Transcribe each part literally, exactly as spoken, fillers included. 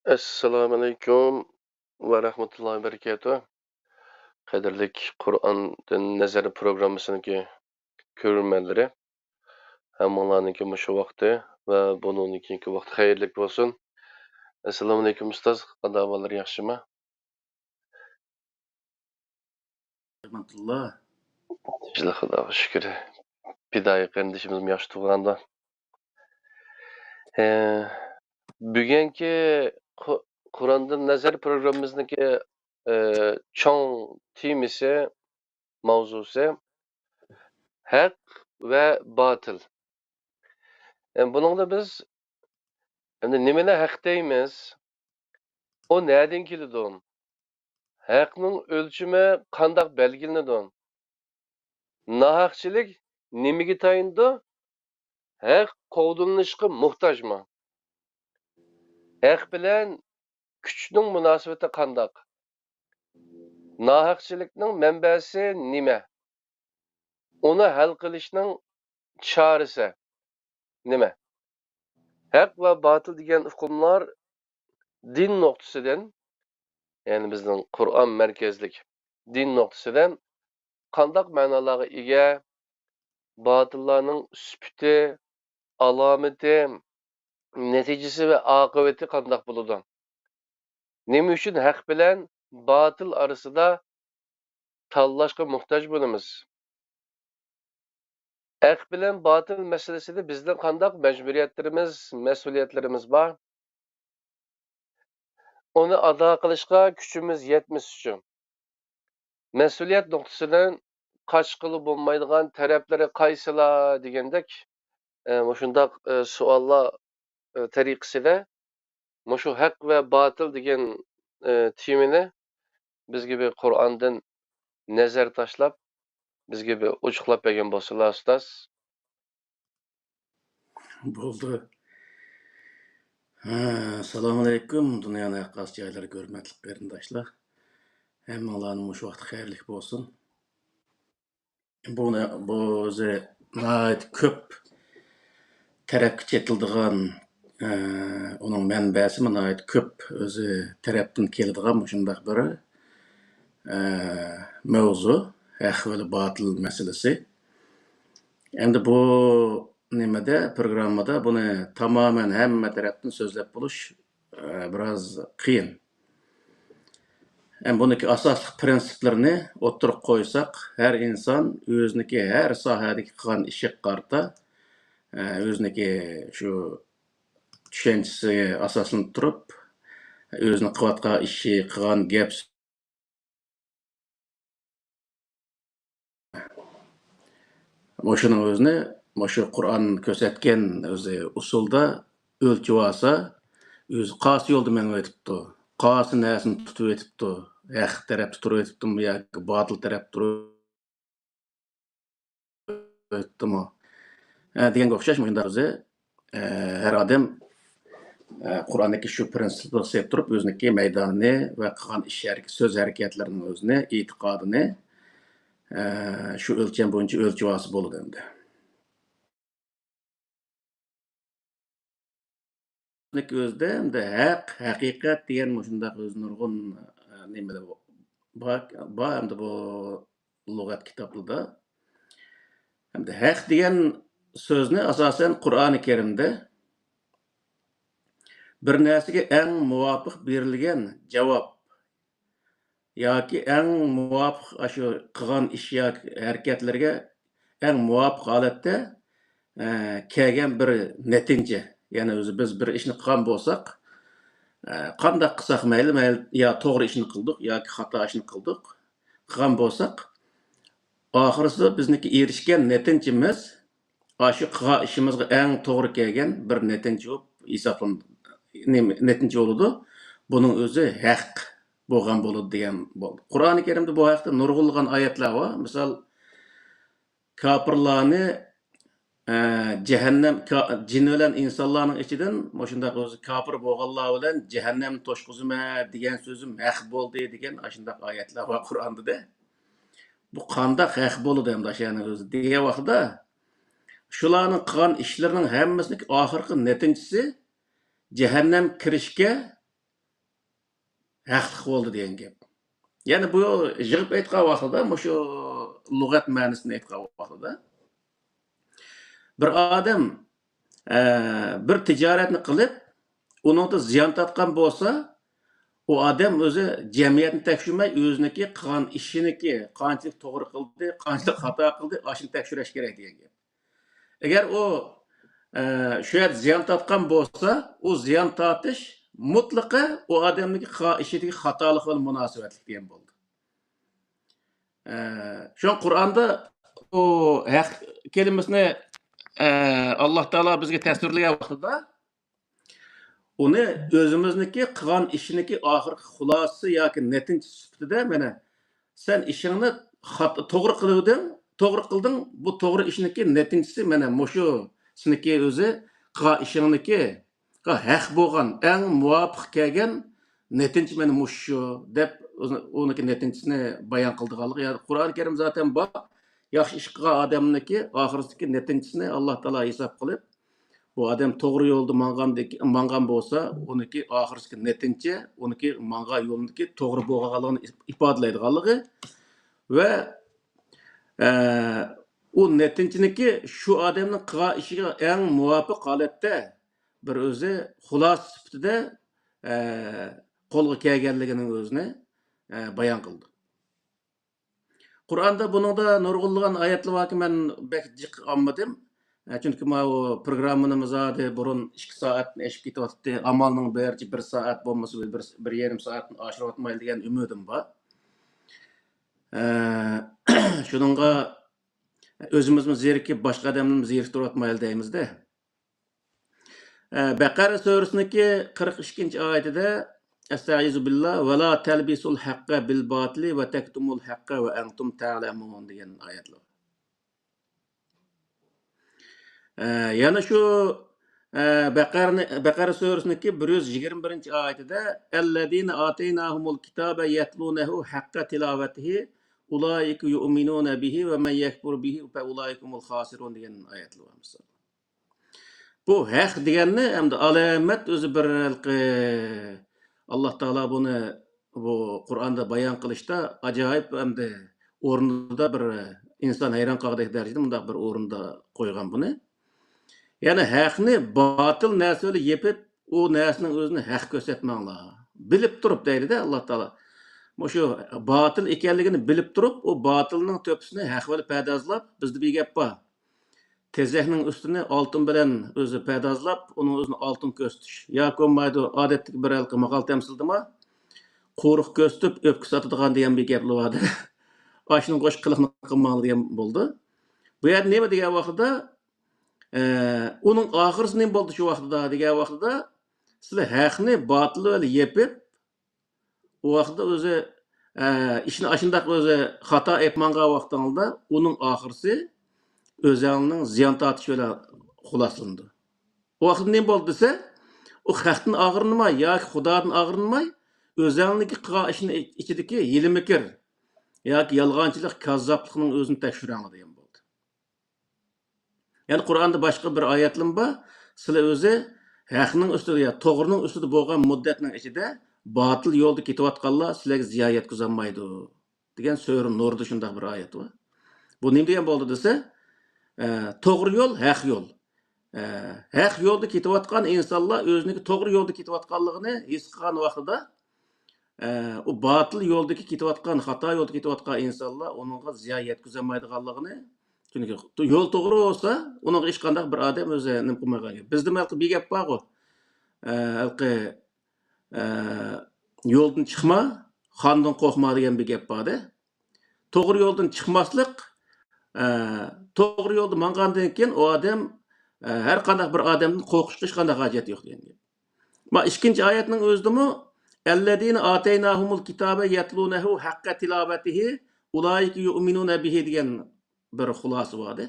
ئەسسالامۇئەلەيكۇم ۋە رەھمەتۇللاھى ۋە بەرىكاتۇھ. قەدىرلىك قۇرئاندىن نەزەر پروگراممىسىنىڭكى كۆرۈرمەنلىرى، ھەممىڭلارنىڭكى مۇشۇ ۋاقتى ۋە بۇنىڭدىن كېيىنكى ۋاقتى خەيرلىك بولسۇن. ئەسسالامۇئەلەيكۇم ئۇستاز، قانداق ئەھۋاللار، ياخشىمۇ؟ رەھمەتۇللا. تىنچلىق، خۇداغا شۈكۈر. پىدائىي قېرىندىشىمىزمۇ ياخشى تۇرغاندا. ئە، بۈگۈنكى قۇ-، قۇرئاندىن نەزەر پروگراممىمىزنىڭكى، ئە، چوڭ تېمىسى، ماۋزۇسى ھەق ۋە باتىل. ئە، بۇنىڭدا بىز ئەمدى نېمىنى ھەق دەيمىز؟ ئۇ نەدىن كېلىدۇ؟ ھەقنىڭ ئۆلچىمى قانداق بەلگىلىنىدۇ؟ ناھەقچىلىك نېمىگە تايىنىدۇ؟ ھەق قوغدىلىشقا موھتاجمۇ؟ ھەق بىلەن كۈچنىڭ مۇناسىۋىتى قانداق؟ ناھەقچىلىكنىڭ مەنبەسى نېمە؟ ئۇنى ھەل قىلىشنىڭ چارىسى نېمە؟ ھەق ۋە باتىل دېگەن ئۇقۇملار دىن نۇقتىسىدىن، يەنى بىزنىڭ قۇرئان مەركەزلىك دىن نۇقتىسىدىن قانداق مەنىلەرگە ئىگە؟ باتىللارنىڭ سۈپىتى، ئالامىتى، نەتىجىسى ۋە ئاقىۋىتى قانداق بولىدۇ؟ نېمە ئۈچۈن ھەق بىلەن باتىل ئارىسىدا تاللاشقا موھتاج بولىمىز؟ ھەق بىلەن باتىل مەسىلىسىدە بىزنىڭ قانداق مەجبۇرىيەتلىرىمىز، مەسئۇلىيەتلىرىمىز بار؟ ئۇنى ئادا قىلىشقا كۈچىمىز يەتمىسىچۇ؟ مەسئۇلىيەت نۇقتىسىدىن قاچقىلى بولمايدىغان تەرەپلىرى قايسىلار دېگەندەك، ئە، مۇشۇنداق، ئە، سوئاللار، ئە، تەرىقىسىدە مۇشۇ ھەق ۋە باتىل دېگەن، ئە، تېمىنى بىزگە بىر قۇرئاندىن نەزەر تاشلاپ، بىزگە بىر ئوچۇقلاپ بەرگەن بولسىلا، ئۇستاز. بولدى. ھە، ئەسسالامۇئەلەيكۇم، دۇنيانىڭ ھەر قايسى جايلىرىدىكى ھۆرمەتلىك قېرىنداشلار. ھەممىڭلارنىڭ مۇشۇ ۋاقتى خەيرلىك بولسۇن. بۇ، بۇ ئۆزى ناھايىتى كۆپ تەرەپكە چېتىلىدىغان، ئە، ئۇنىڭ مەنبەسىمۇ ناھايىتى كۆپ، ئۆزى تەرەپتىن كېلىدىغان مۇشۇنداق بىر، ئە، مەۋزۇ، ھەق ۋە باتىل مەسىلىسى. ئەمدى بۇ نېمىدە، پروگراممىدا بۇنى تامامەن ھەممە تەرەپتىن سۆزلەپ بولۇش، ئە، بىراز قىيىن. ھەم بۇنىڭكى ئاساسلىق پىرىنسىپلىرىنى ئوتتۇرىغا قويساق، ھەر ئىنسان ئۆزىنىڭكى ھەر ساھەدىكى قىلغان ئىشىغا قارىتا، ئە، ئۆزىنىڭكى شۇ چۈشەنچىسىگە ئاساسلىنىپ تۇرۇپ، ئۆزىنىڭ قىلىۋاتقان ئىشى، قىلغان گەپ مۇشۇنىڭ ئۆزىنى، مۇشۇ قۇرئان كۆرسەتكەن ئۆزى ئۇسۇلدا ئۆلچىۋالسا، ئۆزى قايسى يولدا مېڭىۋېتىپتۇ، قايسى نەرسىنى تۇتۇۋېتىپتۇ، ھەق تەرەپتە تۇرۇۋېتىپتۇمۇ ياكى باتىل تەرەپتە تۇرۇۋېتىپتۇمۇ، ئە، دېگەنگە ئوخشاش مۇشۇنداق ئۆزى، ئە، ھەر ئادەم، ئە، قۇرئاندىكى شۇ پىرىنسىپلارغا سېلىپ تۇرۇپ، ئۆزىنىڭكى مەيدانىنى ۋە قىلغان ئىش ھەرىكىتى، سۆز ھەرىكەتلىرىنىڭ ئۆزىنى، ئېتىقادىنى، ئە، شۇ ئۆلچەم بويىچە ئۆلچىۋالسا بولىدۇ ئەمدى. ئۆزىدە ئەمدى ھەق، ھەقىقەت دېگەن مۇشۇنداق ئۆزى نۇرغۇن، ئە، نېمىلەر بار، بار ئەمدى بۇ لۇغەت كىتابلىرىدا. ئەمدى ھەق دېگەن سۆزنى ئاساسەن قۇرئانى كەرىمدە بىر نەرسىگە ئەڭ مۇۋاپىق بېرىلگەن جاۋاب ياكى ئەڭ مۇۋاپىق ئاشۇ قىلغان ئىش ياكى ھەرىكەتلىرىگە ئەڭ مۇۋاپىق ھالەتتە، ئە، كەلگەن بىر نەتىجە. يەنى ئۆزى بىز بىر ئىشنى قىلغان بولساق، ئە، قانداق قىلساق مەيلى، مەيلى يا توغرا ئىشنى قىلدۇق ياكى خاتا ئىشنى قىلدۇق، قىلغان بولساق، ئاخىرسىدا بىزنىڭكى ئېرىشكەن نەتىجىمىز ئاشۇ قىلغان ئىشىمىزغا ئەڭ توغرا كەلگەن بىر نەتىجە بولۇپ ھېسابلىنىدۇ. نېمە، نەتىجە بولىدۇ. بۇنىڭ ئۆزى ھەق بولغان بولىدۇ دېگەن بولدى. قۇرئانى كەرىمدە بۇ ھەقتە نۇرغۇنلىغان ئايەتلەر بار. مىسال، كاپىرلارنى، ئە، جەھەننەم، كا-، جىن بىلەن ئىنسانلارنىڭ ئىچىدىن مۇشۇنداق ئۆزى كاپىر بولغانلار بىلەن جەھەننەمنى توشقۇزىمەن دېگەن سۆزۈم ھەق بولدى دېگەن ئاشۇنداق ئايەتلەر بار قۇرئاندا دە. بۇ قانداق ھەق بولىدۇ ئەمدى ئاشۇ يەرنىڭ ئۆزى دېگەن ۋاقتىدا، شۇلارنىڭ قىلغان ئىشلىرىنىڭ ھەممىسىنىڭ ئاخىرقى نەتىجىسى جەھەننەم كىرىشكە ھەقلىق بولدى دېگەن گەپ. يەنى بۇ يىغىپ ئېيتقان ۋاقتىدا، مۇشۇ لۇغەت مەنىسىنى ئېيتقان ۋاقتىدا، بىر ئادەم، ئە، بىر تىجارەتنى قىلىپ، ئۇنىڭدا زىيان تارتقان بولسا، ئۇ ئادەم ئۆزى جەمئىيەتنى تەكشۈرمەي، ئۆزىنىڭكى قىلغان ئىشىنىڭكى قانچىلىك توغرا قىلدى، قانچىلىك خاتا قىلدى، ئاشۇنى تەكشۈرۈش كېرەك دېگەن گەپ. ئەگەر ئۇ، ئە، شۇ يەردە زىيان تارتقان بولسا، ئۇ زىيان تارتىش مۇتلىقى ئۇ ئادەمنىڭكى قىلغان ئىشىدىكى خاتالىق بىلەن مۇناسىۋەتلىك دېگەن بولدى. ئە، شۇڭا قۇرئاندا ئۇ ھەق كەلىمىسىنى، ئە، ئاللا تائالا بىزگە تەسۋىرلىگەن ۋاقتىدا، ئۇنى ئۆزىمىزنىڭكى قىلغان ئىشىنىڭكى ئاخىرقى خۇلاسىسى ياكى نەتىجىسى سۈپىتىدە، مانا، سەن ئىشىڭنى خات-، توغرا قىلىۋىدىڭ، توغرا قىلدىڭ، بۇ توغرا ئىشنىڭكى نەتىجىسى، مانا، مۇشۇ سېنىڭكى ئۆزى قىلغان ئىشىڭنىڭكى ھەق بولغان، ئەڭ مۇۋاپىق كەلگەن نەتىجە، مانا، مۇشۇ، دەپ ئۇنىڭكى نەتىجىسىنى بايان قىلىدىغانلىقى. يا، قۇرئان كەرىم زاتەن بار، ياخشى ئىش قىلغان ئادەمنىڭكى ئاخىرىسىدىكى نەتىجىسىنى ئاللا تائالا ھېساب قىلىپ، بۇ ئادەم توغرا يولدا ماڭغاندىكى، ماڭغان بولسا، ئۇنىڭكى ئاخىرسىدىكى نەتىجە، ئۇنىڭكى ماڭغان يولىدىكى توغرا بولغانلىقىنى ئىپادىلەيدىغانلىقى ۋە، ئە، ئۇ نەتىجىنىڭكى شۇ ئادەمنىڭ قىلغان ئىشىغا ئەڭ مۇۋاپىق ھالەتتە بىر ئۆزى خۇلاسە سۈپىتىدە، ئە، قولغا كەلگەنلىكىنىڭ ئۆزىنى، ئە، بايان قىلدى. قۇرئاندا بۇنىڭدا نۇرغۇنلىغان ئايەتلەر باركى، مەن بەك جىق ئالمىدىم. ئە، چۈنكى ماۋۇ پروگراممىنىمىز زادى بۇرۇن ئىككى سائەتتىن ئېشىپ كېتىۋاتاتتى. ئامالنىڭ بىرىچە بىر سائەت بولمىسا، بىر، بىر يېرىم سائەتتىن ئاشۇرۇۋاتمايلى دېگەن ئۈمىدىم بار. ئە، شۇنىڭغا ئۆزىمىزمۇ زېرىكىپ، باشقا ئادەمنىمۇ زېرىكتۈرۈۋاتمايلى دەيمىز-دە. ئە، بەقەرە سۈرىسىنىڭكى قىرىق ئىككىنچى ئايىتىدە، ئەستەئىزۇ بىللا، «ۋەلا تەلبىسۇل ھەققە بىل باتىلى ۋە تەكتۇمۇل ھەققە ۋە ئەنتۇم تەلەمۇن» دېگەن ئايەتلەر. ئە، يەنە شۇ، ئە، بەقەرنى، بەقەرە سۈرىسىنىڭكى بىر يۈز يىگىرمە بىرىنچى ئايىتىدە، «ئەللەزىنە ئاتەيناھۇمۇل كىتابە يەتلۇنەھۇ ھەققە تىلاۋەتىھى ئۇلائىكە يۇئمىنۇنە بىھى ۋە مەن يەكفۇر بىھى فە ئۇلائىكە ھۇمۇل خاسىرۇن» دېگەن ئايەتلەر بار، مىسال. بۇ ھەق دېگەننى ئەمدى ئالامەت ئۆزى بىر ھېلىقى، ئاللا تائالا بۇنى بۇ قۇرئاندا بايان قىلىشتا ئاجايىپ ئەمدى ئورنىدا بىر ئىنسان ھەيران قالغۇدەك دەرىجىدە مۇنداق بىر ئورۇندا قويغان بۇنى. يەنى ھەقنى باتىل نەرسە بىلەن يېپىپ، ئۇ نەرسىنىڭ ئۆزىنى ھەق كۆرسەتمەڭلار. بىلىپ تۇرۇپ دەيدۇ-دە ئاللا تائالا. مۇشۇ باتىل ئىكەنلىكىنى بىلىپ تۇرۇپ، ئۇ باتىلنىڭ تۆپىسىنى ھەق بىلەن پەردازلاپ، بىزدە بىر گەپ بار. تېزەكنىڭ ئۈستىنى ئالتۇن بىلەن ئۆزى پەردازلاپ، ئۇنىڭ ئۆزىنى ئالتۇن كۆرسىتىش. ياكى بولمايدۇ، ئادەتتىكى بىر ھېلىقى ماقال تەمسىلدىمۇ، قورۇق كۆرسىتىپ، ئۆپكە ساتىدىغان دېگەن بىر گەپلا بار-دە. ئاشۇنىڭغا ئوخشاش قىلىقنى قىلماڭلار دېگەن بولدى. بۇ يەردە نېمە دېگەن ۋاقتىدا، ئە، ئۇنىڭ ئاخىرىسى نېمە بولدى شۇ ۋاقتىدا دېگەن ۋاقتىدا، سىلەر ھەقنى باتىل بىلەن يېپىپ، ئۇ ۋاقىتتا ئۆزى، ئە، ئىشنى ئاشۇنداق ئۆزى خاتا ئېلىپ ماڭغان ۋاقتىڭىزدا ئۇنىڭ ئاخىرىسى ئۆزەڭنىڭ زىيان تارتىشى بىلەن خۇلاسىلىنىدۇ. ئۇ ۋاقىتتا نېمە بولدى دېسە، ئۇ خەقتىن ئاغرىنماي ياكى خۇدادىن ئاغرىنماي، ئۆزەڭنىڭكى قىلغان ئىشىنىڭ ئىچىدىكى ھىيلە-مىكىر ياكى يالغانچىلىق، كاززاپلىقنىڭ ئۆزىنى تەكشۈرەڭلار دېگەن بولدى. يەنى قۇرئاندا باشقا بىر ئايەتلىمۇ بار. سىلەر ئۆزى ھەقنىڭ ئۈستىدە، يا توغرىنىڭ ئۈستىدە بولغان مۇددەتنىڭ ئىچىدە باتىل يولدا كېتىۋاتقانلار سىلەرگە زىيان يەتكۈزەلمەيدۇ، دېگەن سۈرە نۇردا شۇنداق بىر ئايەت بار. بۇ نېمە دېگەن بولدى دېسە، ئە، توغرا يول، ھەق يول. ئە، ھەق يولدا كېتىۋاتقان ئىنسانلار ئۆزىنىڭكى توغرا يولدا كېتىۋاتقانلىقىنى ھېس قىلغان ۋاقتىدا، ئە، ئۇ باتىل يولدىكى كېتىۋاتقان، خاتا يولدا كېتىۋاتقان ئىنسانلار ئۇنىڭغا زىيان يەتكۈزەلمەيدىغانلىقىنى، چۈنكى يول توغرا بولسا، ئۇنىڭغا ھېچقانداق بىر ئادەم ئۆزى نېمە قىلمايدىغان گەپ. بىزدە ھېلىقى بىر گەپ بارغۇ، ئە، ھېلىقى، ئە، «يولدىن چىقما، خاندىن قورقما» دېگەن بىر گەپ بار-دە. توغرا يولدىن چىقماسلىق، ئە، توغرا يولدا ماڭغاندىن كېيىن ئۇ ئادەم، ئە، ھەر قانداق بىر ئادەمدىن قورقۇشقا ھېچقانداق ھاجەت يوق دېگەن گەپ. ما ئىككىنچى ئايەتنىڭ ئۆزىدىمۇ، «ئەللەزىنە ئاتەيناھۇمۇل كىتابە يەتلۇنەھۇ ھەققە تىلاۋەتىھى ئۇلائىكە يۇئمىنۇنە بىھى» دېگەن بىر خۇلاسە بار-دە.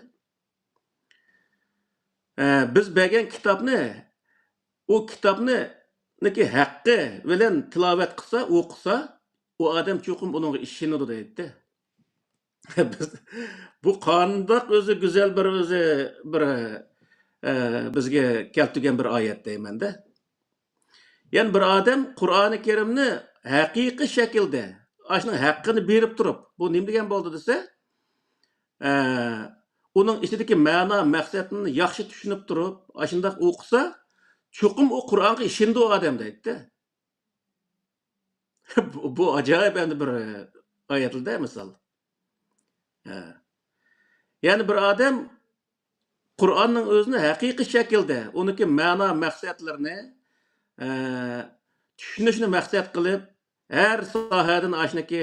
ئە، بىز بەرگەن كىتابنى، ئۇ كىتابنى، نىكى ھەققى بىلەن تىلاۋەت قىلسا، ئوقۇسا، ئۇ ئادەم چوقۇم ئۇنىڭغا ئىشىنىدۇ دەيدۇ. بىز، بۇ قانداق ئۆزى گۈزەل بىر، ئۆزى بىر، ئە، بىزگە كەلتۈرگەن بىر ئايەت دەيمەن-دە. يەنى بىر ئادەم قۇرئانى كەرىمنى ھەقىقىي شەكىلدە ئاشۇنىڭ ھەققىنى بېرىپ تۇرۇپ، بۇ نېمە دېگەن بولدى دېسە، ئە، ئۇنىڭ ئىچىدىكى مەنا، مەقسەتنى ياخشى چۈشىنىپ تۇرۇپ، ئاشۇنداق ئوقۇسا، چوقۇم ئۇ قۇرئانغا ئىشىنىدۇ ئۇ ئادەم دەيدىدە. بۇ، بۇ ئاجايىپ ئەمدى بىر، ئايەتلىدە مىسال. ھە. يەنى بىر ئادەم قۇرئاننىڭ ئۆزىنى ھەقىقىي شەكىلدە، ئۇنىڭكى مەنا مەقسەتلىرىنى، ئە، چۈشىنىشنى مەقسەت قىلىپ، ھەر ساھەدىن ئاشنىكى،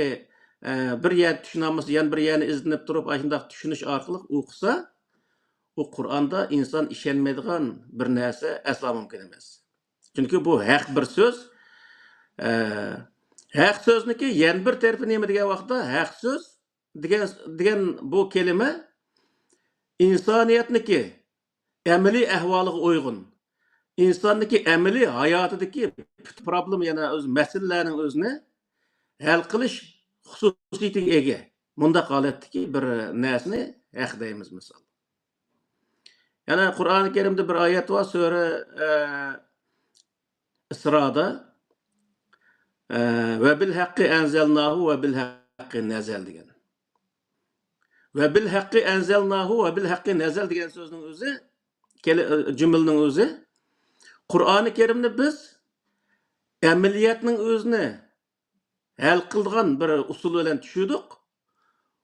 ئە، بىر يەر چۈشىنەلمىسە، يەنە بىر يەرنى ئىزدىنىپ تۇرۇپ، ئاشۇنداق چۈشىنىش ئارقىلىق ئوقۇسا، ئۇ قۇرئاندا ئىنسان ئىشەنمەيدىغان بىر نەرسە ئەسلا مۇمكىن ئەمەس. چۈنكى بۇ ھەق بىر سۆز. ئە، ھەق سۆزنىكى يەنە بىر تەرىپى نېمە دېگەن ۋاقىتتا، ھەق سۆز دېگەن، دېگەن بۇ كەلىمە ئىنسانىيەتنىكى ئەمەلىي ئەھۋالىغا ئۇيغۇن، ئىنساننىكى ئەمەلىي ھاياتىدىكى پۇت پروبلېما، يەنە ئۆز مەسىلىلەرنىڭ ئۆزىنى ھەل قىلىش خۇسۇسىيىتىگە ئىگە. مۇنداق ھالەتتىكى بىر نەرسىنى ھەق دەيمىز، مىسال. يەنە قۇرئانى كەرىمدە بىر ئايەت بار، سۈرە، ئە، ئىسرادا، ئە، «ۋە بىل ھەققى ئەنزەلناھۇ ۋە بىل ھەققى نەزەل» دېگەن. «ۋە بىل ھەققى ئەنزەلناھۇ ۋە بىل ھەققى نەزەل» دېگەن سۆزنىڭ ئۆزى، كەلى-، جۈملىنىڭ ئۆزى، قۇرئانى كەرىمنى بىز ئەمەلىيەتنىڭ ئۆزىنى ھەل قىلىدىغان بىر ئۇسۇل بىلەن چۈشۈردۇق.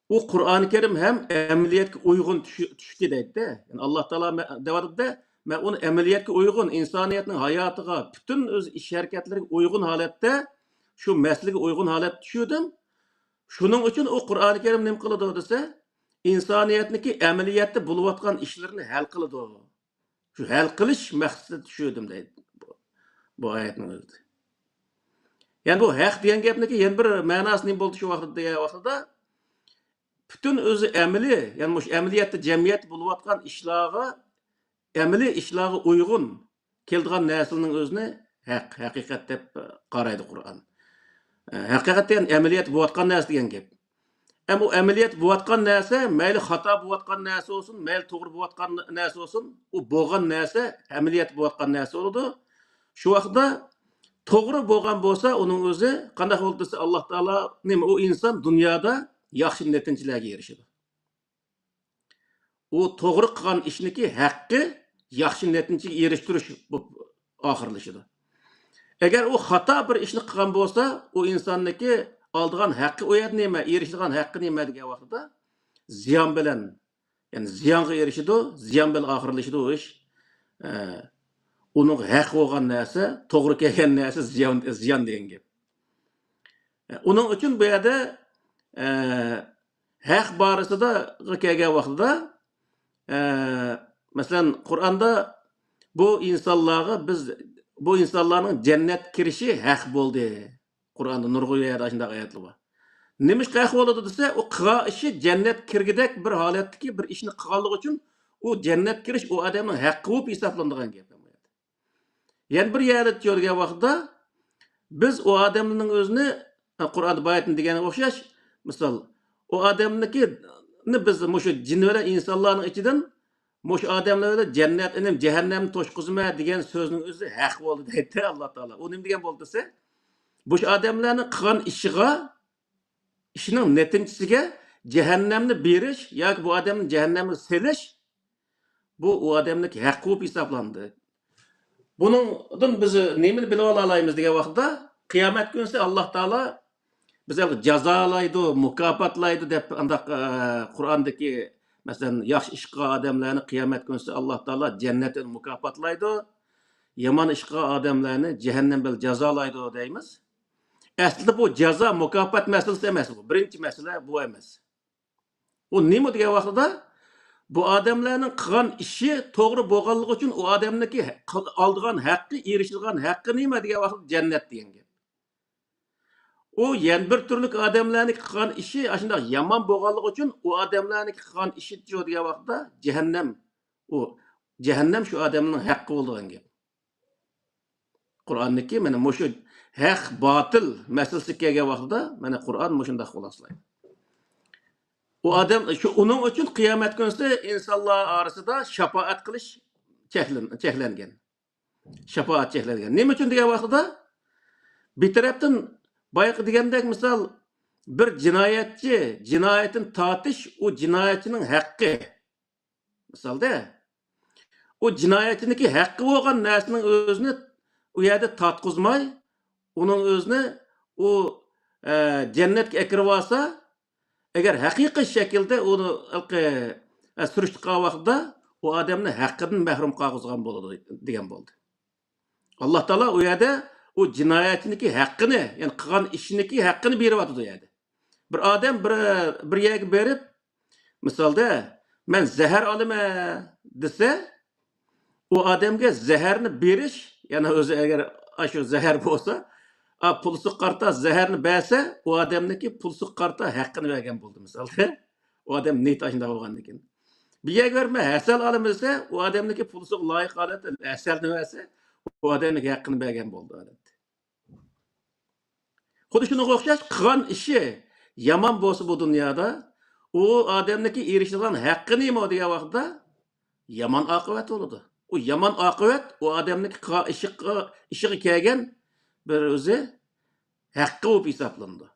ئۇ قۇرئانى كەرىم ھەم ئەمەلىيەتكە ئۇيغۇن چۈشى-، چۈشتى دەيدىدە. يەنى ئاللا تائالا مە-، دەۋاتىدۇ-دە، مەن ئۇنى ئەمەلىيەتكە ئۇيغۇن، ئىنسانىيەتنىڭ ھاياتىغا، پۈتۈن ئۆز ئىش ھەرىكەتلىرىگە ئۇيغۇن ھالەتتە، شۇ مەسىلىگە ئۇيغۇن ھالەتتە چۈشۈردۈم. شۇنىڭ ئۈچۈن ئۇ قۇرئانى كەرىم نېمە قىلىدۇ دېسە، ئىنسانىيەتنىڭكى ئەمەلىيەتتە بولۇۋاتقان ئىشلىرىنى ھەل قىلىدۇ. شۇ ھەل قىلىش مەقسىتىدە چۈشۈردۈم دەيدۇ بۇ، بۇ ئايەتنىڭ ئۆزىدە. يەنى بۇ ھەق دېگەن گەپنىڭكى يەنە بىر مەناسى نېمە بولدى شۇ ۋاقىتتا دېگەن ۋاقتىدا، پۈتۈن ئۆزى ئەمەلىي، يەنى مۇشۇ ئەمەلىيەتتە، جەمئىيەتتە بولۇۋاتقان ئىشلارغا، ئەمەلىي ئىشلارغا ئۇيغۇن كېلىدىغان نەرسىنىڭ ئۆزىنى ھەق، ھەقىقەت دەپ قارايدۇ قۇرئان. ھەقىقەت دېگەن ئەمەلىيەت بولۇۋاتقان نەرسە دېگەن گەپ. ئەمما ئۇ ئەمەلىيەت بولۇۋاتقان نەرسە، مەيلى خاتا بولۇۋاتقان نەرسە بولسۇن، مەيلى توغرا بولۇۋاتقان نەرسە بولسۇن، ئۇ بولغان نەرسە، ئەمەلىيەت بولۇۋاتقان نەرسە بولىدۇ. شۇ ۋاقىتتا توغرا بولغان بولسا، ئۇنىڭ ئۆزى قانداق بولدى دېسە، ئاللا تائالا نېمە، ئۇ ئىنسان دۇنيادا ياخشى نەتىجىلەرگە ئېرىشىدۇ. ئۇ توغرا قىلغان ئىشنىكى ھەققى ياخشى نەتىجىگە ئېرىشتۈرۈش بولۇپ ئاخىرلىشىدۇ. ئەگەر ئۇ خاتا بىر ئىشنى قىلغان بولسا، ئۇ ئىنساننىڭكى ئالىدىغان ھەققى ئۇ يەردە نېمە، ئېرىشىدىغان ھەققى نېمە دېگەن ۋاقتىدا زىيان بىلەن، يەنى زىيانغا ئېرىشىدۇ، زىيان بىلەن ئاخىرلىشىدۇ ئۇ ئىش. ئە، ئۇنىڭغا ھەق بولغان نەرسە، توغرا كەلگەن نەرسە زىيان، زىيان دېگەن گەپ. ئۇنىڭ ئۈچۈن بۇ يەردە، ئە، ھەق بارىسىدا كەلگەن ۋاقتىدا، ئە، مەسىلەن، قۇرئاندا بۇ ئىنسانلارغا بىز، بۇ ئىنسانلارنىڭ جەننەتكە كىرىشى ھەق بولدى. قۇرئاندا نۇرغۇن يەردە ئاشۇنداق ئايەتلەر بار. نېمىشقا ھەق بولىدۇ دېسە، ئۇ قىلغان ئىشى جەننەتكە كىرگۈدەك بىر ھالەتتىكى بىر ئىشنى قىلغانلىقى ئۈچۈن ئۇ جەننەتكە كىرىش ئۇ ئادەمنىڭ ھەققى بولۇپ ھېسابلىنىدىغان گەپ. يەنە بىر يەردە چۈشۈرگەن ۋاقتىدا، بىز ئۇ ئادەمنىڭ ئۆزىنى، قۇرئاندا بايىتىن دېگەنگە ئوخشاش، مىسال، ئۇ ئادەمنىڭكىنى بىز مۇشۇ جىن بىلەن ئىنسانلارنىڭ ئىچىدىن مۇشۇ ئادەملەر بىلەن جەننەت، ئىنىم، جەھەننەمنى توشقۇزىمەن دېگەن سۆزنىڭ ئۆزى ھەق بولدى دەيدۇ ئاللا تائالا. ئۇ نېمە دېگەن بولدى دېسە، مۇشۇ ئادەملەرنىڭ قىلغان ئىشىغا، ئىشىنىڭ نەتىجىسىگە جەھەننەمنى بېرىش ياكى بۇ ئادەمنى جەھەننەمگە سېلىش، بۇ ئۇ ئادەمنىڭكى ھەققى بولۇپ ھېسابلاندى. بۇنىڭدىن بىز نېمىنى بىلىۋالالايمىز دېگەن ۋاقىتتا، قىيامەت كۈنىسى ئاللا تائالا بىز جازالايدۇ، مۇكاپاتلايدۇ دەپ ئانداق، ئە، قۇرئاندىكى، مەسىلەن، ياخشى ئىش قىلغان ئادەملەرنى قىيامەت كۈنىسى ئاللا تائالا جەننەت بىلەن مۇكاپاتلايدۇ، يامان ئىش قىلغان ئادەملەرنى جەھەننەم بىلەن جازالايدۇ دەيمىز. ئەسلىدە بۇ جازا، مۇكاپات مەسىلىسى ئەمەس بۇ. بىرىنچى مەسىلە بۇ ئەمەس. ئۇ نېمە دېگەن ۋاقتىدا، بۇ ئادەملەرنىڭ قىلغان ئىشى توغرا بولغانلىقى ئۈچۈن ئۇ ئادەمنىڭكى ھە-، قىل-، ئالىدىغان ھەققى، ئېرىشىدىغان ھەققى نېمە دېگەن ۋاقىتتا جەننەت دېگەن گەپ. ئۇ يەنە بىر تۈرلۈك ئادەملەرنىڭ قىلغان ئىشى ئاشۇنداق يامان بولغانلىقى ئۈچۈن ئۇ ئادەملەرنىڭ قىلغان ئىشى شۇ دېگەن ۋاقىتتا جەھەننەم. ئۇ جەھەننەم شۇ ئادەمنىڭ ھەققى بولىدىغان گەپ. قۇرئاندىكى مانا مۇشۇ ھەق، باتىل مەسىلىسىگە كەلگەن ۋاقتىدا مانا قۇرئان مۇشۇنداق خۇلاسىلايدۇ. ئۇ ئادەم، شۇ، ئۇنىڭ ئۈچۈن قىيامەت كۈنىسى ئىنسانلار ئارىسىدا شاپائەت قىلىش چەكلەن-، چەكلەنگەن. شاپائەت چەكلەنگەن. نېمە ئۈچۈن دېگەن ۋاقتىدا، بىر تەرەپتىن بايىقى دېگەندەك، مىسال، بىر جىنايەتچى جىنايىتىنى تارتىش، ئۇ جىنايەتچىنىڭ ھەققى. مىسالدا، ئۇ جىنايەتچىنىڭكى ھەققى بولغان نەرسىنىڭ ئۆزىنى ئۇ يەردە تارتقۇزماي، ئۇنىڭ ئۆزىنى ئۇ، ئە، جەننەتكە ئەكىرىۋالسا، ئەگەر ھەقىقىي شەكىلدە ئۇنى ھېلىقى، ئە، سۈرۈشتە قالغان ۋاقتىدا ئۇ ئادەمنى ھەققىدىن مەھرۇم قالغۇزغان بولىدۇ، دېگەن بولدى. ئاللا تائالا ئۇ يەردە ئۇ جىنايەتچىنىڭكى ھەققىنى، يەنى قىلغان ئىشىنىڭكى ھەققىنى بېرىۋاتىدۇ ئۇ يەردە. بىر ئادەم بىر، بىر يەرگە بېرىپ، مىسالدا، مەن زەھەر ئالىمەن دېسە، ئۇ ئادەمگە زەھەرنى بېرىش، يەنى ئۆزى ئەگەر ئاشۇ زەھەر بولسا، ئا، پۇلسىغا قارىتا زەھەرنى بەرسە، ئۇ ئادەمنىڭكى پۇلسىغا قارىتا ھەققىنى بەرگەن بولدى، مىسالدا. ئۇ ئادەم نىيىتى ئاشۇنداق بولغاندىكىن. بىر يەرگە بېرىپ، مەن ھەسەل ئالىمەن دېسە، ئۇ ئادەمنىڭكى پۇلسىغا لايىق ھالەتتە ھەسەلنى بەرسە، ئۇ ئادەمنىڭكى ھەققىنى بەرگەن بولدى، ئادەتتە. خۇددى شۇنىڭغا ئوخشاش، قىلغان ئىشى يامان بولسا بۇ دۇنيادا، ئۇ ئادەمنىڭكى ئېرىشىدىغان ھەققى نېمە دېگەن ۋاقىتتا، يامان ئاقىۋەت بولىدۇ. ئۇ يامان ئاقىۋەت ئۇ ئادەمنىڭكى قىلغان ئىشىغا، ئىشىغا كەلگەن بىر ئۆزى ھەققى بولۇپ ھېسابلىنىدۇ.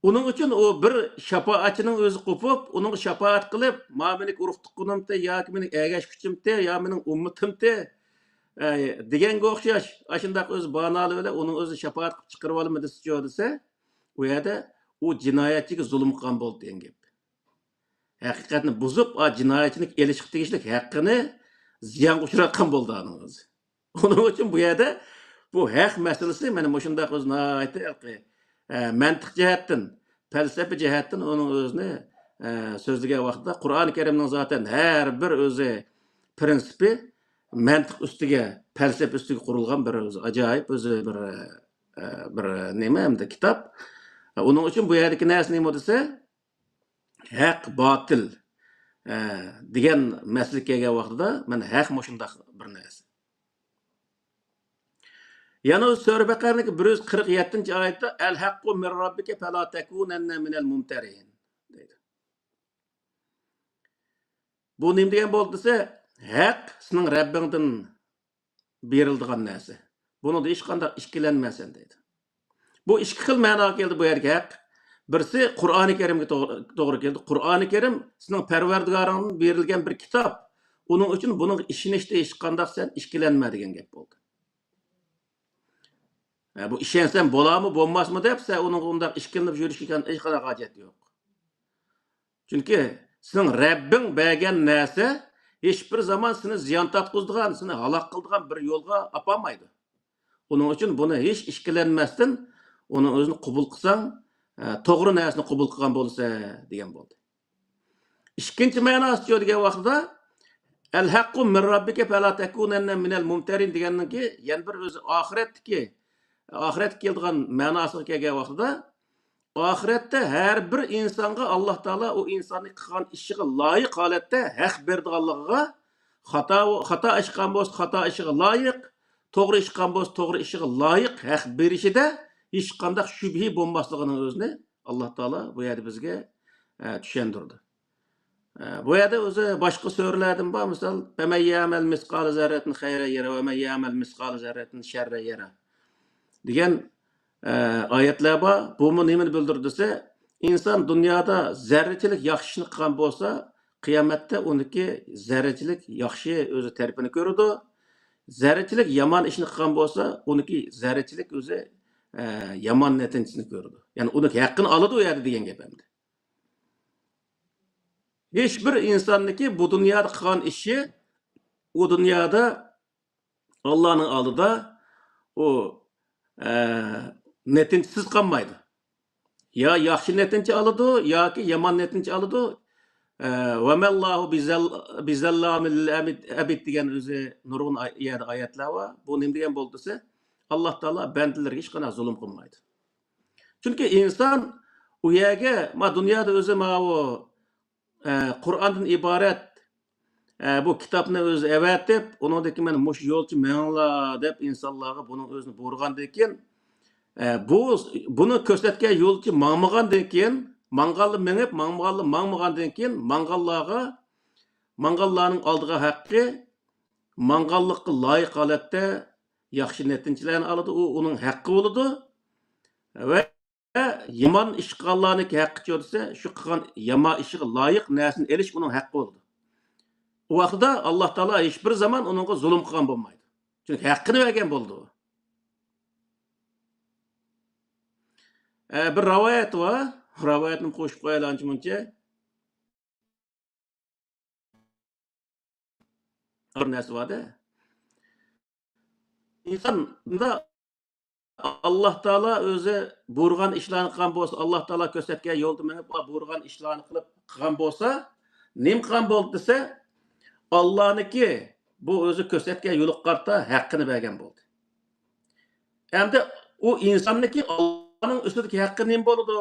ئۇنىڭ ئۈچۈن ئۇ بىر شاپائەتچىنىڭ ئۆزى قوپۇپ، ئۇنىڭغا شاپائەت قىلىپ، ما مېنىڭ ئۇرۇق تۇغقىنىمتى ياكى مېنىڭ ئەگەشكۈچىمتى يا مېنىڭ ئۈممىتىمتى، ئە، دېگەنگە ئوخشاش، ئاشۇنداق ئۆزى بانالار بىلەن ئۇنىڭ ئۆزىنى شاپائەت قىلىپ چىقىرىۋالىمەن دېسىچۇ دېسە، ئۇ يەردە ئۇ جىنايەتچىگە زۇلۇم قىلغان بولدى دېگەن گەپ. ھەقىقەتنى بۇزۇپ، ئا، جىنايەتچىنىڭ ئېلىشقا تېگىشلىك ھەققىنى زىيانغا ئۇچراتقان بولدى ئانىڭ ئۆزى. ئۇنىڭ ئۈچۈن بۇ يەردە بۇ ھەق مەسىلىسى مانا مۇشۇنداق ئۆزى ناھايىتى ھېلىقى، ئە، مەنتىق جەھەتتىن، پەلسەپە جەھەتتىن ئۇنىڭ ئۆزىنى، ئە، سۆزلىگەن ۋاقتىدا قۇرئانى كەرىمنىڭ زاتەن ھەر بىر ئۆزى پرىنسىپى مەنتىق ئۈستىگە، پەلسەپە ئۈستىگە قۇرۇلغان بىر ئۆزى ئاجايىپ ئۆزى بىر، ئە، بىر نېمە ئەمدى كىتاب. ئۇنىڭ ئۈچۈن بۇ يەردىكى نەرسە نېمە دېسە، ھەق، باتىل، ئە، دېگەن مەسىلىگە كەلگەن ۋاقتىدا، مانا ھەق مۇشۇنداق بىر نەرسە. يەنە ئۇ سۈرە بەقەرىنىڭكى بىر يۈز قىرىق يەتتىنچى ئايەتتە، «ئەل ھەققۇ مىن رەببىكە فەلا تەكۇنەننە مىنەل مۇمتەرىن» دەيدۇ. بۇ نېمە دېگەن بولدى دېسە، ھەق سېنىڭ رەببىڭدىن بېرىلىدىغان نەرسە. بۇنىڭدا ھېچقانداق ئىككىلەنمەيسەن دەيدۇ. بۇ ئىككى خىل مەناغا كەلدى بۇ يەردىكى ھەق. بىرسى قۇرئانى كەرىمگە توغرا، توغرا كېلىدۇ. قۇرئانى كەرىم سېنىڭ پەرۋەردىگارىڭدىن بېرىلگەن بىر كىتاب. ئۇنىڭ ئۈچۈن بۇنىڭغا ئىشىنىشتە ھېچقانداق سەن ئىككىلەنمە دېگەن گەپ بولدى. ھە، بۇ ئىشەنسەم بولارمۇ، بولماسمۇ دەپ سەن ئۇنىڭغا ئۇنداق ئىككىلىنىپ يۈرۈشكە ھېچقانداق ھاجەت يوق. چۈنكى سېنىڭ رەببىڭ بەرگەن نەرسە ھېچبىر زامان سېنى زىيان تارتقۇزىدىغان، سېنى ھالاك قىلىدىغان بىر يولغا ئاپارمايدۇ. ئۇنىڭ ئۈچۈن بۇنى ھېچ ئىككىلەنمەستىن ئۇنىڭ ئۆزىنى قوبۇل قىلساڭ، ئە، توغرا نەرسىنى قوبۇل قىلغان بولىسەن دېگەن بولدى. ئىككىنچى مەناسىچۇ دېگەن ۋاقتىدا، «ئەل ھەققۇ مىن رەببىكە فەلا تەكۇنەننە مىنەل مۇمتەرىن» دېگەننىڭكى يەنە بىر ئۆزى ئاخىرەتتىكى، ئاخىرەتكە كېلىدىغان مەناسىغا كەلگەن ۋاقتىدا، ئاخىرەتتە ھەر بىر ئىنسانغا ئاللا تائالا ئۇ ئىنساننىڭ قىلغان ئىشىغا لايىق ھالەتتە ھەق بېرىدىغانلىقىغا، خاتا، خاتا ئىش قىلغان بولسا خاتا ئىشىغا لايىق، توغرا ئىش قىلغان بولسا توغرا ئىشىغا لايىق ھەق بېرىشىدە ھېچقانداق شۈبھە بولماسلىقىنىڭ ئۆزىنى ئاللا تائالا بۇ يەردە بىزگە، ئە، چۈشەندۈردى. ئە، بۇ يەردە ئۆزى باشقا سۈرىلەردىن بار، مىسال، «فەمەن يەمەل مىسقالە زەررەتىن خەيرەن يەرە، ۋە مەن يەمەل مىسقالە زەررەتىن شەررەن يەرە» دېگەن، ئە، ئايەتلەر بار. بۇمۇ نېمىنى بىلدۈرىدۇ دېسە، ئىنسان دۇنيادا زەررىچىلىك ياخشى ئىشنى قىلغان بولسا، قىيامەتتە ئۇنىڭكى زەررىچىلىك ياخشى ئۆزى تەرىپىنى كۆرىدۇ. زەررىچىلىك يامان ئىشنى قىلغان بولسا، ئۇنىڭكى زەررىچىلىك ئۆزى، ئە، يامان نەتىجىسىنى كۆرىدۇ. يەنى ئۇنىڭ ھەققىنى ئالىدۇ ئۇ يەردە دېگەن گەپ ئەمدى. ھېچ بىر ئىنساننىڭكى بۇ دۇنيادا قىلغان ئىشى ئۇ دۇنيادا ئاللانىڭ ئالدىدا ئۇ، ئە، نەتىجىسىز قالمايدۇ. يا ياخشى نەتىجە ئالىدۇ، ياكى يامان نەتىجە ئالىدۇ. ئە، «ۋەمەللاھۇ بىزەل-، بىزەللامىل ئەبىد» دېگەن ئۆزى نۇرغۇن ئاي-، يەردە ئايەتلەر بار. بۇ نېمە دېگەن بولدى دېسە، ئاللا تائالا بەندىلىرىگە ھېچقانداق زۇلۇم قىلمايدۇ. چۈنكى ئىنسان ئۇ يەرگە، ما دۇنيادا ئۆزى ماۋۇ، ئە، قۇرئاندىن ئىبارەت، ئە، بۇ كىتابنى ئۆزى ئەۋەتىپ، ئۇنىڭدىن كېيىن مانا مۇشۇ يولچە مېڭىڭلار دەپ ئىنسانلارغا بۇنىڭ ئۆزىنى بۇيرۇغاندىن كېيىن، ئە، بۇ، بۇنى كۆرسەتكەن يولچە ماڭمىغاندىن كېيىن، ماڭغانلا مېڭىپ، ماڭمىغانلا ماڭمىغاندىن كېيىن، ماڭغانلارغا، ماڭغانلارنىڭ ئالىدىغان ھەققى، ماڭغانلىققا لايىق ھالەتتە ياخشى نەتىجىلەرنى ئالىدۇ، ئۇ ئۇنىڭ ھەققى بولىدۇ. ۋە يامان ئىش قىلغانلارنىڭكى ھەققىچۇ دېسە، شۇ قىلغان يامان ئىشىغا لايىق نەرسىنى ئېلىش ئۇنىڭ ھەققى بولىدۇ. ئۇ ۋاقىتتا ئاللا تائالا ھېچبىر زامان ئۇنىڭغا زۇلۇم قىلغان بولمايدۇ. چۈنكى ھەققىنى بەرگەن بولىدۇ. ئە، بىر رىۋايەت بار. رىۋايەتنى قوشۇپ قويايلى ئانچە-مۇنچە. بىر نەرسە بار-دە. ئىنسان بۇندا ئاللا تائالا ئۆزى بۇيرۇغان ئىشلارنى قىلغان بولسا، ئاللا تائالا كۆرسەتكەن يولدا مېڭىپ، بۇيرۇغان ئىشلارنى قىلىپ قىلغان بولسا، نېمە قىلغان بولدى دېسە، ئاللانىڭكى بۇ ئۆزى كۆرسەتكەن يولىغا قارىتا ھەققىنى بەرگەن بولدى. ئەمدى ئۇ ئىنساننىڭكى ئاللانىڭ ئۈستىدىكى ھەققى نېمە بولىدۇ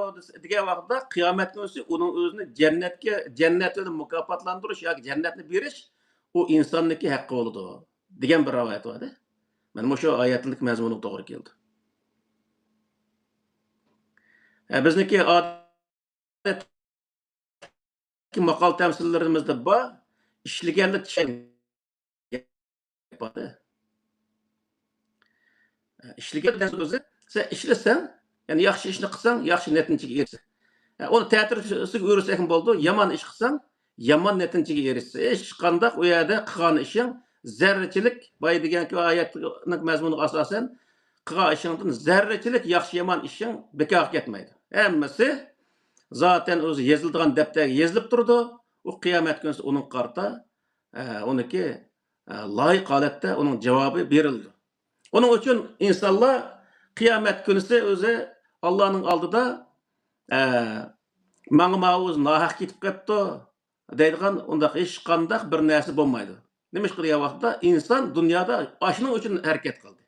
دېگەن ۋاقىتتا، قىيامەت كۈنىسى ئۇنىڭ ئۆزىنى جەننەتكە، جەننەت بىلەن مۇكاپاتلاندۇرۇش ياكى جەننەتنى بېرىش ئۇ ئىنساننىڭكى ھەققى بولىدۇ دېگەن بىر رىۋايەت بار-دە. مانا مۇشۇ ئايەتلىك مەزمۇنغا توغرا كېلىدۇ. ئە، بىزنىڭكى ئادەتتىكى ماقال تەمسىللىرىمىزدە بار، ئىشلىگەنلا چىشەن گەپ بار-دە. ئىشلىگەن دېگەن سۆزى، سەن ئىشلىسەڭ، يەنى ياخشى ئىشنى قىلساڭ، ياخشى نەتىجىگە ئېرىشىسەن. ئۇنى تەتۈرىسىگە ئۆرۈسەكمۇ بولىدۇ، يامان ئىش قىلساڭ، يامان نەتىجىگە ئېرىشىسەن. ھېچقانداق ئۇ يەردە قىلغان ئىشىڭ زەررىچىلىك، بايا دېگەنكى ئايەتنىڭ مەزمۇنىغا ئاساسەن، قىلغان ئىشىڭدىن زەررىچىلىك ياخشى-يامان ئىشىڭ بىكارغا كەتمەيدۇ. ھەممىسى زاتەن ئۆزى يېزىلىدىغان دەپتەرگە يېزىلىپ تۇرىدۇ. ئۇ قىيامەت كۈنىسى ئۇنىڭغا قارىتا، ئە، ئۇنىڭكى، ئە، لايىق ھالەتتە ئۇنىڭ جاۋابى بېرىلىدۇ. ئۇنىڭ ئۈچۈن ئىنسانلار قىيامەت كۈنىسى ئۆزى ئاللانىڭ ئالدىدا، ئە، ماڭا ماۋۇ ئۆزى ناھەق كېتىپ قېپتۇ دەيدىغان ئۇنداق ھېچقانداق بىر نەرسە بولمايدۇ. نېمىشقا دېگەن ۋاقىتتا ئىنسان دۇنيادا ئاشۇنىڭ ئۈچۈن ھەرىكەت قىلدى.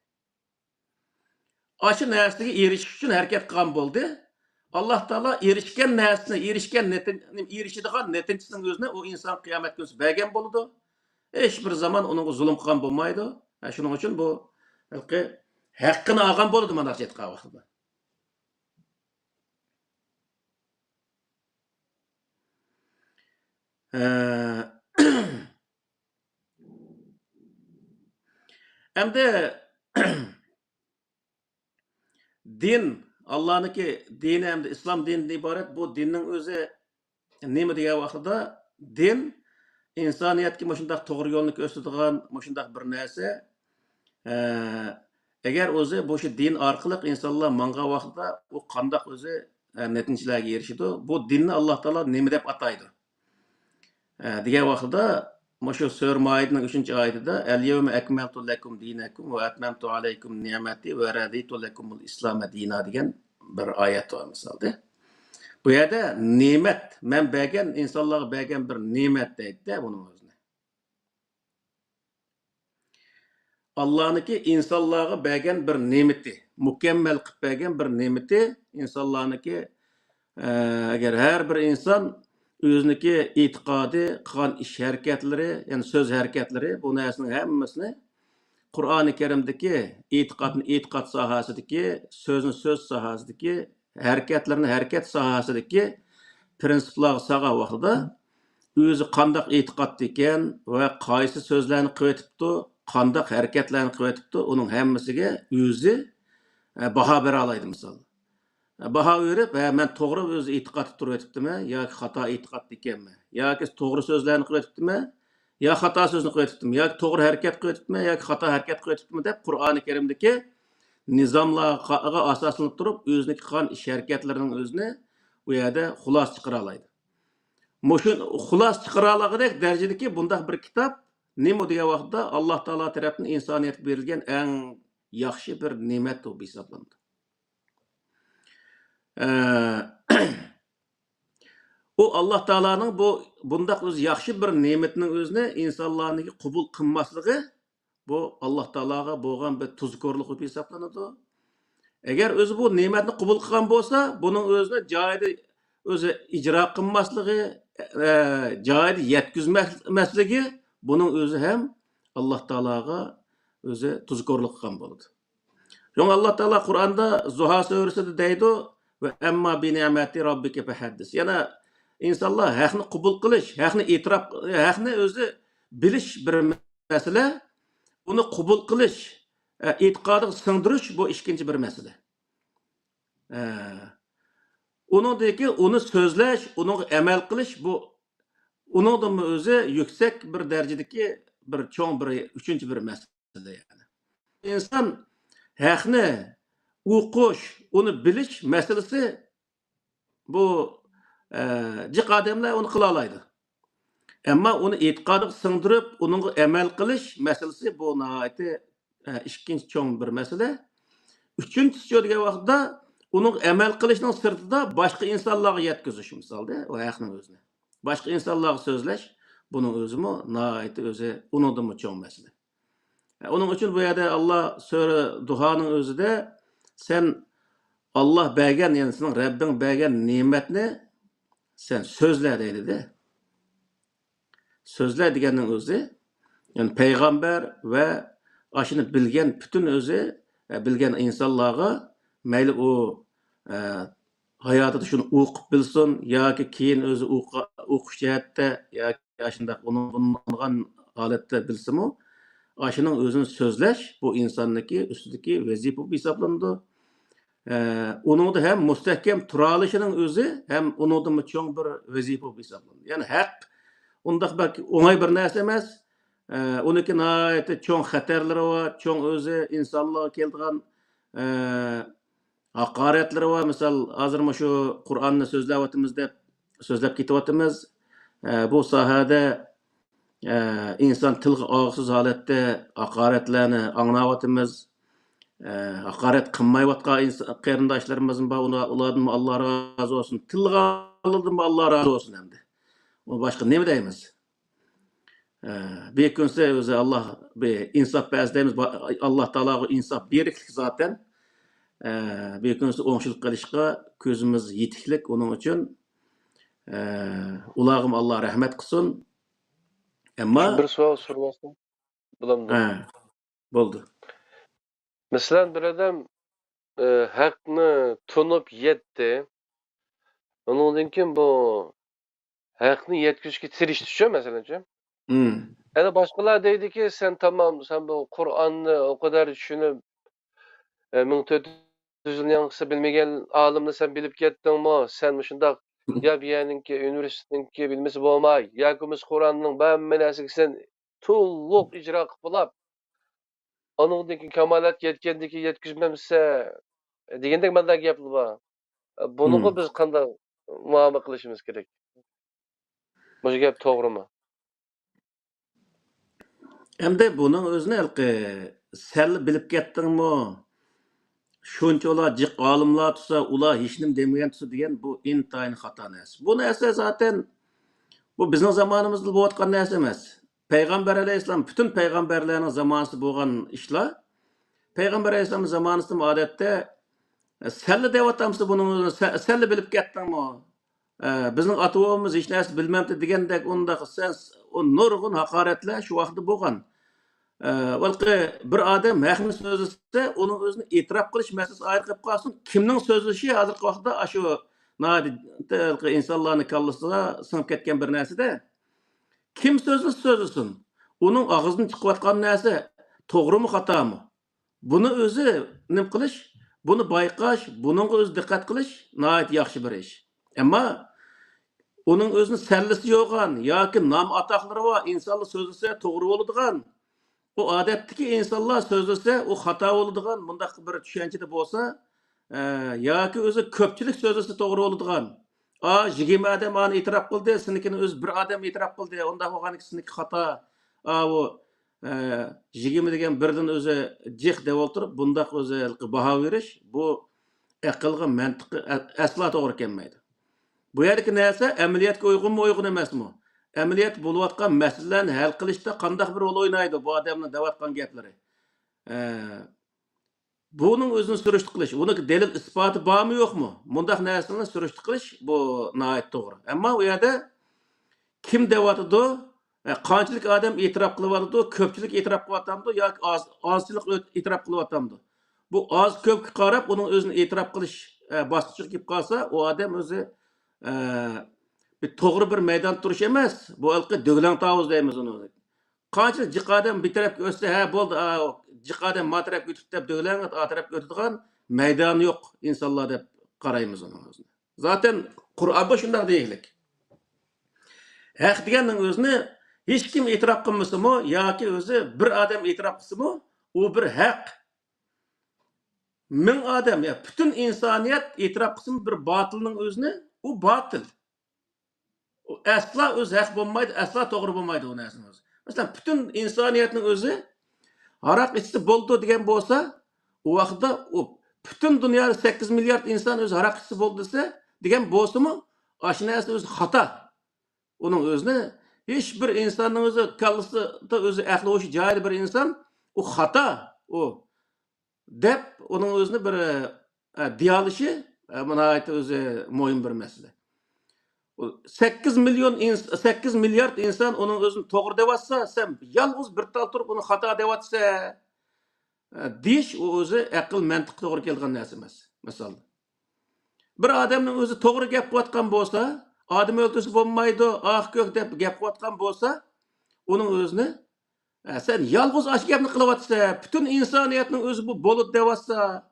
ئاشۇ نەرسىگە ئېرىشىش ئۈچۈن ھەرىكەت قىلغان بولدى. ئاللا تائالا ئېرىشكەن نەرسىسىنى، ئېرىشكەن نەتىج-، ئېرىشىدىغان نەتىجىسىنىڭ ئۆزىنى ئۇ ئىنسان قىيامەت كۈنىسى بەرگەن بولىدۇ. ھېچ بىر زامان ئۇنىڭغا زۇلۇم قىلغان بولمايدۇ. ھە، شۇنىڭ ئۈچۈن بۇ ھېلىقى ھەققىنى ئالغان بولىدۇ، مانداقچە ئېيتقان ۋاقتىدا. ھە. ئەمدى دىن، ئاللانىڭكى دىنى ئەمدى ئىسلام دىنىدىن ئىبارەت. بۇ دىننىڭ ئۆزى نېمە دېگەن ۋاقتىدا، دىن ئىنسانىيەتكە مۇشۇنداق توغرا يولنى كۆرسىتىدىغان مۇشۇنداق بىر نەرسە. ئە، ئەگەر ئۆزى بۇ شۇ دىن ئارقىلىق ئىنسانلار ماڭغان ۋاقتىدا ئۇ قانداق ئۆزى، ئە، نەتىجىلەرگە ئېرىشىدۇ؟ بۇ دىننى ئاللا تائالا نېمە دەپ ئاتايدۇ؟ ئە، دېگەن ۋاقتىدا مۇشۇ سۈرە مائىدىنىڭ ئۈچىنچى ئايىتىدە، «اليوم أكملت لكم دينكم وأتممت عليكم نعمتي ورضيت لكم الإسلام دينا» دېگەن بىر ئايەت بار مىسالدا. بۇ يەردە نېمەت، مەن بەرگەن، ئىنسانلارغا بەرگەن بىر نېمەت دەيدۇ بۇنىڭ ئۆزىنى. ئاللانىڭكى ئىنسانلارغا بەرگەن بىر نېمىتى، مۇكەممەل قىلىپ بەرگەن بىر نېمىتى ئىنسانلارنىڭكى، ئە، ئەگەر ھەر بىر ئىنسان ئۆزىنىڭكى ئېتىقادى، قىلغان ئىش ھەرىكەتلىرى، يەنى سۆز ھەرىكەتلىرى، بۇ نەرسىنىڭ ھەممىسىنى قۇرئانى كەرىمدىكى ئېتىقادنى ئېتىقاد ساھەسىدىكى، سۆزنى سۆز ساھەسىدىكى، ھەرىكەتلىرىنى ھەرىكەت ساھەسىدىكى پىرىنسىپلارغا سالغان ۋاقتىدا، ئۆزى قانداق ئېتىقادتا ئىكەن ۋە قايسى سۆزلەرنى قىلىۋېتىپتۇ، قانداق ھەرىكەتلەرنى قىلىۋېتىپتۇ، ئۇنىڭ ھەممىسىگە ئۆزى، ئە، باھا بېرەلەيدۇ مىسال. باھا بېرىپ، ھە، مەن توغرا ئۆزى ئېتىقادتا تۇرۇۋېتىپتىمەن ياكى خاتا ئېتىقادتا ئىكەنمەن، ياكى توغرا سۆزلەرنى قىلىۋېتىپتىمەن، يا خاتا سۆزنى قىلىۋېتىپتىمەن، ياكى توغرا ھەرىكەت قىلىۋېتىپتىمەن، ياكى خاتا ھەرىكەت قىلىۋېتىپتىمەن دەپ قۇرئانى كەرىمدىكى نىزاملارغا ئاساسلىنىپ تۇرۇپ، ئۆزىنىڭكى قىلغان ئىش ھەرىكەتلىرىنىڭ ئۆزىنى ئۇ يەردە خۇلاسە چىقىرالايدۇ. مۇشۇ خۇلاسە چىقىرالاغۇدەك دەرىجىدىكى بۇنداق بىر كىتاب نېمە دېگەن ۋاقىتتا، ئاللا تائالا تەرەپتىن ئىنسانىيەتكە بېرىلگەن ئەڭ ياخشى بىر نېمەت بولۇپ ھېسابلىنىدۇ. ئە، ئۇ ئاللا تائالانىڭ بۇ، بۇنداق ئۆزى ياخشى بىر نېمىتىنىڭ ئۆزىنى ئىنسانلارنىڭكى قوبۇل قىلماسلىقى، بۇ ئاللا تائالاغا بولغان بىر تۇزكورلۇق بولۇپ ھېسابلىنىدۇ. ئەگەر ئۆزى بۇ نېمەتنى قوبۇل قىلغان بولسا، بۇنىڭ ئۆزىنى جايىدا ئۆزى ئىجرا قىلماسلىقى، ئە، جايىدا يەتكۈزمەسلىكى، بۇنىڭ ئۆزى ھەم ئاللا تائالاغا ئۆزى تۇزكورلۇق قىلغان بولىدۇ. شۇڭا ئاللا تائالا قۇرئاندا زۇھا سۈرىسىدە دەيدۇ، «ۋە ئەمما بىنىئمەتى رەببىكە فەھەددىس.» يەنە ئىنسانلار ھەقنى قوبۇل قىلىش، ھەقنى ئېتىراپ، ھەقنى ئۆزى بىلىش بىر مەسىلە، ئۇنى قوبۇل قىلىش، ئە، ئېتىقادىغا سىڭدۈرۈش، بۇ ئىككىنچى بىر مەسىلە. ئە، ئۇنىڭدىن كېيىن ئۇنى سۆزلەش، ئۇنىڭغا ئەمەل قىلىش، بۇ ئۇنىڭدىنمۇ ئۆزى يۈكسەك بىر دەرىجىدىكى بىر چوڭ بىر ئۈچىنچى بىر مەسىلە، يەنى. ئىنسان ھەقنى ئۇقۇش، ئۇنى بىلىش مەسىلىسى، بۇ، ئە، جىق ئادەملەر ئۇنى قىلالايدۇ. ئەمما ئۇنى ئېتىقادىغا سىڭدۈرۈپ، ئۇنىڭغا ئەمەل قىلىش مەسىلىسى، بۇ ناھايىتى، ئە، ئىككىنچى چوڭ بىر مەسىلە. ئۈچىنچىسى دېگەن ۋاقىتتا، ئۇنىڭغا ئەمەل قىلىشنىڭ سىرتىدا باشقا ئىنسانلارغا يەتكۈزۈش، مىسالدا، ئۇ ھەقنىڭ ئۆزىنى. باشقا ئىنسانلارغا سۆزلەش، بۇنىڭ ئۆزىمۇ ناھايىتى ئۆزى ئۇنىڭدىنمۇ چوڭ مەسىلە. ئۇنىڭ ئۈچۈن بۇ يەردە ئاللا سۈرە دۇھانىڭ ئۆزىدە، سەن ئاللا بەرگەن، يەنى سېنىڭ رەببىڭ بەرگەن نېمەتنى سەن سۆزلە دەيدۇ-دە. سۆزلە دېگەننىڭ ئۆزى، يەنى پەيغەمبەر ۋە ئاشۇنى بىلگەن پۈتۈن ئۆزى، ئە، بىلگەن ئىنسانلارغا، مەيلى ئۇ، ئە، ھاياتىدا شۇنى ئوقۇپ بىلسۇن ياكى كېيىن ئۆزى ئوقۇ-، ئوقۇش جەھەتتە ياكى ئاشۇنداق ئۇنىڭغا ئۇنىغان ھالەتتە بىلسىمۇ، ئاشۇنىڭ ئۆزىنى سۆزلەش بۇ ئىنساننىڭكى ئۈستىدىكى ۋەزىپە بولۇپ ھېسابلىنىدۇ. ئە، ئۇنىڭدا ھەم مۇستەھكەم تۇرالىشىنىڭ ئۆزى ھەم ئۇنىڭدىنمۇ چوڭ بىر ۋەزىپە بولۇپ ھېسابلىنىدۇ. يەنى ھەق ئۇنداق بەك ئوڭاي بىر نەرسە ئەمەس. ئە، ئۇنىڭكى ناھايىتى چوڭ خەتەرلىرى بار، چوڭ ئۆزى ئىنسانلارغا كېلىدىغان، ئە، ھاقارەتلىرى بار. مىسال، ھازىر مۇشۇ قۇرئاننى سۆزلەۋاتىمىز دەپ سۆزلەپ كېتىۋاتىمىز. ئە، بۇ ساھەدە، ئە، ئىنسان تىلغا ئالغۇسىز ھالەتتە ھاقارەتلەرنى ئاڭلاۋاتىمىز. ئە، ھاقارەت قىلمايۋاتقان ئىنس-، قېرىنداشلىرىمىزمۇ بار، ئۇلار، ئۇلاردىنمۇ ئاللا رازى بولسۇن. تىلغا ئالغاندىنمۇ ئاللا رازى بولسۇن ئەمدى. ئۇ باشقا نېمە دەيمىز؟ ئە، بىر كۈنسى ئۆزى ئاللا بىر ئىنساپ بەرسە دەيمىز، با-، ئاللا تائالا ئىنساپ بېرىكلىك زاتەن. ئە، بىر كۈنسى ئوڭشىلىپ قېلىشقا كۆزىمىز يېتىكلىك ئۇنىڭ ئۈچۈن. ئە، ئۇلارغىمۇ ئاللا رەھمەت قىلسۇن. ئەمما بىر سوئال سورىۋالسام بولامدۇ؟ ھە، بولدى. مەسىلەن، بىر ئادەم، ئە، ھەقنى تونۇپ يەتتى. ئۇنىڭدىن كېيىن بۇ ھەقنى يەتكۈزۈشكە تىرىشتىچۇ، مەسىلەنچۇ. مم. ئەنە باشقىلار دەيدىكى، سەن تامام، سەن بۇ قۇرئاننى ئۇ قەدەر چۈشىنىپ، ئە، مىڭ تۆت يۈز يىلنىڭ ياڭزىسى بىلمىگەن ئالىمنى سەن بىلىپ كەتتىڭمۇ؟ سەن مۇشۇنداق يا بۇ يەرنىڭكى ئۇنىۋېرسىتېتنىڭكى بىلمىسە بولماي، ياكى بولمىسا قۇرئاننىڭ ھەممە نەرسىگە سەن تولۇق ئىجرا قىلىپ بولاپ، ئانىڭدىن كېيىن كامالەتكە يەتكەندىن كېيىن يەتكۈزمەمسە دېگەندەك مەنىدە گەپلەر بار. بۇنىڭغا مم. بىز قانداق مۇئامىلە قىلىشىمىز كېرەك؟ مۇشۇ گەپ توغرىمۇ؟ ئەمدى بۇنىڭ ئۆزىنى ھېلىقى سەنلا بىلىپ كەتتىڭمۇ؟ شۇنچە ئۇلار جىق ئالىملار تۇرسا، ئۇلار ھېچنېمە دېمىگەن تۇرسا دېگەن، بۇ ئىنتايىن خاتا نەرسە. بۇ نەرسە زاتەن بۇ بىزنىڭ زامانىمىزدا بولۇۋاتقان نەرسە ئەمەس. پەيغەمبەر ئەلەيھىسسالام، پۈتۈن پەيغەمبەرلەرنىڭ زامانىسىدا بولغان ئىشلار. پەيغەمبەر ئەلەيھىسسالامنىڭ زامانىسىدىمۇ ئادەتتە، سەنلا دەۋاتامسەن بۇنىڭ ئۆزىنى، سە-، سەنلا بىلىپ كەتتىڭمۇ؟ ئە، بىزنىڭ ئاتا-بوۋىمىز ھېچ نەرسە بىلمەمتى دېگەندەك ئۇنداق سەن، ئۇ نۇرغۇن ھاقارەتلەر شۇ ۋاقىتتا بولغان. ئە، بىر ئادەم ھەقنى سۆزلىسە، ئۇنىڭ ئۆزىنى ئېتىراپ قىلىش مەسىلىسى ئايرى قېلىپ قالسۇن. كىمنىڭ سۆزلىشى ھازىرقى ۋاقىتتا ئاشۇ ناھايىتى ئىنسانلارنىڭ كاللىسىغا سىڭىپ كەتكەن بىر نەرسىدە. كىم سۆزلىسە سۆزلىسۇن، ئۇنىڭ ئاغزىدىن چىقىۋاتقان نەرسە توغرىمۇ، خاتامۇ؟ بۇنى ئۆزى نېمە قىلىش، بۇنى بايقاش، بۇنىڭغا ئۆزى دىققەت قىلىش ناھايىتى ياخشى بىر ئىش. ئەمما ئۇنىڭ ئۆزىنىڭ سەللىسى يوغان ياكى نام-ئاتاقلىرى بار ئىنسانلار سۆزلىسە توغرا بولىدىغان، ئۇ ئادەتتىكى ئىنسانلار سۆزلىسە ئۇ خاتا بولىدىغان مۇنداق بىر چۈشەنچىدە بولسا، ئە، ياكى ئۆزى كۆپچىلىك سۆزلىسە توغرا بولىدىغان. ئا، يىگىرمە ئادەم ئانى ئېتىراپ قىلدى، سېنىڭكىنى ئۆزى بىر ئادەم ئېتىراپ قىلدى. ئۇنداق بولغاندىكىن سېنىڭكى خاتا. ئا، ئۇ، ئە، يىگىرمە دېگەن بىردىن ئۆزى جىق دەپ ئولتۇرۇپ، بۇنداق ئۆزى باھا بېرىش، بۇ ئەقىلگە، مەنتىققە ئە-، ئەسلا توغرا كەلمەيدۇ. بۇ يەردىكى نەرسە ئەمەلىيەتكە ئۇيغۇنمۇ، ئۇيغۇن ئەمەسمۇ؟ ئەمەلىيەتتە بولۇۋاتقان مەسىلىلەرنى ھەل قىلىشتا قانداق بىر رول ئوينايدۇ بۇ ئادەمنىڭ دەۋاتقان گەپلىرى؟ ئە، بۇنىڭ ئۆزىنى سۈرۈشتە قىلىش، ئۇنىڭ دەلىل ئىسپاتى بارمۇ يوقمۇ؟ مۇنداق نەرسىلەرنى سۈرۈشتە قىلىش، بۇ ناھايىتى توغرا. ئەمما ئۇ يەردە كىم دەۋاتىدۇ؟ ئە، قانچىلىك ئادەم ئېتىراپ قىلىۋاتىدۇ؟ كۆپچىلىك ئېتىراپ قىلىۋاتامدۇ ياكى ئاز، ئازچىلىق ئۆت-، ئېتىراپ قىلىۋاتامدۇ؟ بۇ ئاز كۆپكە قاراپ ئۇنىڭ ئۆزىنى ئېتىراپ قىلىش، ئە، باسقۇچىغا كېلىپ قالسا، ئۇ ئادەم ئۆزى، ئە، بىر توغرا بىر مەيداندا تۇرۇش ئەمەس. بۇ ھېلىقى دۆگلەڭ تاۋۇز دەيمىز ئۇنى. قانچىلىك جىق ئادەم بىر تەرەپكە ئۆتسە، ھە، بولدى، ئا، جىق ئادەم ما تەرەپكە ئۆتۈپتۇ دەپ دۆلەڭ ئا تەرەپكە ئۆتىدىغان مەيدانى يوق ئىنسانلار دەپ قارايمىز ئۇنىڭ ئۆزىنى. زاتەن قۇرئانمۇ شۇنداق دېيىشلىك. ھەق دېگەننىڭ ئۆزىنى ھېچكىم ئېتىراپ قىلمىسىمۇ ياكى ئۆزى بىر ئادەم ئېتىراپ قىلسىمۇ، ئۇ بىر ھەق. مىڭ ئادەم يا پۈتۈن ئىنسانىيەت ئېتىراپ قىلسىمۇ بىر باتىلنىڭ ئۆزىنى، ئۇ باتىل. ئۇ ئەسلا ئۆزى ھەق بولمايدۇ، ئەسلا توغرا بولمايدۇ ئۇ نەرسىنىڭ ئۆزى. مەسىلەن، پۈتۈن ئىنسانىيەتنىڭ ئۆزى ھاراق ئىچسە بولىدۇ دېگەن بولسا، ئۇ ۋاقىتتا ئۇ پۈتۈن دۇنيادا سەككىز مىليارد ئىنسان ئۆزى ھاراق ئىچسە بولىدۇ دېسە، دېگەن بولسىمۇ، ئاشۇ نەرسە ئۆزى خاتا. ئۇنىڭ ئۆزىنى ھېچ بىر ئىنساننىڭ ئۆزى كاللىسىدا ئۆزى ئەقلى ھوشى جايىدا بىر ئىنسان، ئۇ خاتا، ئۇ دەپ ئۇنىڭ ئۆزىنى بىر، ئە، دېيالىشى، ئە، بۇ ناھايىتى ئۆزى مۇھىم بىر مەسىلە. ئۇ سەككىز مىليون ئىنس-، سەككىز مىليارد ئىنسان ئۇنىڭ ئۆزىنى توغرا دەۋاتسا، سەن يالغۇز بىر تال تۇرۇپ ئۇنى خاتا دەۋاتىسەن، ئە، دېيىش ئۇ ئۆزى ئەقىل مەنتىققا توغرا كېلىدىغان نەرسە ئەمەس. مىسال، بىر ئادەمنىڭ ئۆزى توغرا گەپ قىلىۋاتقان بولسا، ئادەم ئۆلتۈرسە بولمايدۇ، ئاق كۆك دەپ گەپ قىلىۋاتقان بولسا، ئۇنىڭ ئۆزىنى، ئە، سەن يالغۇز ئاشۇ گەپنى قىلىۋاتىسەن، پۈتۈن ئىنسانىيەتنىڭ ئۆزى بۇ بولىدۇ دەۋاتسا،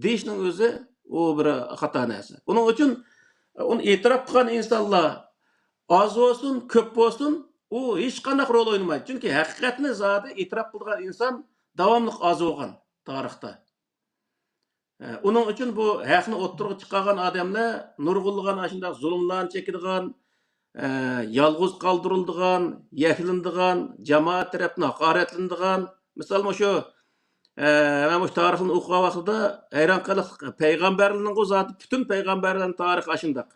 دېيىشنىڭ ئۆزى ئۇ بىر خاتا نەرسە. ئۇنىڭ ئۈچۈن ئۇنى ئېتىراپ قىلغان ئىنسانلار ئاز بولسۇن، كۆپ بولسۇن، ئۇ ھېچقانداق رول ئوينىمايدۇ. چۈنكى ھەقىقەتنى زادى ئېتىراپ قىلىدىغان ئىنسان داۋاملىق ئاز بولغان تارىختا. ئە، ئۇنىڭ ئۈچۈن بۇ ھەقنى ئوتتۇرىغا چىقارغان ئادەملەر نۇرغۇنلىغان ئاشۇنداق زۇلۇملارنى چېكىدىغان، ئە، يالغۇز قالدۇرۇلىدىغان، يەكلىنىدىغان، جامائەت تەرەپتىن ھاقارەتلىنىدىغان. مىسال، مۇشۇ، ئە، مەن مۇشۇ تارىخنى ئوقۇغان ۋاقتىدا ھەيران قېلىقلىق، پەيغەمبەرلەرنىڭ زاتى، پۈتۈن پەيغەمبەرلەرنىڭ تارىخى ئاشۇنداق.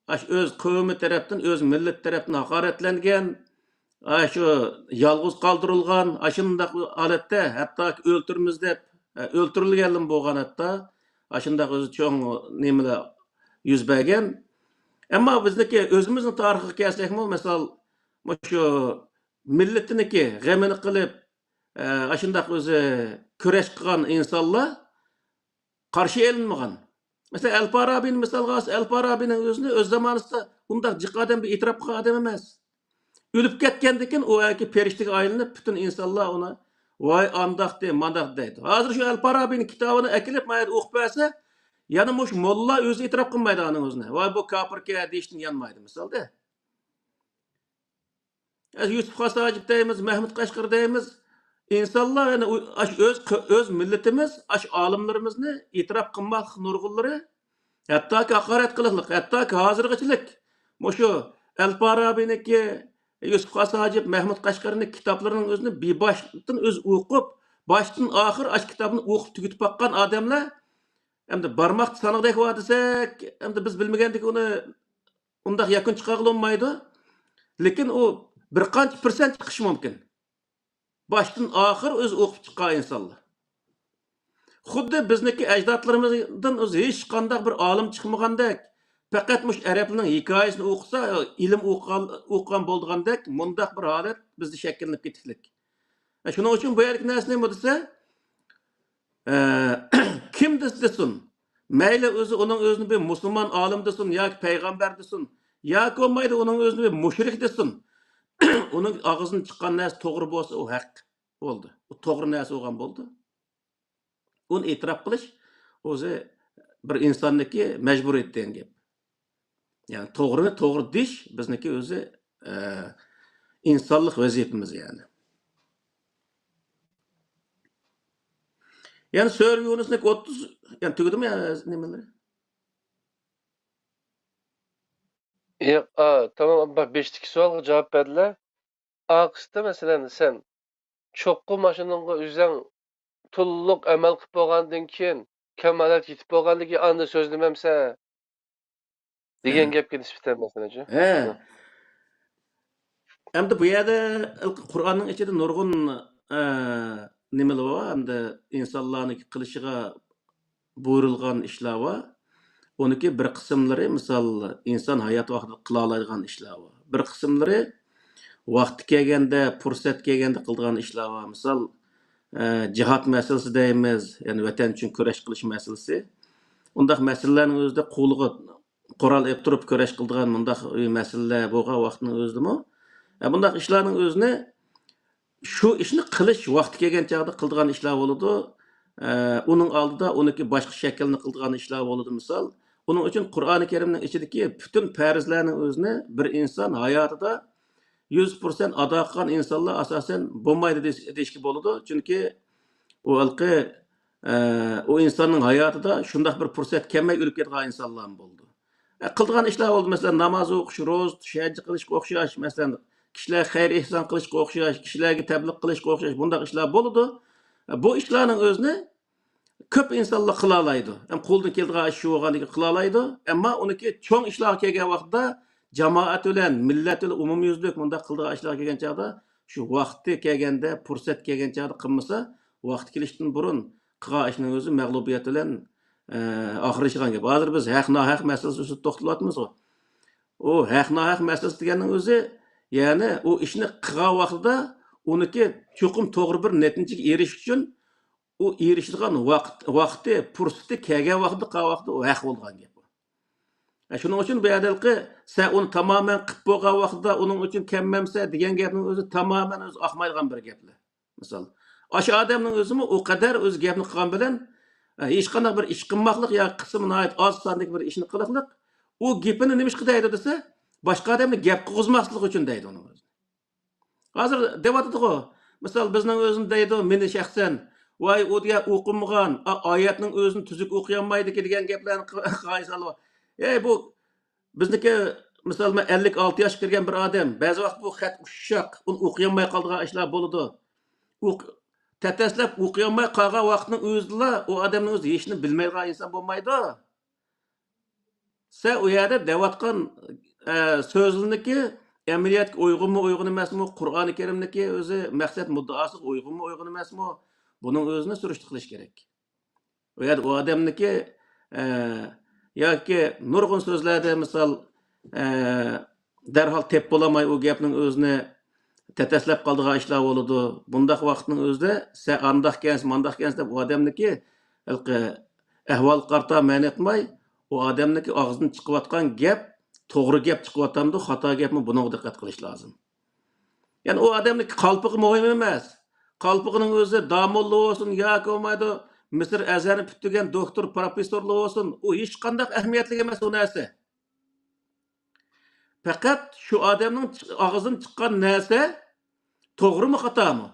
ئاشۇ ئۆز قەۋمى تەرەپتىن، ئۆز مىللىتى تەرەپتىن ھاقارەتلەنگەن، ئاشۇ يالغۇز قالدۇرۇلغان، ئاشۇنداق ھالەتتە ھەتتاكى ئۆلتۈرىمىز دەپ، ئۆلتۈرۈلگەنلىمۇ بولغان ھەتتا. ئاشۇنداق ئۆزى چوڭ نېمىلەر يۈز بەرگەن. ئەمما بىزنىڭكى ئۆزىمىزنىڭ تارىخىغا كەلسەكمۇ، مىسال، مۇشۇ مىللىتىنىڭكى غېمىنى قىلىپ، ئاشۇنداق ئۆزى كۈرەش قىلغان ئىنسانلار قارشى ئېلىنمىغان. مەسىلەن، ئەلفارابىنى مىسالغا ئالسا، ئەلفارابىنىڭ ئۆزىنى ئۆز زامانىسىدا ئۇنداق جىق ئادەم بىر ئېتىراپ قىلغان ئادەم ئەمەس. ئۆلۈپ كەتكەندىن كېيىن ئۇ ھەركى پېرىشتىگە ئايلىنىپ، پۈتۈن ئىنسانلار ئۇنى، ۋاي ئانداقتى، مانداق دەيدۇ. ھازىر شۇ ئەلفارابىنىڭ كىتابىنى ئەكېلىپ، ما يەردە ئوقۇپ بەرسە، يەنە مۇشۇ موللا ئۆزى ئېتىراپ قىلمايدۇ ئانىڭ ئۆزىنى. ۋاي بۇ كاپىركەن دېيىشتىن يانمايدۇ، مىسالدا. يۈسۈپ خاس ھاجىپ دەيمىز، مەھمۇد قەشقىرى دەيمىز. ئىنسانلار يەنە ئۇ-، ئاشۇ ئۆز، ئۆز مىللىتىمىز، ئاشۇ ئالىملىرىمىزنى ئېتىراپ قىلماسلىق نۇرغۇنلىرى. ھەتتاكى ھاقارەت قىلىقلىق، ھەتتاكى ھازىرغىچىلىك مۇشۇ ئەلپارابىنىڭكى، يۈسۈپ خاس ھاجىپ، مەھمۇد قەشقەرىنىڭ كىتابلىرىنىڭ ئۆزىنى بىباشتىن ئۆزى ئوقۇپ، باشتىن ئاخىر ئاشۇ كىتابنى ئوقۇپ تۈگىتىپ باققان ئادەملەر، ئەمدى بارماقتا سانىغۇدەك بار دېسەك، ئەمدى بىز بىلمىگەندىكى ئۇنى ئۇنداق يەكۈن چىقارغىلى بولمايدۇ. لېكىن ئۇ بىر قانچە پىرسەنت چىقىشى مۇمكىن. باشتىن ئاخىر ئۆزى ئوقۇپ چىققان ئىنسانلار. خۇددى بىزنىڭكى ئەجدادلىرىمىزدىن ئۆزى ھېچقانداق بىر ئالىم چىقمىغاندەك، پەقەت مۇشۇ ئەرەبلەرنىڭ ھېكايىسىنى ئوقۇسا، ئىلىم ئوقۇغان، ئوقۇغان بولىدىغاندەك، مۇنداق بىر ھالەت بىزدە شەكىللىنىپ كېتىكلىك. شۇنىڭ ئۈچۈن بۇ يەردىكى نەرسە نېمە دېسە، ئە، كىم دېسە دېسۇن، مەيلى ئۆزى ئۇنىڭ ئۆزىنى بىر مۇسۇلمان ئالىم دېسۇن ياكى پەيغەمبەر دېسۇن، ياكى بولمايدۇ ئۇنىڭ ئۆزىنى بىر مۇشرىك دېسۇن، ئۇنىڭ ئاغزىدىن چىققان نەرسە توغرا بولسا، ئۇ ھەق بولدى. ئۇ توغرا نەرسە بولغان بولدى. ئۇنى ئېتىراپ قىلىش ئۆزى بىر ئىنساننىڭكى مەجبۇرىيىتى دېگەن گەپ. يەنى توغرىنى توغرا دېيىش بىزنىڭكى ئۆزى، ئە، ئىنسانلىق ۋەزىپىمىز يەنى. يەنى سۈرە يۇنۇسنىڭكى ئوتتۇز، يەنى تۈگىدىمۇ يا نېمىلىرى؟ ياق، ئا، تامام، بېشىدىكى سوئالغا جاۋاب بەردىلە. ئارقىسىدا، مەسىلەن، سەن چوقۇم ئاشۇنىڭغا ئۆزۈڭ تولۇق ئەمەل قىلىپ بولغاندىن كېيىن، كامالەتكە يېتىپ بولغاندىن كېيىن ئاندىن سۆزلىمەمسەن دېگەن ھە. گەپكە نىسبەتەن، مەسىلەنچۇ؟ ھە. ھە. ئەمدى بۇ يەردە قۇرئاننىڭ ئىچىدە نۇرغۇن، ئە، نېمىلەر بار، ئەمدى ئىنسانلارنىڭ قىلىشىغا بۇيرۇلغان ئىشلار بار. ئۇنىڭكى بىر قىسىملىرى، مىسال، ئىنسان ھايات ۋاقتىدا قىلالايدىغان ئىشلار بار. بىر قىسىملىرى ۋاقتى كەلگەندە، پۇرسەت كەلگەندە قىلىدىغان ئىشلار بار. مىسال، ئە، جىھاد مەسىلىسى دەيمىز، يەنى ۋەتەن ئۈچۈن كۈرەش قىلىش مەسىلىسى. ئۇنداق مەسىلىلەرنىڭ ئۆزىدە قولىغا قورال ئېلىپ تۇرۇپ كۈرەش قىلىدىغان مۇنداق مەسىلىلەر بولغان ۋاقىتنىڭ ئۆزىدىمۇ، ئە، بۇنداق ئىشلارنىڭ ئۆزىنى شۇ ئىشنى قىلىش ۋاقتى كەلگەن چاغدا قىلىدىغان ئىشلار بولىدۇ. ئە، ئۇنىڭ ئالدىدا ئۇنىڭكى باشقا شەكىلنى قىلىدىغان ئىشلار بولىدۇ. مىسال، ئۇنىڭ ئۈچۈن قۇرئانى كەرىمنىڭ ئىچىدىكى پۈتۈن پەرزلەرنىڭ ئۆزىنى بىر ئىنسان ھاياتىدا يۈز پىرسەنت ئادا قىلغان ئىنسانلار ئاساسەن بولمايدۇ دېيىش-، دېيىشكە بولىدۇ. چۈنكى ئۇ ھېلىقى، ئە، ئۇ ئىنساننىڭ ھاياتىدا شۇنداق بىر پۇرسەت كەلمەي ئۆلۈپ كېتىدىغان ئىنسانلارمۇ بولىدۇ. ئە، قىلىدىغان ئىشلار بولدى. مەسىلەن، ناماز ئوقۇش، روزا تۇتۇش، ھەج قىلىشقا ئوخشاش. مەسىلەن، كىشىلەرگە خەير ئېھسان قىلىشقا ئوخشاش، كىشىلەرگە تەبلىغ قىلىشقا ئوخشاش بۇنداق ئىشلار بولىدۇ. ئە، بۇ ئىشلارنىڭ ئۆزىنى كۆپ ئىنسانلار قىلالايدۇ. ھەم قولىدىن كېلىدىغان ئىش شۇ بولغاندىن كېيىن قىلالايدۇ. ئەمما ئۇنىڭكى چوڭ ئىشلارغا كەلگەن ۋاقىتتا جامائەت بىلەن، مىللەت بىلەن ئومۇميۈزلۈك مۇنداق قىلىدىغان ئىشلارغا كەلگەن چاغدا، شۇ ۋاقتى كەلگەندە، پۇرسەت كەلگەن چاغدا قىلمىسا، ۋاقتى كېلىشتىن بۇرۇن قىلغان ئىشنىڭ ئۆزى مەغلۇبىيەت بىلەن، ئە، ئاخىرلىشىدىغان گەپ. ھازىر بىز ھەق-ناھەق مەسىلىسى ئۈستىدە توختىلىۋاتىمىزغۇ. ئۇ ھەق-ناھەق مەسىلىسى دېگەننىڭ ئۆزى، يەنى ئۇ ئىشنى قىلغان ۋاقتىدا ئۇنىڭكى چوقۇم توغرا بىر نەتىجىگە ئېرىشىش ئۈچۈن ئۇ ئېرىشىدىغان ۋاقىت، ۋاقتى، پۇرسىتى كەلگەن ۋاقتىدا قىلغان ۋاقتىدا ئۇ ھەق بولىدىغان گەپ. ئە، شۇنىڭ ئۈچۈن بۇ يەردىكى سەن ئۇنى تامامەن قىپ بولغان ۋاقتىدا ئۇنىڭ ئۈچۈن كەممەمسە دېگەن گەپنىڭ ئۆزى تامامەن ئۆزى ئاقمايدىغان بىر گەپلەر. مىسال، ئاشۇ ئادەمنىڭ ئۆزىمۇ ئۇ قەدەر ئۆزى گەپنى قىلغان بىلەن، ئە، ھېچقانداق بىر ئىش قىلماقلىق ياكى قىسمى ناھايىتى ئاز ساندىكى بىر ئىشنى قىلىقلىق. ئۇ گېپىنى نېمىشقا دەيدۇ دېسە، باشقا ئادەمنى گەپ قىلغۇزماسلىق ئۈچۈن دەيدۇ ئۇنىڭ ئۆزىنى. ھازىر دەۋاتىدىغۇ. مىسال، بىزنىڭ ئۆزىنى دەيدۇ، مېنى شەخسەن، ۋاي، ئۇ دېگەن ئوقۇمىغان، ئا-، ئايەتنىڭ ئۆزىنى تۈزۈك ئوقۇيالمايدىكى دېگەن گەپلەرنى قىلغان ئىنسانلار بار. ئەي، بۇ بىزنىڭكى، مىسال، مەن ئەللىك ئالتە ياشقا كىرگەن بىر ئادەم، بەزى ۋاقىت بۇ خەت ئۇششاق، ئۇنى ئوقۇيالماي قالىدىغان ئىشلار بولىدۇ. ئوق-، تەتەسلەپ ئوقۇيالماي قالغان ۋاقىتنىڭ ئۆزىدىلا ئۇ ئادەمنىڭ ئۆزى ھېچنېمە بىلمەيدىغان ئىنسان بولمايدۇ. سەن ئۇ يەردە دەۋاتقان، ئە، سۆزلىرىنىڭكى ئەمەلىيەتكە ئۇيغۇنمۇ، ئۇيغۇن ئەمەسمۇ، قۇرئانى كەرىمنىكى ئۆزى مەقسەت مۇددىئاسىغا ئۇيغۇنمۇ، ئۇيغۇن ئەمەسمۇ، بۇنىڭ ئۆزىنى سۈرۈشتە قىلىش كېرەك. ئۇ يەردە ئۇ ئادەمنىكى، ئە، ياكى نۇرغۇن سۆزلەردە مىسال، ئە، دەرھال تېپىپ بولالماي ئۇ گەپنىڭ ئۆزىنى تەتەسلەپ قالىدىغان ئىشلار بولىدۇ. بۇنداق ۋاقىتنىڭ ئۆزىدە سەن ئانداقكەنسەن، مانداقكەنسەن دەپ ئۇ ئادەمنىكى ھېلىقى ئەھۋالغا قارىتا مەنە ئېيتماي، ئۇ ئادەمنىڭكى ئاغزىدىن چىقىۋاتقان گەپ توغرا گەپ چىقىۋاتامدۇ، خاتا گەپمۇ، بۇنىڭغا دىققەت قىلىش لازىم. يەنى ئۇ ئادەمنىڭكى قالپىقى مۇھىم ئەمەس. قالپىقىنىڭ ئۆزى داموللا بولسۇن ياكى بولمايدۇ، مىسىر ئەزھەرنى پۈتتۈرگەن دوكتور، پروفېسسورلا بولسۇن، ئۇ ھېچقانداق ئەھمىيەتلىك ئەمەس ئۇ نەرسە. پەقەت شۇ ئادەمنىڭ چىق-، ئاغزىدىن چىققان نەرسە توغرىمۇ، خاتامۇ؟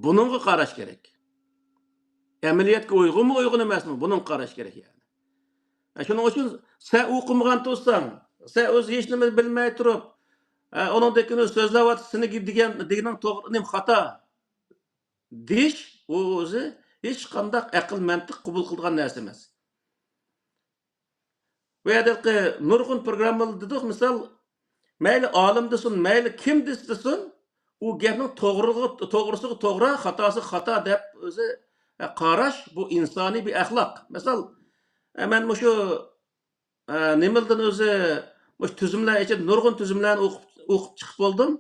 بۇنىڭغا قاراش كېرەك. ئەمەلىيەتكە ئۇيغۇنمۇ، ئۇيغۇن ئەمەسمۇ؟ بۇنىڭغا قاراش كېرەك، يەنى. ھە، شۇنىڭ ئۈچۈن سەن ئوقۇمىغان تۇرساڭ، سەن ئۆزى ھېچنېمە بىلمەي تۇرۇپ، ھە، ئۇنىڭدىن كېيىن سۆزلەۋاتىسەن، سېنىڭ دېگەن، دېگىنىڭ توغرا، نېمە خاتا دېيىش، ئۇ ئۆزى ھېچقانداق ئەقىل، مەنتىق قوبۇل قىلىدىغان نەرسە ئەمەس. بۇ يەردىكى نۇرغۇن پروگراممىلار دېدۇق، مىسال، مەيلى ئالىم دېسۇن، مەيلى كىم دېسە دېسۇن، ئۇ گەپنىڭ توغرىغا، توغرىسىغا توغرا، خاتاسىغا خاتا دەپ ئۆزى، ئە، قاراش، بۇ ئىنسانىي بىر ئەخلاق. مىسال، ئە، مەن مۇشۇ، ئە، نېمىلدىن ئۆزى، مۇشۇ تۈزۈملەر ئىچىدە نۇرغۇن تۈزۈملەرنى ئوقۇپ، ئوقۇپ چىقىپ بولدۇم.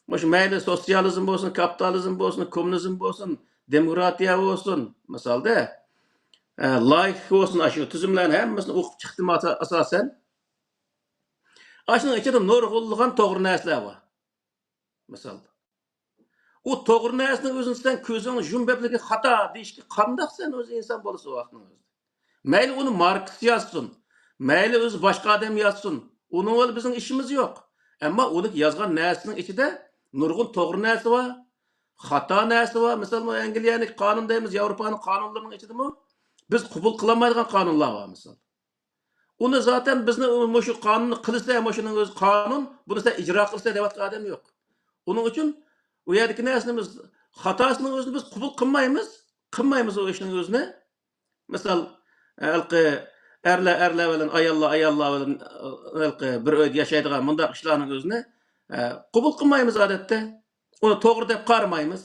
مۇشۇ مەيلى سوتسىيالىزم بولسۇن، كاپىتالىزم بولسۇن، كوممۇنىزم بولسۇن، دېموكراتىيە بولسۇن، مىسالدا، ئە، لايىك بولسۇن، ئاشۇ تۈزۈملەرنى ھەممىسىنى ئوقۇپ چىقتىم ئاسا-، ئاساسەن. ئاشۇنىڭ ئىچىدە نۇرغۇنلىغان توغرا نەرسىلەر بار. مىسال، ئۇ توغرا نەرسىنىڭ ئۆزىنى سەن كۆزۈڭنى يۇمۇپ بەپلىكى خاتا دېيىشكە قانداق سەن ئۆزى ئىنسان بولىسەن ۋاقتىنىڭ ئۆزىدە؟ مەيلى ئۇنى ماركس يازسۇن، مەيلى ئۆزى باشقا ئادەم يازسۇن، ئۇنىڭ بىلەن بىزنىڭ ئىشىمىز يوق. ئەمما ئۇنىڭ يازغان نەرسىنىڭ ئىچىدە نۇرغۇن توغرا نەرسە بار، خاتا نەرسە بار. مىسال، بۇ ئەنگلىيەنىڭ قانۇن دەيمىز، ياۋروپانىڭ قانۇنلىرىنىڭ ئىچىدىمۇ بىز قوبۇل قىلالمايدىغان قانۇنلار بار، مىسال. ئۇنى زاتەن بىزنى مۇشۇ قانۇننى قىلسا، مۇشۇنىڭ ئۆزى قانۇن، بۇنى سەن ئىجرا قىلسا دەۋاتقان ئادەم يوق. ئۇنىڭ ئۈچۈن ئۇ يەردىكى نەرسىنى بىز، خاتاسىنىڭ ئۆزىنى بىز قوبۇل قىلمايمىز، قىلمايمىز ئۇ ئىشنىڭ ئۆزىنى. مىسال، ھېلىقى ئەرلەر ئەرلەر بىلەن، ئاياللار ئاياللار بىلەن، ھېلىقى بىر ئۆيدە ياشايدىغان مۇنداق ئىشلارنىڭ ئۆزىنى، قوبۇل قىلمايمىز ئادەتتە. ئۇنى توغرا دەپ قارىمايمىز.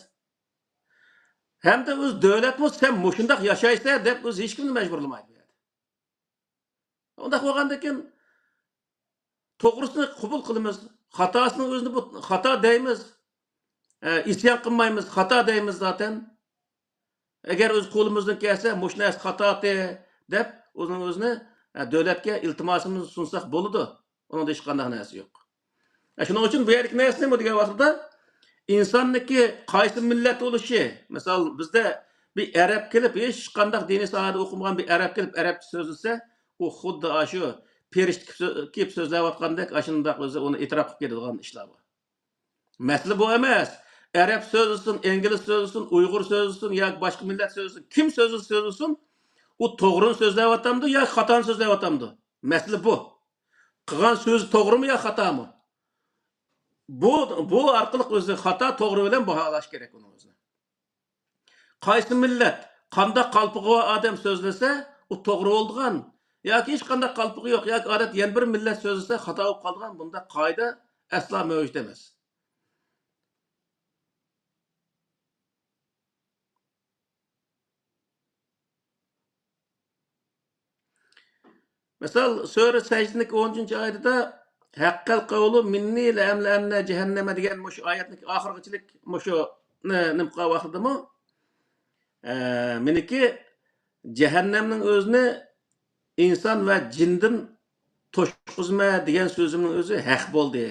ھەمدە ئۆز دۆلەتمۇ سەن مۇشۇنداق ياشايسەن دەپ ئۆز ھېچكىمنى مەجبۇرلىمايدۇ بۇ يەردە. ئۇنداق بولغاندىكىن، توغرىسىنى قوبۇل قىلىمىز، خاتاسىنىڭ ئۆزىنى بۇ خاتا دەيمىز. ئە، ئىسيان قىلمايمىز، خاتا دەيمىز زاتەن. ئەگەر ئۆز قولىمىزدىن كەلسە، مۇشۇ نەرسە خاتاتى دەپ، ئۆزىنىڭ ئۆزىنى، ئە، دۆلەتكە ئىلتىماسىمىزنى سۇنساق بولىدۇ. ئۇنىڭدا ھېچقانداق نەرسە يوق. ئە، شۇنىڭ ئۈچۈن بۇ يەردىكى نەرسە نېمە دېگەن ۋاقىتتا، ئىنساننىڭكى قايسى مىللەت بولۇشى، مىسال، بىزدە بىر ئەرەب كېلىپ، ھېچقانداق دىنىي ساھەدە ئوقۇمىغان بىر ئەرەب كېلىپ، ئەرەبچە سۆزلىسە، ئۇ خۇددى ئاشۇ پېرىشتە كېلىپ سۆ-، كېلىپ سۆزلەۋاتقاندەك، ئاشۇنداق ئۆزى ئۇنى ئېتىراپ قىلىپ كېتىدىغان ئىشلار بار. مەسىلە بۇ ئەمەس. ئەرەب سۆزلىسۇن، ئىنگلىز سۆزلىسۇن، ئۇيغۇر سۆزلىسۇن ياكى باشقا مىللەت سۆزلىسۇن، كىم سۆزلىسە سۆزلىسۇن، ئۇ توغرىنى سۆزلەۋاتامدۇ ياكى خاتانى سۆزلەۋاتامدۇ؟ مەسىلە بۇ. قىلغان سۆزى توغرىمۇ يا خاتامۇ؟ بۇ، بۇ ئارقىلىق ئۆزى خاتا، توغرا بىلەن باھالاش كېرەك ئۇنىڭ ئۆزىنى. قايسى مىللەت، قانداق قالپىقى بار ئادەم سۆزلىسە، ئۇ توغرا بولىدىغان، ياكى ھېچقانداق قالپىقى يوق، ياكى ئادەتتە يەنە بىر مىللەت سۆزلىسە، خاتا بولۇپ قالىدىغان، بۇنداق قائىدە ئەسلا مەۋجۇت ئەمەس. مىسال، سۈرە سەجدىنىڭ ئون ئۈچىنچى ئايىتىدە، «ھەققەل قەۋلۇ مىننى لەئەملەئەننە جەھەننەمە» دېگەن مۇشۇ ئايەتنىڭ ئاخىرغىچىلىك مۇشۇ نېمە قىلغان ۋاقتىدىمۇ، ئە، مېنىڭكى جەھەننەمنىڭ ئۆزىنى ئىنسان ۋە جىندىن توشقۇزىمەن دېگەن سۆزۈمنىڭ ئۆزى ھەق بولدى،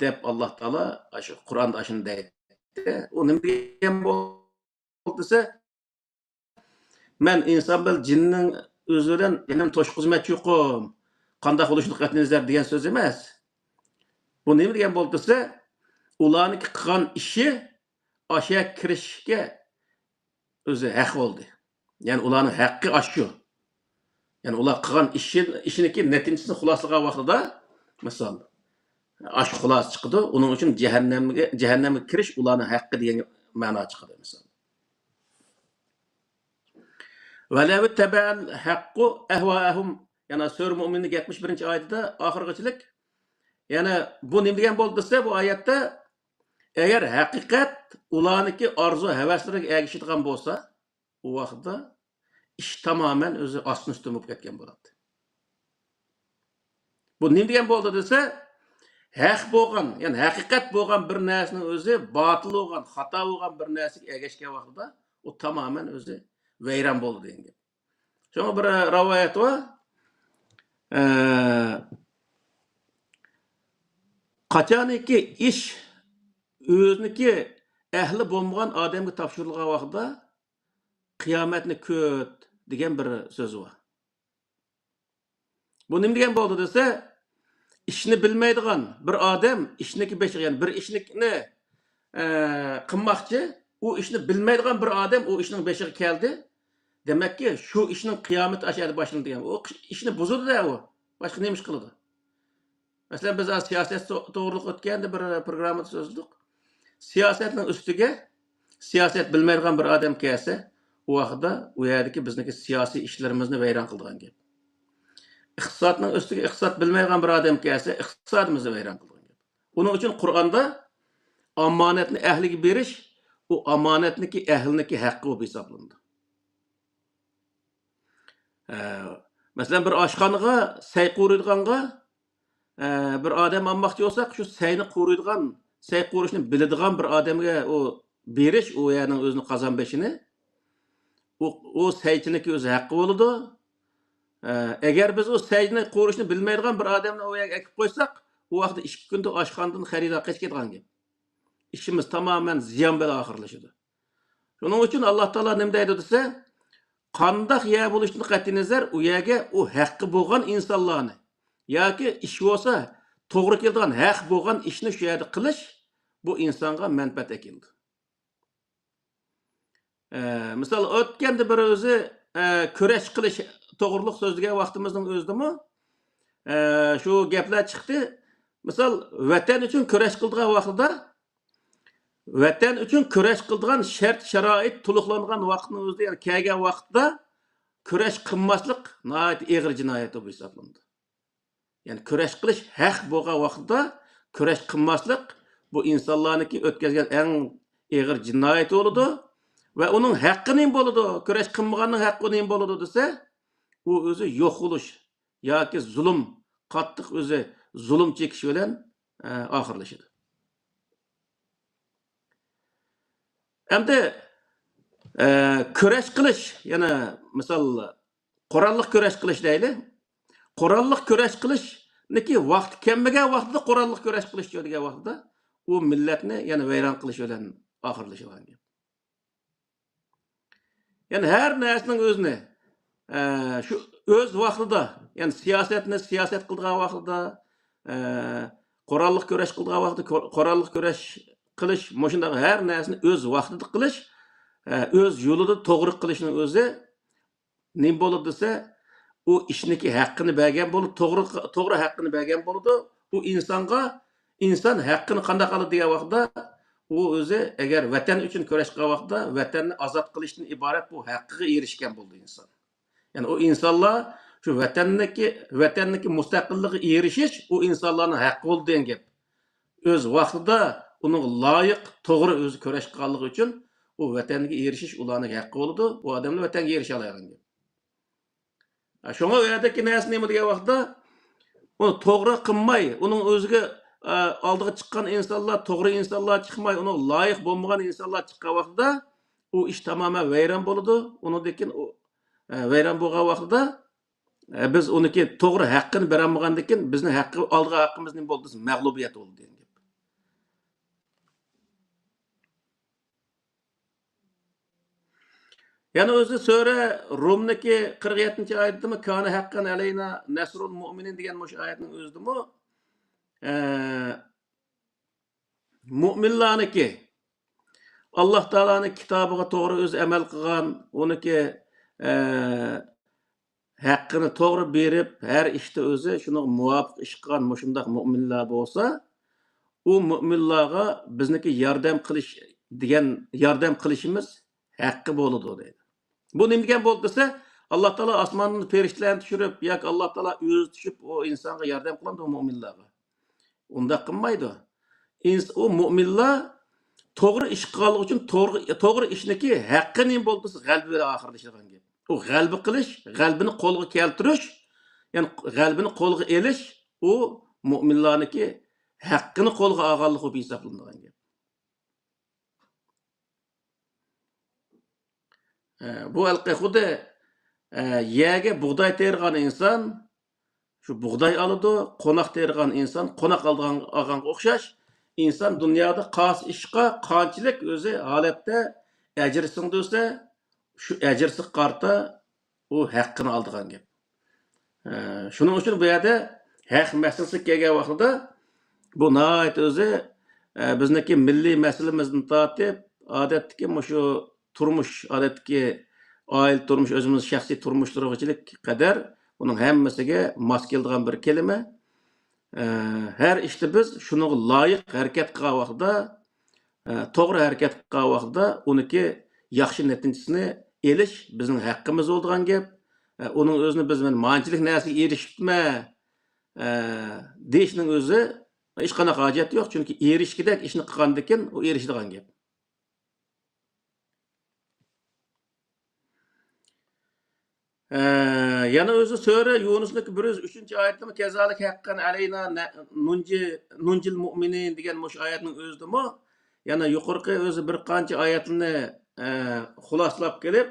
دەپ ئاللا تائالا ئاشۇ قۇرئاندا ئاشۇنى دەيدۇ. ئۇ نېمە دېگەن بولدى دېسە، مەن ئىنسان بىلەن جىننىڭ ئۆزى بىلەن يەنە توشقۇزماچ يۇقۇم، قانداق بولۇشىنى قەتئىي نەزەر دېگەن سۆز ئەمەس. بۇ نېمە دېگەن بولدى دېسە، ئۇلارنىڭكى قىلغان ئىشى ئاشۇ يەرگە كىرىشكە ئۆزى ھەق بولدى. يەنى ئۇلارنىڭ ھەققى ئاشۇ. يەنى ئۇلار قىلغان ئىشى، ئىشىنىڭكى نەتىجىسىنى خۇلاسىلىغان ۋاقتىدا، مىسال، ئاشۇ خۇلاسە چىقىدۇ. ئۇنىڭ ئۈچۈن جەھەننەمگە، جەھەننەمگە كىرىش ئۇلارنىڭ ھەققى دېگەن مەنا چىقىدۇ، مىسال. ۋەلەۋ تەبەئەل ھەققۇ ئەھۋائەھۇم. يەنە سۈرە مۇئمىننىڭ يەتمىش بىرىنچى ئايىتىدە ئاخىرغىچىلىك. يەنە بۇ نېمە دېگەن بولدى دېسە، بۇ ئايەتتە، ئەگەر ھەقىقەت ئۇلارنىڭكى ئارزۇ ھەۋەسلىرىگە ئەگىشىدىغان بولسا، ئۇ ۋاقىتتا ئىش تامامەن ئۆزى ئاستىن ئۈستۈن بولۇپ كەتكەن بولاتتى. بۇ نېمە دېگەن بولدى دېسە، ھەق بولغان، يەنى ھەقىقەت بولغان بىر نەرسىنىڭ ئۆزى باتىل بولغان، خاتا بولغان بىر نەرسىگە ئەگەشكەن ۋاقتىدا ئۇ تامامەن ئۆزى ۋەيران بولدى دېگەن گەپ. شۇڭا بىر رىۋايەت بار. ئە، قاچانكى ئىش ئۆزىنىڭكى ئەھلى بولمىغان ئادەمگە تاپشۇرۇلغان ۋاقتىدا، «قىيامەتنى كۈت» دېگەن بىر سۆز بار. بۇ نېمە دېگەن بولدى دېسە، ئىشنى بىلمەيدىغان بىر ئادەم ئىشنىڭكى بېشىغا، يەنى بىر ئىشنى، ئە، قىلماقچى، ئۇ ئىشنى بىلمەيدىغان بىر ئادەم ئۇ ئىشنىڭ بېشىغا كەلدى. دېمەككى، شۇ ئىشنىڭ قىيامىتى ئاشۇ يەردە باشلىنىدۇ دېگەن. ئۇ ئىشنى بۇزىدۇ-دە ئۇ. باشقا نېمە ئىش قىلىدۇ؟ مەسىلەن، بىز ھازىر سىياسەت تو-، توغرىلىق ئۆتكەندە بىر پروگراممىدا سۆزلىدۇق. سىياسەتنىڭ ئۈستىگە سىياسەت بىلمەيدىغان بىر ئادەم كەلسە، ئۇ ۋاقىتتا ئۇ يەردىكى بىزنىڭكى سىياسىي ئىشلىرىمىزنى ۋەيران قىلىدىغان گەپ. ئىقتىسادنىڭ ئۈستىگە ئىقتىساد بىلمەيدىغان بىر ئادەم كەلسە، ئىقتىسادىمىزنى ۋەيران قىلىدىغان گەپ. ئۇنىڭ ئۈچۈن قۇرئاندا ئامانەتنى ئەھلىگە بېرىش، ئۇ ئامانەتنىڭكى ئەھلىنىڭكى ھەققى بولۇپ ھېسابلىنىدۇ. ئە، مەسىلەن، بىر ئاشخانىغا سەي قۇرۇيدىغانغا، ئە، بىر ئادەم ئالماقچى بولساق، شۇ سەينى قۇرۇيدىغان، سەي قۇرۇشنى بىلىدىغان بىر ئادەمگە ئۇ بېرىش، ئۇ يەرنىڭ ئۆزىنىڭ قازان بېشىنى، ئۇ، ئۇ سەيچىنىڭكى ئۆز ھەققى بولىدۇ. ئە، ئەگەر بىز ئۇ سەينى قۇرۇشنى بىلمەيدىغان بىر ئادەمنى ئۇ يەرگە ئەكىپ قويساق، ئۇ ۋاقىتتا ئىككى كۈندە ئاشخانىدىن خېرىدار قېچىپ كېتىدىغان گەپ. ئىشىمىز تامامەن زىيان بىلەن ئاخىرلىشىدۇ. شۇنىڭ ئۈچۈن ئاللا تائالا نېمە دەيدۇ دېسە، قانداق يەر بولۇشىدىن قەتئىينەزەر، ئۇ يەرگە ئۇ ھەققى بولغان ئىنسانلارنى ياكى ئىش بولسا توغرا كېلىدىغان ھەق بولغان ئىشنى شۇ يەردە قىلىش، بۇ ئىنسانغا مەنپەئەت ئەكېلىدۇ. ئە، مىسال، ئۆتكەندە بىر ئۆزى، ئە، كۈرەش قىلىش توغرۇلۇق سۆزلىگەن ۋاقتىمىزنىڭ ئۆزىدىمۇ، ئە، شۇ گەپلەر چىقتى. مىسال، ۋەتەن ئۈچۈن كۈرەش قىلىدىغان ۋاقتىدا، ۋەتەن ئۈچۈن كۈرەش قىلىدىغان شەرت-شارائىت تولۇقلانغان ۋاقىتنىڭ ئۆزىدە، يەنى كەلگەن ۋاقىتتا كۈرەش قىلماسلىق ناھايىتى ئېغىر جىنايەت بولۇپ ھېسابلىنىدۇ. يەنى كۈرەش قىلىش ھەق بولغان ۋاقىتتا كۈرەش قىلماسلىق، بۇ ئىنسانلارنىڭكى ئۆتكۈزگەن ئەڭ ئېغىر جىنايىتى بولىدۇ. ۋە ئۇنىڭ ھەققى نېمە بولىدۇ؟ كۈرەش قىلمىغاننىڭ ھەققى نېمە بولىدۇ دېسە، ئۇ ئۆزى يوق بولۇش ياكى زۇلۇم، قاتتىق ئۆزى زۇلۇم چېكىش بىلەن، ئە، ئاخىرلىشىدۇ. ئەمدى، ئە، كۈرەش قىلىش، يەنە مىسال، قوراللىق كۈرەش قىلىش دەيلى. قوراللىق كۈرەش قىلىشنىكى ۋاقتى كەلمىگەن ۋاقتىدا قوراللىق كۈرەش قىلىشچۇ دېگەن ۋاقتىدا، ئۇ مىللەتنى يەنە ۋەيران قىلىش بىلەن ئاخىرلىشىدىغان گەپ. يەنى ھەر نەرسىنىڭ ئۆزىنى، ئە، شۇ ئۆز ۋاقتىدا، يەنى سىياسەتنى سىياسەت قىلىدىغان ۋاقتىدا، ئە، قوراللىق كۈرەش قىلىدىغان ۋاقتىدا قو-، قوراللىق كۈرەش قىلىش، مۇشۇنداق ھەر نەرسىنى ئۆز ۋاقتىدا قىلىش، ئە، ئۆز يولىدا توغرا قىلىشنىڭ ئۆزى نېمە بولىدۇ دېسە، ئۇ ئىشنىڭكى ھەققىنى بەرگەن بولىدۇ، توغرا، توغرا ھەققىنى بەرگەن بولىدۇ. ئۇ ئىنسانغا، ئىنسان ھەققىنى قانداق ئالىدۇ دېگەن ۋاقىتتا، ئۇ ئۆزى ئەگەر ۋەتەن ئۈچۈن كۈرەش قىلغان ۋاقتىدا ۋەتەننى ئازاد قىلىشتىن ئىبارەت بۇ ھەققىگە ئېرىشكەن بولىدۇ ئىنسان. يەنى ئۇ ئىنسانلار شۇ ۋەتەننىڭكى، ۋەتەننىڭكى مۇستەقىللىقىغا ئېرىشىش ئۇ ئىنسانلارنىڭ ھەققى بولىدۇ دېگەن گەپ. ئۆز ۋاقتىدا ئۇنىڭغا لايىق، توغرا ئۆزى كۈرەش قىلغانلىقى ئۈچۈن ئۇ ۋەتەنگە ئېرىشىش ئۇلارنىڭ ھەققى بولىدۇ. ئۇ ئادەملا ۋەتەنگە ئېرىشەلەيدىغان گەپ. شۇڭا ئۇ يەردىكى نەرسە نېمە دېگەن ۋاقىتتا، ئۇنى توغرا قىلماي، ئۇنىڭ ئۆزىگە، ئە، ئالدىغا چىققان ئىنسانلار، توغرا ئىنسانلار چىقماي، ئۇنىڭغا لايىق بولمىغان ئىنسانلار چىققان ۋاقتىدا، ئۇ ئىش تامامەن ۋەيران بولىدۇ. ئۇنىڭدىن كېيىن ئۇ، ئە، ۋەيران بولغان ۋاقتىدا، ئە، بىز ئۇنىڭكى توغرا ھەققىنى بېرەلمىگەندىن كېيىن، بىزنىڭ ھەققى، ئالىدىغان ھەققىمىز نېمە بولدى دېسە، مەغلۇبىيەت بولدى دېگەن گەپ. يەنە ئۆزى سۈرە رومنىكى قىرىق يەتتىنچى ئايەتتىمۇ، كانە ھەققەن ئەلەينا نەسرۇل مۇئمىنىن دېگەن مۇشۇ ئايەتنىڭ ئۆزىدىمۇ، ئە، مۇئمىنلارنىكى، ئاللاھ تائالانىڭ كىتابىغا توغرا ئۆزى ئەمەل قىلغان، ئۇنىكى، ئە، ھەققىنى توغرا بېرىپ، ھەر ئىشتا ئۆزى شۇنىڭغا مۇۋاپىق ئىش قىلغان مۇشۇنداق مۇئمىنلار بولسا، ئۇ مۇئمىنلارغا بىزنىڭكى ياردەم قىلىش دېگەن، ياردەم قىلىشىمىز ھەققى بولىدۇ دەيدۇ. بۇ نېمە دېگەن بولدى دېسە، ئاللاھ تائالا ئاسماندىن پەرىشتىلەرنى چۈشۈرۈپ ياكى ئاللاھ تائالا ئۆزى چۈشۈپ ئۇ ئىنسانغا ياردەم قىلامدۇ مۇئمىنلارغا؟ ئۇنداق قىلمايدۇ. ئىنس-، ئۇ مۇئمىنلار توغرا ئىش قىلغانلىقى ئۈچۈن توغرا، توغرا ئىشنىكى ھەققى نېمە بولدى دېسە، غەلىبە بىلەن ئاخىرلىشىدىغان گەپ. ئۇ غەلىبە قىلىش، غەلىبىنى قولغا كەلتۈرۈش، يەنى غەلىبىنى قولغا ئېلىش، ئۇ مۇئمىنلارنىڭكى ھەققىنى قولغا ئالغانلىق بولۇپ ھېسابلىنىدىغان گەپ. ئە، بۇ ھېلىقى خۇددى، ئە، يەرگە بۇغداي تېرىغان ئىنسان شۇ بۇغداي ئالىدۇ، قوناق تېرىغان ئىنسان قوناق ئالىدىغان، ئالغانغا ئوخشاش، ئىنسان دۇنيادا قايسى ئىشقا قانچىلىك ئۆزى ھالەتتە ئەجىر سىڭدۈرسە، شۇ ئەجىرسىگە قارىتا ئۇ ھەققىنى ئالىدىغان گەپ. ئە، شۇنىڭ ئۈچۈن بۇ يەردە ھەق مەسىلىسىگە كەلگەن ۋاقتىدا بۇ ناھايىتى ئۆزى، ئە، بىزنىڭكى مىللىي مەسىلىمىزدىن تارتىپ، ئادەتتىكى مۇشۇ تۇرمۇش، ئادەتتىكى ئائىلە تۇرمۇش، ئۆزىمىز شەخسىي تۇرمۇشلىرىغىچىلىك قەدەر بۇنىڭ ھەممىسىگە ماس كېلىدىغان بىر كەلىمە. ئە، ھەر ئىشتا بىز شۇنىڭغا لايىق ھەرىكەت قىلغان ۋاقتىدا، ئە، توغرا ھەرىكەت قىلغان ۋاقتىدا ئۇنىڭكى ياخشى نەتىجىسىنى ئېلىش بىزنىڭ ھەققىمىز بولىدىغان گەپ. ئە، ئۇنىڭ ئۆزىنى بىز مەن مانچىلىك نەرسىگە ئېرىشىپتىمەن، ئە، دېيىشنىڭ ئۆزى ھېچقانداق ھاجەت يوق، چۈنكى ئېرىشكۈدەك ئىشنى قىلغاندىكىن ئۇ ئېرىشىدىغان گەپ. ئە، يەنە ئۆزى سۈرە يۇنۇسنىڭ بىر يۈز ئۈچىنچى ئايەتتىمۇ كەزالىك ھەققەن ئەلەينا نە-، نۇنجى-، نۇنجىل مۇئمىنىن دېگەن مۇشۇ ئايەتنىڭ ئۆزىدىمۇ يەنە يۇقىرىقى ئۆزى بىر قانچە ئايەتنى، ئە، خۇلاسىلاپ كېلىپ،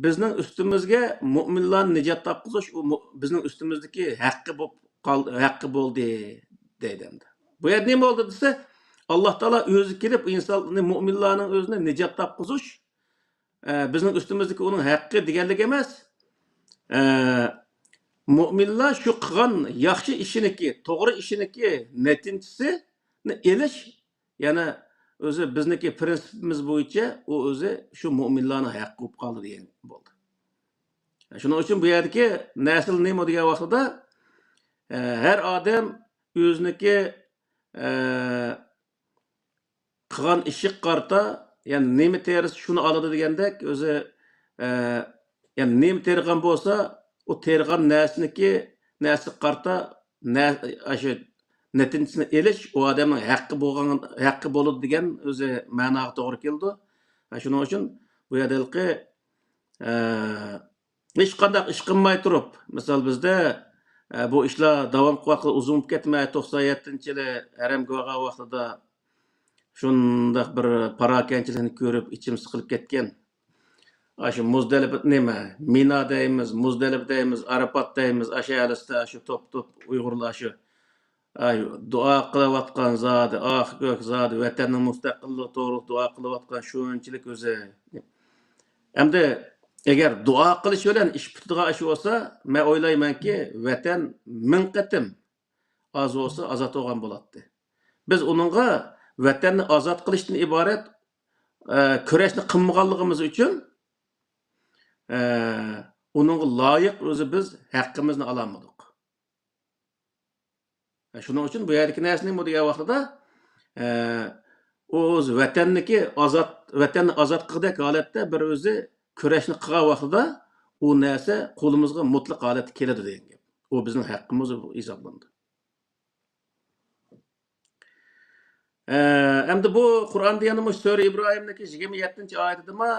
بىزنىڭ ئۈستىمىزگە مۇئمىنلارنى نىجات تاپقۇزۇش، ئۇ مۇ-، بىزنىڭ ئۈستىمىزدىكى ھەققى بولۇپ قال-، ھەققى بولدى، دەيدۇ ئەمدى. بۇ يەردە نېمە بولدى دېسە، ئاللاھ تائالا ئۆزى كېلىپ ئىنسان، مۇئمىنلارنىڭ ئۆزىنى نىجات تاپقۇزۇش، ئە، بىزنىڭ ئۈستىمىزدىكى ئۇنىڭ ھەققى دېگەنلىك ئەمەس. ئە، مۇئمىنلار شۇ قىلغان ياخشى ئىشىنىكى، توغرا ئىشىنىكى نەتىجىسىنى ئېلىش، يەنە ئۆزى بىزنىڭكى پرىنسىپىمىز بويىچە ئۇ ئۆزى شۇ مۇئمىنلارنىڭ ھەققى بولۇپ قالدى دېگەن بولدى. شۇنىڭ ئۈچۈن بۇ يەردىكى نەسىل نېمە دېگەن ۋاقتىدا، ئە، ھەر ئادەم ئۆزىنىڭكى، ئە، قىلغان ئىشىغا قارىتا، يەنى نېمە تېرىسا شۇنى ئالىدۇ دېگەندەك، ئۆزى، ئە، يەنى نېمە تېرىغان بولسا، ئۇ تېرىغان نەرسىنىڭكى، نەرسىگە قارىتا نە-، ئاشۇ نەتىجىسىنى ئېلىش ئۇ ئادەمنىڭ ھەققى بولغان، ھەققى بولىدۇ دېگەن ئۆزى مەناغا توغرا كېلىدۇ. شۇنىڭ ئۈچۈن بۇ يەردە ھېلىقى، ئە، ھېچقانداق ئىش قىلماي تۇرۇپ، مىسال، بىزدە، ئە، بۇ ئىشلار داۋام قىلىۋاتقىلى ئۇزۇن بولۇپ كەتمەي، توقسان يەتتىنچى يىلى ھەرەمگە بارغان ۋاقتىدا شۇنداق بىر پاراكەندىچىلىكنى كۆرۈپ، ئىچىم سىقىلىپ كەتكەن. ئاشۇ مۇزدەلىپە، نېمە، مىنا دەيمىز، مۇزدەلىپە دەيمىز، ئارىپات دەيمىز، ئاشۇ ئەلىستە، ئاشۇ توپ-توپ ئۇيغۇرلار شۇ ئاي، دۇئا قىلىۋاتقان زادى، ئاھ كۆك زادى، ۋەتەننىڭ مۇستەقىللىقى توغرۇلۇق دۇئا قىلىۋاتقان شۇنچىلىك ئۆزى. ئەمدى ئەگەر دۇئا قىلىش بىلەن ئىش پۈتىدىغان ئىش بولسا، مەن ئويلايمەنكى، ۋەتەن مىڭ قېتىم ئاز بولسا ئازاد بولغان بولاتتى. بىز ئۇنىڭغا ۋەتەننى ئازاد قىلىشتىن ئىبارەت، ئە، كۈرەشنى قىلمىغانلىقىمىز ئۈچۈن، ئە، ئۇنىڭغا لايىق ئۆزى بىز ھەققىمىزنى ئالالمىدۇق. شۇنىڭ ئۈچۈن بۇ يەردىكى نەرسىنى بۇ دېگەن ۋاقتىدا، ئە، ئۇ ئۆز ۋەتەننىكى ئازاد، ۋەتەننى ئازاد قىلغۇدەك ھالەتتە بىر ئۆزى كۈرەشنى قىلغان ۋاقتىدا، ئۇ نەرسە قولىمىزغا مۇتلەق ھالەتتە كېلىدۇ دېگەن گەپ. ئۇ بىزنىڭ ھەققىمىز ھېسابلىنىدۇ. ئە، ئەمدى بۇ قۇرئان دېگەندە مۇشۇ سۈرە ئىبراھىمنىڭكى يىگىرمە يەتتىنچى ئايىتىدىمۇ،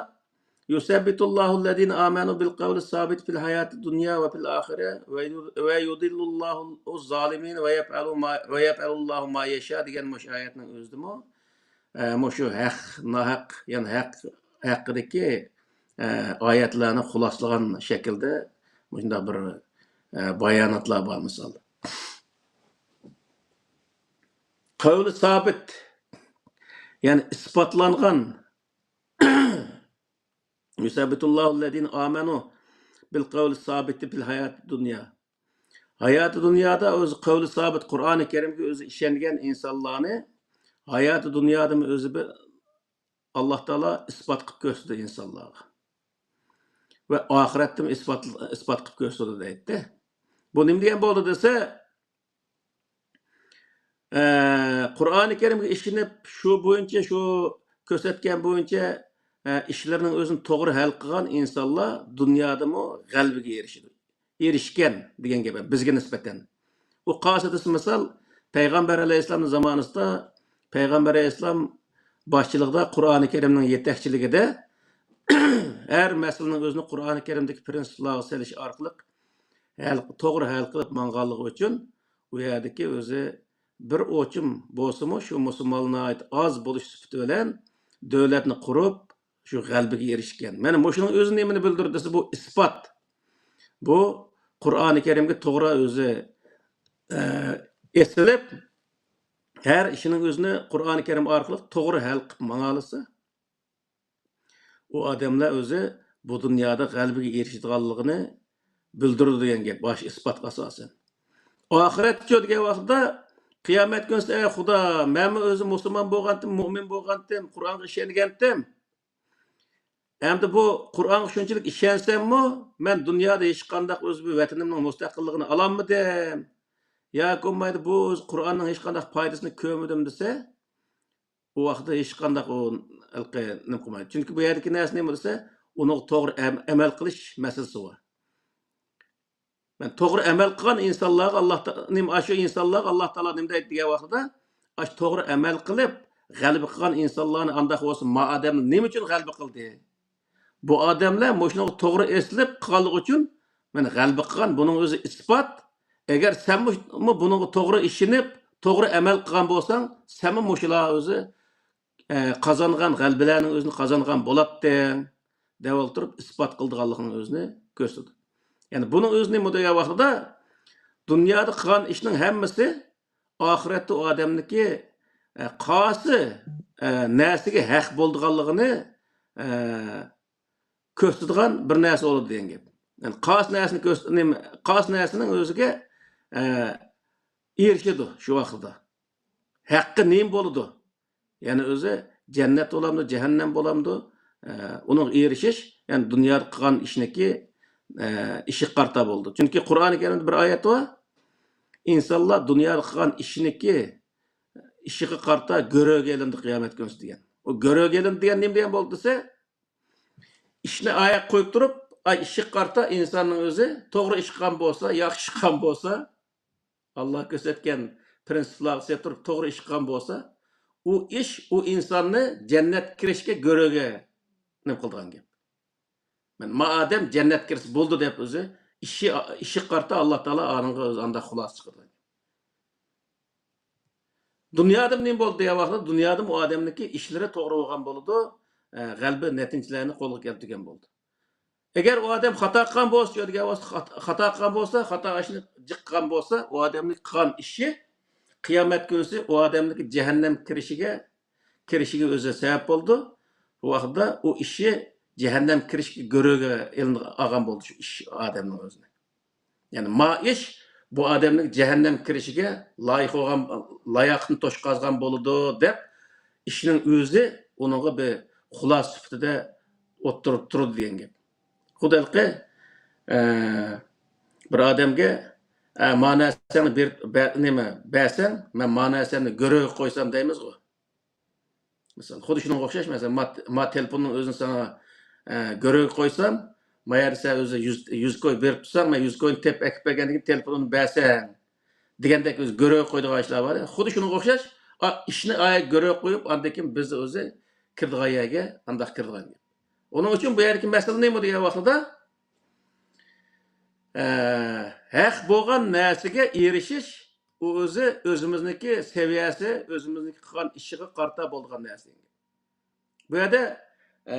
يۇسەببىتۇللاھۇللەزىنە ئامەنۇ بىل قەۋلىس سابىت فىل ھاياتىد دۇنيا ۋە فىل ئاخىرە ۋە يۇ-، ۋە يۇدىللۇللاھۇز زالىمىن ۋە يەپئەلۇ ما، ۋە يەپئەلۇللاھۇ ما يەشا دېگەن مۇشۇ ئايەتنىڭ ئۆزىدىمۇ، ئە، مۇشۇ ھەق، ناھەق، يەنى ھەق ھەققىدىكى، ئە، ئايەتلەرنى خۇلاسىلىغان شەكىلدە مۇشۇنداق بىر، ئە، باياناتلار بار مىسال. قەۋلى سابىت، يەنى ئىسپاتلانغان. يۇسەببىتۇللاھۇللەزىنە ئامەنۇ بىل قەۋلى سابىتى فىل ھاياتى دۇنيا. ھاياتى دۇنيادا ئۆزى قەۋلى سابىت، قۇرئانى كەرىمگە ئۆزى ئىشەنگەن ئىنسانلارنى ھاياتى دۇنيادىمۇ ئۆزى بىر ئاللا تائالا ئىسپات قىلىپ كۆرسىتىدۇ ئىنسانلارغا. ۋە ئاخىرەتتىمۇ ئىسپات، ئىسپات قىلىپ كۆرسىتىدۇ دەيتتى. بۇ نېمە دېگەن بولدى دېسە، ئە، قۇرئانى كەرىمگە ئىشىنىپ، شۇ بويىچە، شۇ كۆرسەتكەن بويىچە، ئە، ئىشلىرىنىڭ ئۆزىنى توغرا ھەل قىلغان ئىنسانلار دۇنيادىمۇ غەلىبىگە ئېرىشىدۇ. ئېرىشكەن دېگەن گەپ بىزگە نىسبەتەن. ئۇ قايسى دېسە، مىسال، پەيغەمبەر ئەلەيھىسسالامنىڭ زامانىسىدا پەيغەمبەر ئەلەيھىسسالام باشچىلىقىدا قۇرئانى كەرىمنىڭ يېتەكچىلىكىدە ھەر مەسىلىنىڭ ئۆزىنى قۇرئانى كەرىمدىكى پرىنسىپلارغا سېلىش ئارقىلىق ھەل، توغرا ھەل قىلىپ ماڭغانلىقى ئۈچۈن، ئۇ يەردىكى ئۆزى بىر ئوچۇم بولسىمۇ، شۇ مۇسۇلمانلار ناھايىتى ئاز بولۇش سۈپىتى بىلەن دۆلەتنى قۇرۇپ، شۇ غەلىبىگە ئېرىشكەن. مانا مۇشۇنىڭ ئۆزى نېمىنى بىلدۈرىدۇ دېسە، بۇ ئىسپات. بۇ قۇرئانى كەرىمگە توغرا ئۆزى، ئە، ئېسىلىپ، ھەر ئىشىنىڭ ئۆزىنى قۇرئانى كەرىم ئارقىلىق توغرا ھەل قىلىپ ماڭالىسا، ئۇ ئادەملەر ئۆزى بۇ دۇنيادا غەلىبىگە ئېرىشىدىغانلىقىنى بىلدۈرىدۇ دېگەن گەپ، باش ئىسپاتقا ئاساسەن. ئاخىرەتچۇ دېگەن ۋاقىتتا، قىيامەت كۈنسى، ئەي خۇدا، مەنمۇ ئۆزۈم مۇسۇلمان بولغانتىم، مۇئمىن بولغانتىم، قۇرئانغا ئىشەنگەنتىم. ئەمدى بۇ قۇرئانغا شۇنچىلىك ئىشەنسەممۇ، مەن دۇنيادا ھېچقانداق ئۆز بۇ ۋەتىنىمنىڭ مۇستەقىللىقىنى ئالالمىدىم. ياكى بولمايدۇ، بۇ ئۆز قۇرئاننىڭ ھېچقانداق پايدىسىنى كۆرمىدىم دېسە، ئۇ ۋاقىتتا ھېچقانداق ئۇ ھېلىقى نېمە قىلمايدۇ. چۈنكى بۇ يەردىكى نەرسە نېمە دېسە، ئۇنىڭغا توغرا ئەم-، ئەمەل قىلىش مەسىلىسى بار. مەن توغرا ئەمەل قىلغان ئىنسانلارغا ئاللا تا-، نېمە، ئاشۇ ئىنسانلارغا ئاللا تائالا نېمە دەيدۇ دېگەن ۋاقتىدا، ئاشۇ توغرا ئەمەل قىلىپ، غەلىبە قىلغان ئىنسانلارنى ئانداق بولسا، ما ئادەمنى نېمە ئۈچۈن غەلىبە قىلدى؟ بۇ ئادەملەر مۇشۇنىڭغا توغرا ئېسىلىپ قالغان ئۈچۈن مەن غەلىبە قىلغان، بۇنىڭ ئۆزى ئىسپات. ئەگەر سەنمۇ بۇنىڭغا توغرا ئىشىنىپ، توغرا ئەمەل قىلغان بولساڭ، سەنمۇ مۇشۇلار ئۆزى، ئە، قازانغان غەلىبىلەرنىڭ ئۆزىنى قازانغان بولاتتىڭ، دەپ ئولتۇرۇپ ئىسپات قىلىدىغانلىقىنىڭ ئۆزىنى كۆرسىتىدۇ. يەنى بۇنىڭ ئۆزىنى مۇدەييە ۋاقتىدا دۇنيادا قىلغان ئىشنىڭ ھەممىسى ئاخىرەتتە ئۇ ئادەمنىڭكى، ئە، قايسى، ئە، نەرسىگە ھەق بولىدىغانلىقىنى، ئە، كۆرسىتىدىغان بىر نەرسە بولىدۇ دېگەن گەپ. يەنى قايسى نەرسىنى كۆرس-، نېمە، قايسى نەرسىنىڭ ئۆزىگە، ئە، ئېرىشىدۇ شۇ ۋاقتىدا. ھەققى نېمە بولىدۇ؟ يەنى ئۆزى جەننەت بولامدۇ، جەھەننەم بولامدۇ؟ ئە، ئۇنىڭغا ئېرىشىش، يەنى دۇنيادا قىلغان ئىشنىكى، ئە، ئىشىغا قارىتا بولىدۇ. چۈنكى قۇرئانى كەرىمدە بىر ئايەت بار. ئىنسانلار دۇنيادا قىلغان ئىشنىكى، ئىشىغا قارىتا گۆرۈگە ئېلىندى قىيامەت كۈنسى دېگەن. ئۇ گۆرۈگە ئېلىندى دېگەن نېمە دېگەن بولدى دېسە، ئىشنى ئاياققا قويۇپ تۇرۇپ، ئاي، ئىشىغا قارىتا ئىنساننىڭ ئۆزى توغرا ئىش قىلغان بولسا، ياخشى ئىش قىلغان بولسا، ئاللا كۆرسەتكەن پرىنسىپلارغا سېلىپ تۇرۇپ توغرا ئىش قىلغان بولسا، ئۇ ئىش ئۇ ئىنساننى جەننەتكە كىرىشكە گۆرۈگە نېمە قىلىدىغان گەپ. مەن ما ئادەم جەننەتكە كىرسە بولدى دەپ ئۆزى ئىشى، ئىشىغا قارىتا ئاللا تائالا ئانىڭغا ئۆزى ئانداق خۇلاسە چىقىدۇ. دۇنيادا نېمە بولدى دېگەن ۋاقىتتا، دۇنيادا ئۇ ئادەمنىڭكى ئىشلىرى توغرا بولغان بولىدۇ، ئە، غەلىبە نەتىجىلەرنى قولغا كەلتۈرگەن بولىدۇ. ئەگەر ئۇ ئادەم خاتا قىلغان بولسا، دېگەن ۋاقىتتا، خاتا، خاتا قىلغان بولسا، خاتا ئىشنى جىق قىلغان بولسا، ئۇ ئادەمنىڭ قىلغان ئىشى قىيامەت كۈنىسى ئۇ ئادەمنىڭكى جەھەننەم كىرىشىگە، كىرىشىگە ئۆزى سەۋەب بولىدۇ. بۇ ۋاقىتتا ئۇ ئىشى جەھەننەم كىرىشكە گۆرۈگە ئېلىنغان، ئالغان بولدى شۇ ئىش ئادەمنىڭ ئۆزىنى. يەنى ما ئىش بۇ ئادەمنىڭ جەھەننەم كىرىشىگە لايىق بولغان، لاياقىتىنى توشقازغان بولىدۇ دەپ، ئىشنىڭ ئۆزى ئۇنىڭغا بىر خۇلاسە سۈپىتىدە ئوتتۇرىدا تۇرىدۇ دېگەن گەپ. خۇددى ھېلىقى، ئە، بىر ئادەمگە، ئە، ما نەرسەڭنى بېرىپ، بە-، نېمە، بەرسەڭ، مەن ما نەرسەمنى گۆرۈگە قويسام دەيمىزغۇ. مىسال، خۇددى شۇنىڭغا ئوخشاش، مەسىلەن، ما، ما تېلېفوننىڭ ئۆزىنى ساڭا، ئە، گۆرۈگە قويسام، ما يەردە سەن ئۆزى يۈز، يۈز كوي بېرىپ تۇرساڭ، مەن يۈز كوينى تېپىپ ئەكىپ بەرگەندىن كېيىن تېلېفوننى بەرسەڭ دېگەندەك ئۆزى گۆرۈگە قويىدىغان ئىشلار بار. خۇددى شۇنىڭغا ئوخشاش، ئا، ئىشنى ئايە گۆرۈگە قويۇپ، ئاندىن كېيىن بىز ئۆزى كىرىدىغان يەرگە ئانداق كىرىدىغان گەپ. ئۇنىڭ ئۈچۈن بۇ يەردىكى مەسىلە نېمە دېگەن ۋاقتىدا، ئە، ھەق بولغان نەرسىگە ئېرىشىش، ئۇ ئۆزى ئۆزىمىزنىڭكى سەۋىيەسى، ئۆزىمىزنىڭكى قىلغان ئىشىغا قارىتا بولىدىغان نەرسە. بۇ يەردە، ئە،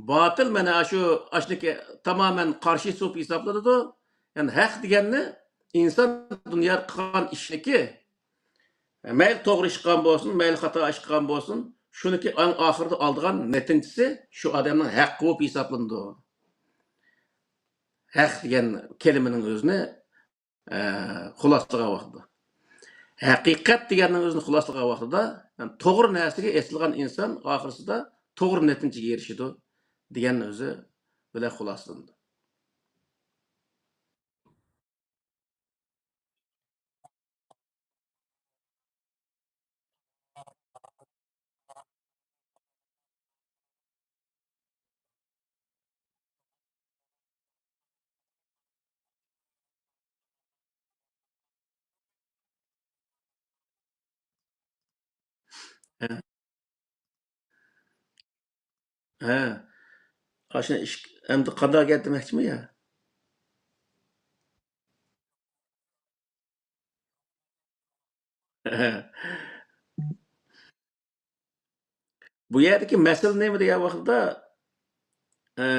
باتىل مانا شۇ، ئاشۇنىڭكى تامامەن قارشى سوپ ھېسابلىنىدۇ. يەنى ھەق دېگەننى ئىنسان دۇنيادا قىلغان ئىشنىكى، مەيلى توغرا ئىش قىلغان بولسۇن، مەيلى خاتا ئىش قىلغان بولسۇن، شۇنىڭكى ئەڭ ئاخىرىدا ئالىدىغان نەتىجىسى شۇ ئادەمنىڭ ھەققى بولۇپ ھېسابلىنىدۇ. ھەق دېگەن كەلىمىنىڭ ئۆزىنى، ئە، خۇلاسىلىغان ۋاقتىدا. ھەقىقەت دېگەننىڭ ئۆزىنى خۇلاسىلىغان ۋاقتىدا، يەنى توغرا نەرسىگە ئېسىلغان ئىنسان ئاخىرسىدا توغرا نەتىجىگە ئېرىشىدۇ دېگەن ئۆزى بىلەن خۇلاسىلىنىدۇ. ھە. ھە. ئاشۇ ئىش ئەمدى قانداق گەپ دېمەكچىمۇ يا؟ بۇ يەردىكى مەسىلە نېمە دېگەن ۋاقىتتا، ئە،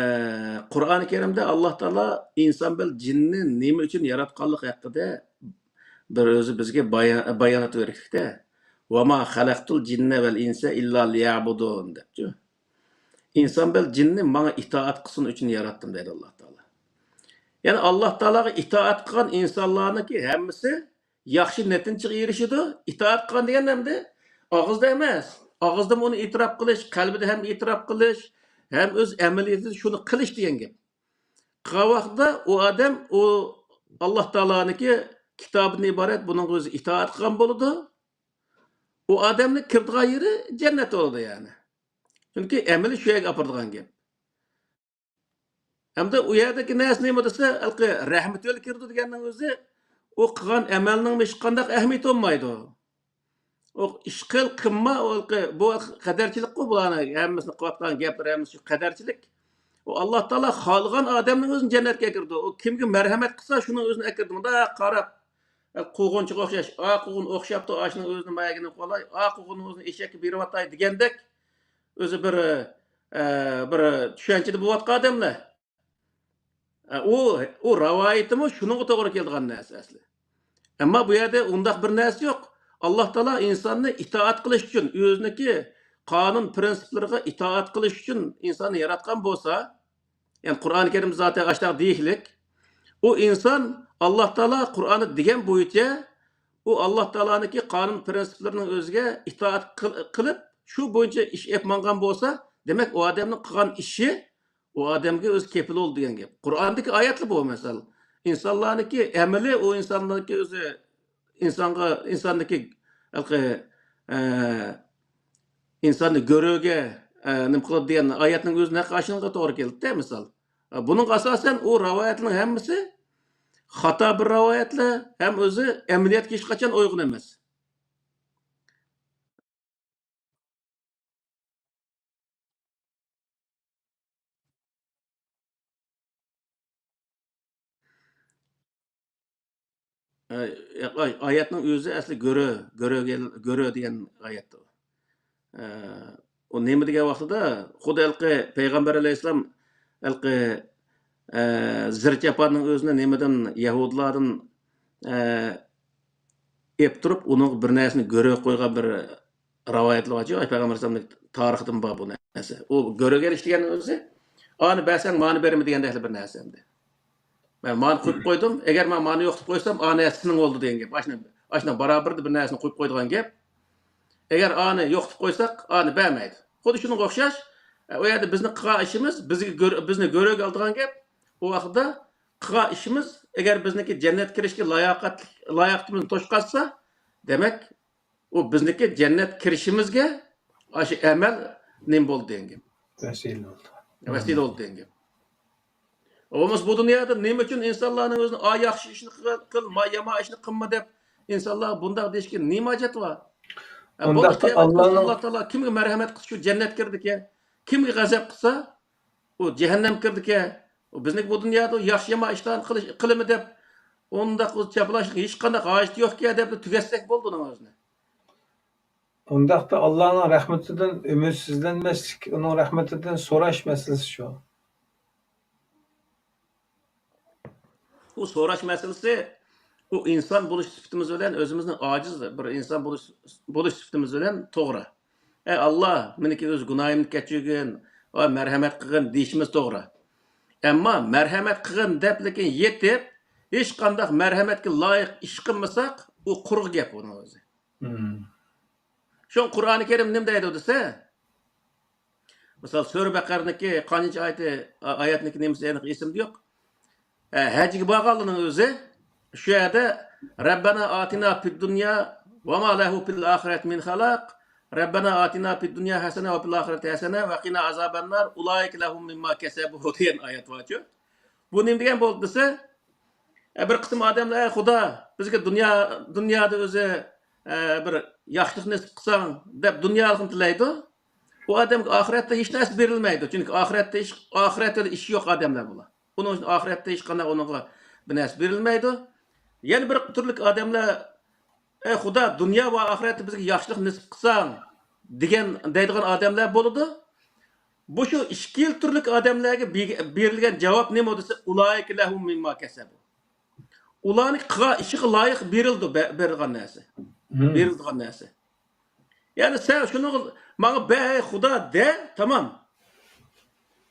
قۇرئانى كەرىمدە ئاللا تائالا ئىنسان بىلەن جىننى نېمە ئۈچۈن ياراتقانلىقى ھەققىدە بىر ئۆزى بىزگە بايا-، بايانات بەرگەنلىكتە، «ۋەما خەلەقتۇل جىننە ۋەل ئىنسە ئىللا لىيەبۇدۇن» دەپتۇ. «ئىنسان بىلەن جىننى ماڭا ئىتائەت قىلسۇن ئۈچۈن ياراتتىم» دەيدۇ ئاللا تائالا. يەنى ئاللا تائالاغا ئىتائەت قىلغان ئىنسانلارنىڭكى ھەممىسى ياخشى نەتىجىگە ئېرىشىدۇ. ئىتائەت قىلغان دېگەن ئەمدى ئاغزىدا ئەمەس. ئاغزىدىمۇ ئۇنى ئېتىراپ قىلىش، قەلبىدە ھەم ئېتىراپ قىلىش، ھەم ئۆز ئەمەلىيىتىدە شۇنى قىلىش دېگەن گەپ. قىلغان ۋاقىتتا ئۇ ئادەم ئۇ ئاللا تائالانىڭكى كىتابىدىن ئىبارەت بۇنىڭغا ئۆزى ئىتائەت قىلغان بولىدۇ. ئۇ ئادەمنىڭ كىرىدىغان يېرى جەننەت بولىدۇ يەنى. چۈنكى ئەمىلى شۇ يەرگە ئاپىرىدىغان گەپ. ھەمدە ئۇ يەردىكى نەرسە نېمە دېسە، ھېلىقى رەھمىتى بىلەن كىرىدۇ دېگەننىڭ ئۆزى، ئۇ قىلغان ئەمەلنىڭمۇ ھېچقانداق ئەھمىيىتى بولمايدۇ. ئۇ ئىش قىل، قىلما، ئۇ ھېلىقى، بۇ قەدەرچىلىكقۇ، بۇلارنىڭ ھەممىسىنى قىلىۋاتقان گەپلىرى ھەممىسى شۇ قەدەرچىلىك. ئۇ ئاللا تائالا خالىغان ئادەمنىڭ ئۆزىنى جەننەتكە ئەكىرىدۇ. ئۇ كىمگە مەرھەمەت قىلسا، شۇنىڭ ئۆزىنى ئەكىرىدۇ. مۇنداق قاراپ، قوغۇنچىغا ئوخشاش، ئا، قوغۇن ئوخشاپتۇ، ئاشۇنىڭ ئۆزىنى ماياگىنى قولاي، ئا، قوغۇننىڭ ئۆزىنى ئېشەككە بېرىۋاتاي دېگەندەك، ئۆزى بىر، ئە، بىر چۈشەنچىدە بولۇۋاتقان ئادەملەر. ئە، ئۇ، ئۇ رىۋايىتىمۇ شۇنىڭغا توغرا كېلىدىغان نەرسە ئەسلى. ئەمما بۇ يەردە ئۇنداق بىر نەرسە يوق. ئاللا تائالا ئىنساننى ئىتائەت قىلىش ئۈچۈن، ئۆزىنىڭكى قانۇن پىرىنسىپلىرىغا ئىتائەت قىلىش ئۈچۈن ئىنساننى ياراتقان بولسا، يەنى قۇرئانى كەرىم زاتەن ئاشتاق دېيىشلىك. ئۇ ئىنسان ئاللا تائالا قۇرئاندا دېگەن بويىچە، ئۇ ئاللا تائالانىڭكى قانۇن پىرىنسىپلىرىنىڭ ئۆزىگە ئىتائەت قىل-، قىلىپ، شۇ بويىچە ئىش ئېلىپ ماڭغان بولسا، دېمەك، ئۇ ئادەمنىڭ قىلغان ئىشى ئۇ ئادەمگە ئۆزى كېپىل بولىدۇ دېگەن گەپ. قۇرئاندىكى ئايەتلا بۇ، مەسىلەن. ئىنسانلارنىڭكى ئەمىلى، ئۇ ئىنساننىڭكى ئۆزى ئىنسانغا، ئىنساننىڭكى ھېلىقى، ئە، ئىنساننى گۆرۈگە، ئە، نېمە قىلىدۇ دېگەن ئايەتنىڭ ئۆزى نەق ئاشۇنىڭغا توغرا كېلىدۇ-دە، مىسال. ئە، بۇنىڭغا ئاساسەن ئۇ رىۋايەتلەرنىڭ ھەممىسى خاتا بىر رىۋايەتلەر ھەم ئۆزى ئەمەلىيەتكە ھېچقاچان ئۇيغۇن ئەمەس. ئاي-، ئاي-، ئايەتنىڭ ئۆزى ئەسلى گۆرۆ، گۆرۆگە، گۆرۆ دېگەن ئايەتتۇر. ئە، ئۇ نېمە دېگەن ۋاقتىدا، خۇددى ھېلىقى پەيغەمبەر ئەلەيھىسسالام ھېلىقى، ئە، زىر چاپاننىڭ ئۆزىنى نېمىدىن، يەھۇدىيلاردىن، ئە، ئېلىپ تۇرۇپ، ئۇنىڭغا بىر نەرسىنى گۆرۈگە قويغان بىر رىۋايەتلەر بارچۇ، ئاي پەيغەمبەر ئەلەيھىسسالامنىڭ تارىخىدىن بار بۇ نەرسە. ئۇ گۆرۈگە ئېلىش دېگەن ئۆزى، ئانى بەرسەڭ، مانى بېرىمەن دېگەندەكلا بىر نەرسە ئەمدى. مەن مانى قويۇپ قويدۇم، ئەگەر مەن مانى يوقىتىپ قويسام، ئا نەرسە سېنىڭ بولدى دېگەن گەپ. ئاشۇنى، ئاشۇنداق بارابىر بىر نەرسىنى قويۇپ قويىدىغان گەپ. ئەگەر ئانى يوقىتىپ قويساق، ئانى بەرمەيدۇ. خۇددى شۇنىڭغا ئوخشاش، ئە، ئۇ يەردە بىزنى قىلغان ئىشىمىز، بىزگە گۆر-، بىزنى گۆرۈگە ئالىدىغان گەپ. ئۇ ۋاقىتتا قىلغان ئىشىمىز، ئەگەر بىزنىڭكى جەننەتكە كىرىشكە لاياقەتلىك، لاياقىتىمىزنى توشقازسا، دېمەك، ئۇ بىزنىڭكى جەننەتكە كىرىشىمىزگە ئاشۇ ئەمەل نېمە بولدى دېگەن گەپ. ۋەسىلە بولدى. ۋەسىلە بولدى دېگەن گەپ. بولمىسا بۇ دۇنيادا نېمە ئۈچۈن ئىنسانلارنىڭ ئۆزىنى، ئا، ياخشى ئىشنى قىل، قىل، ما-، يامان ئىشنى قىلما دەپ ئىنسانلار بۇنداق دېيىشكە نېمە ھاجەت بار؟ ئە، بولدى، ئۇنداقتا قىيامەت كۈنى ئاللانىڭ ئاللا تائالا كىمگە مەرھەمەت قىلسا شۇ جەننەتكە كىرىدىكەن، كىمگە غەزەپ قىلسا ئۇ جەھەننەمگە كىرىدىكەن. ئۇ بىزنىڭكى بۇ دۇنيادا ياخشى يامان ئىشلارنى قىلىش، قىلىمەن دەپ ئۇنداق چاپلاشنىڭ ھېچقانداق ھاجىتى يوقكەن دەپلا تۈگەتسەك بولدى ئۇنىڭ ئۆزىنى. ئۇنداقتا ئاللانىڭ رەھمىتىدىن ئۈمىدسىزلەنمەسلىك، ئۇنىڭ رەھمىتىدىن سوراش مەسىلىسى شۇ. ئۇ سوراش مەسىلىسى، ئۇ ئىنسان بولۇش سۈپىتىمىز بىلەن ئۆزىمىزنى ئاجىز بىر ئىنسان بولۇش، بولۇش سۈپىتىمىز بىلەن توغرا. ئەي ئاللا، مېنىڭكى ئۆز گۇناھىمنى كەچۈرگىن، ۋە مەرھەمەت قىلغىن دېيىشىمىز توغرا. ئەمما مەرھەمەت قىلغىن دەپ، لېكىن يېتىپ، ھېچقانداق مەرھەمەتكە لايىق ئىش قىلمىساق، ئۇ قۇرۇق گەپ ئۇنىڭ ئۆزى. مم. شۇڭا قۇرئانى كەرىم نېمە دەيدۇ دېسە، مىسال، سۈرە بەقەرىنىڭكى قانچىنچى ئايىتى، ئا-، ئايەتنىڭكى نېمىسى ئېنىق ئېسىمدە يوق. ئە، ھەجگە بارغانلارنىڭ ئۆزى شۇ يەردە، رەببەنا ئاتىنا فىد دۇنيا ۋە ما لەھۇ فىل ئاخىرەتى مىن خالاق، رەببەنا ئاتىنا فىد دۇنيا ھەسەنە ۋە فىل ئاخىرەتى ھەسەنە ۋە قىنا ئازابەننار، ئۇلائىكە لەھۇم مىمما كەسەبۇ دېگەن ئايەت بارچۇ. بۇ نېمە دېگەن بولدى دېسە، ئە، بىر قىسىم ئادەملەر، ئەي خۇدا، بىزگە دۇنيا، دۇنيادا ئۆزى، ئە، بىر ياخشىلىق نېسىپ قىلساڭ دەپ دۇنيالىقنى تىلەيدۇ. ئۇ ئادەمگە ئاخىرەتتە ھېچ نەرسە بېرىلمەيدۇ. چۈنكى ئاخىرەتتە ئىش، ئاخىرەت بىلەن ئىشى يوق ئادەملەر بۇلار. ئۇنىڭ ئۈچۈن ئاخىرەتتە ھېچقانداق ئۇنىڭغا بىر نەرسە بېرىلمەيدۇ. يەنە بىر تۈرلۈك ئادەملەر، ئەي خۇدا، دۇنيا ۋە ئاخىرەتتە بىزگە ياخشىلىق نېسىپ قىلساڭ دېگەن، دەيدىغان ئادەملەر بولىدۇ. بۇ شۇ ئىككىلا تۈرلۈك ئادەملەرگە بېرىلگەن جاۋاب نېمە دېسە، ئۇلائىكە لەھۇم مىمما كەسەبۇ. ئۇلارنىڭ قىلغان ئىشىغا لايىق بېرىلىدۇ، بە-، بېرىلغان نەرسە. مم. بېرىلىدىغان نەرسە. يەنى سەن شۇنىڭغا، ماڭا بەر، ئەي خۇدا، دە، تامام.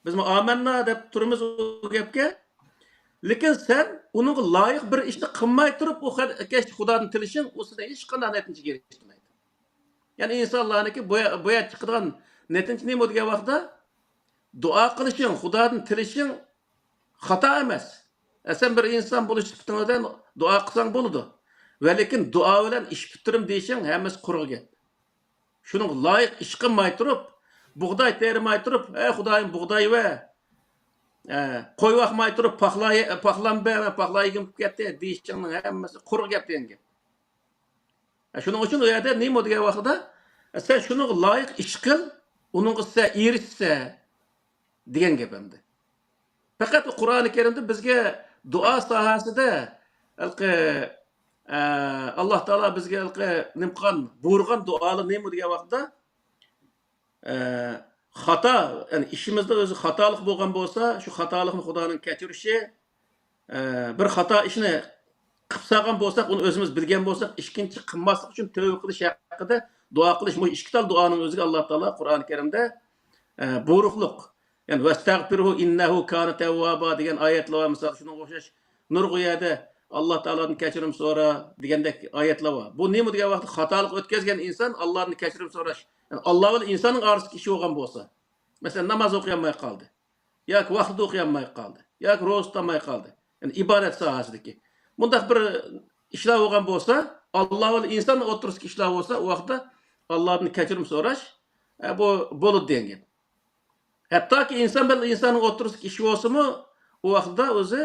بىزمۇ ئامەننا دەپ تۇرىمىز ئۇ گەپكە. لېكىن سەن ئۇنىڭغا لايىق بىر ئىشنى قىلماي تۇرۇپ، ئۇ خەل-، كەچتە خۇدادىن تىلىشىڭ، ئۇ سېنى ھېچقانداق نەتىجىگە ئېرىشتۈرمەيدۇ. يەنى ئىنسانلارنىڭكى بۇ يە-، بۇ يەردە چىقىدىغان نەتىجە نېمە دېگەن ۋاقىتتا، دۇئا قىلىشىڭ، خۇدادىن تىلىشىڭ خاتا ئەمەس. ئە، سەن بىر ئىنسان بولۇش سۈپىتىڭ بىلەن دۇئا قىلساڭ بولىدۇ. ۋە لېكىن دۇئا بىلەن ئىش پۈتتۈرۈم دېيىشىڭ ھەممىسى قۇرۇق گەپ. شۇنىڭغا لايىق ئىش قىلماي تۇرۇپ، بۇغداي تېرىماي تۇرۇپ، ئەي خۇدايىم، بۇغداي بەر، ئە، قوي باقماي تۇرۇپ، پاخلا، پاخلام بەر، مەن پاخلا يېگۈم كېلىپ كەتتى دېيىشىڭنىڭ ھەممىسى قۇرۇق گەپ دېگەن گەپ. شۇنىڭ ئۈچۈن ئۇ يەردە نېمە دېگەن ۋاقتىدا، سەن شۇنىڭغا لايىق ئىش قىل، ئۇنىڭغا سەن ئېرىشىسەن دېگەن گەپ ئەمدى. پەقەت قۇرئانى كەرىمدە بىزگە دۇئا ساھەسىدە ھېلىقى، ئە، ئاللا تائالا بىزگە ھېلىقى نېمە قىلغان، بۇيرۇغان دۇئالار نېمە دېگەن ۋاقتىدا، ئە، خاتا، يەنى ئىشىمىزدا ئۆزى خاتالىق بولغان بولسا، شۇ خاتالىقنى خۇدانىڭ كەچۈرۈشى، ئە، بىر خاتا ئىشنى قىلىپ سالغان بولساق، ئۇنى ئۆزىمىز بىلگەن بولساق، ئىككىنچى قىلماسلىق ئۈچۈن تەۋبە قىلىش ھەققىدە دۇئا قىلىش. مۇشۇ ئىككى تال دۇئانىڭ ئۆزىگە ئاللا تائالا قۇرئانى كەرىمدە، ئە، بۇيرۇقلۇق. يەنى، ۋەستەغفىرھۇ ئىننەھۇ كانە تەۋۋابا دېگەن ئايەتلەر بار. مىسال، شۇنىڭغا ئوخشاش نۇرغۇن يەردە، ئاللا تائالادىن كەچۈرۈم سورا دېگەندەك ئايەتلەر بار. بۇ نېمە دېگەن ۋاقىتتا، خاتالىق ئۆتكەزگەن ئىنسان ئاللادىن كەچۈرۈم سوراش. يەنى، ئاللا بىلەن ئىنساننىڭ ئارىسىدىكى ئىش بولغان بولسا، مەسىلەن، ناماز ئوقۇيالماي قالدى. ياكى ۋاقتىدا ئوقۇيالماي قالدى. ياكى روزا تۇتالماي قالدى. يەنى ئىبادەت ساھەسىدىكى. بۇنداق بىر ئىشلار بولغان بولسا، ئاللا بىلەن ئىنسان ئوتتۇرىسىدىكى ئىشلار بولسا، ئۇ ۋاقىتتا ئاللادىن كەچۈرۈم سوراش، ئە، بۇ بولىدۇ دېگەن گەپ. ھەتتاكى ئىنسان بىلەن ئىنساننىڭ ئوتتۇرىسىدىكى ئىش بولسىمۇ، ئۇ ۋاقىتتا ئۆزى،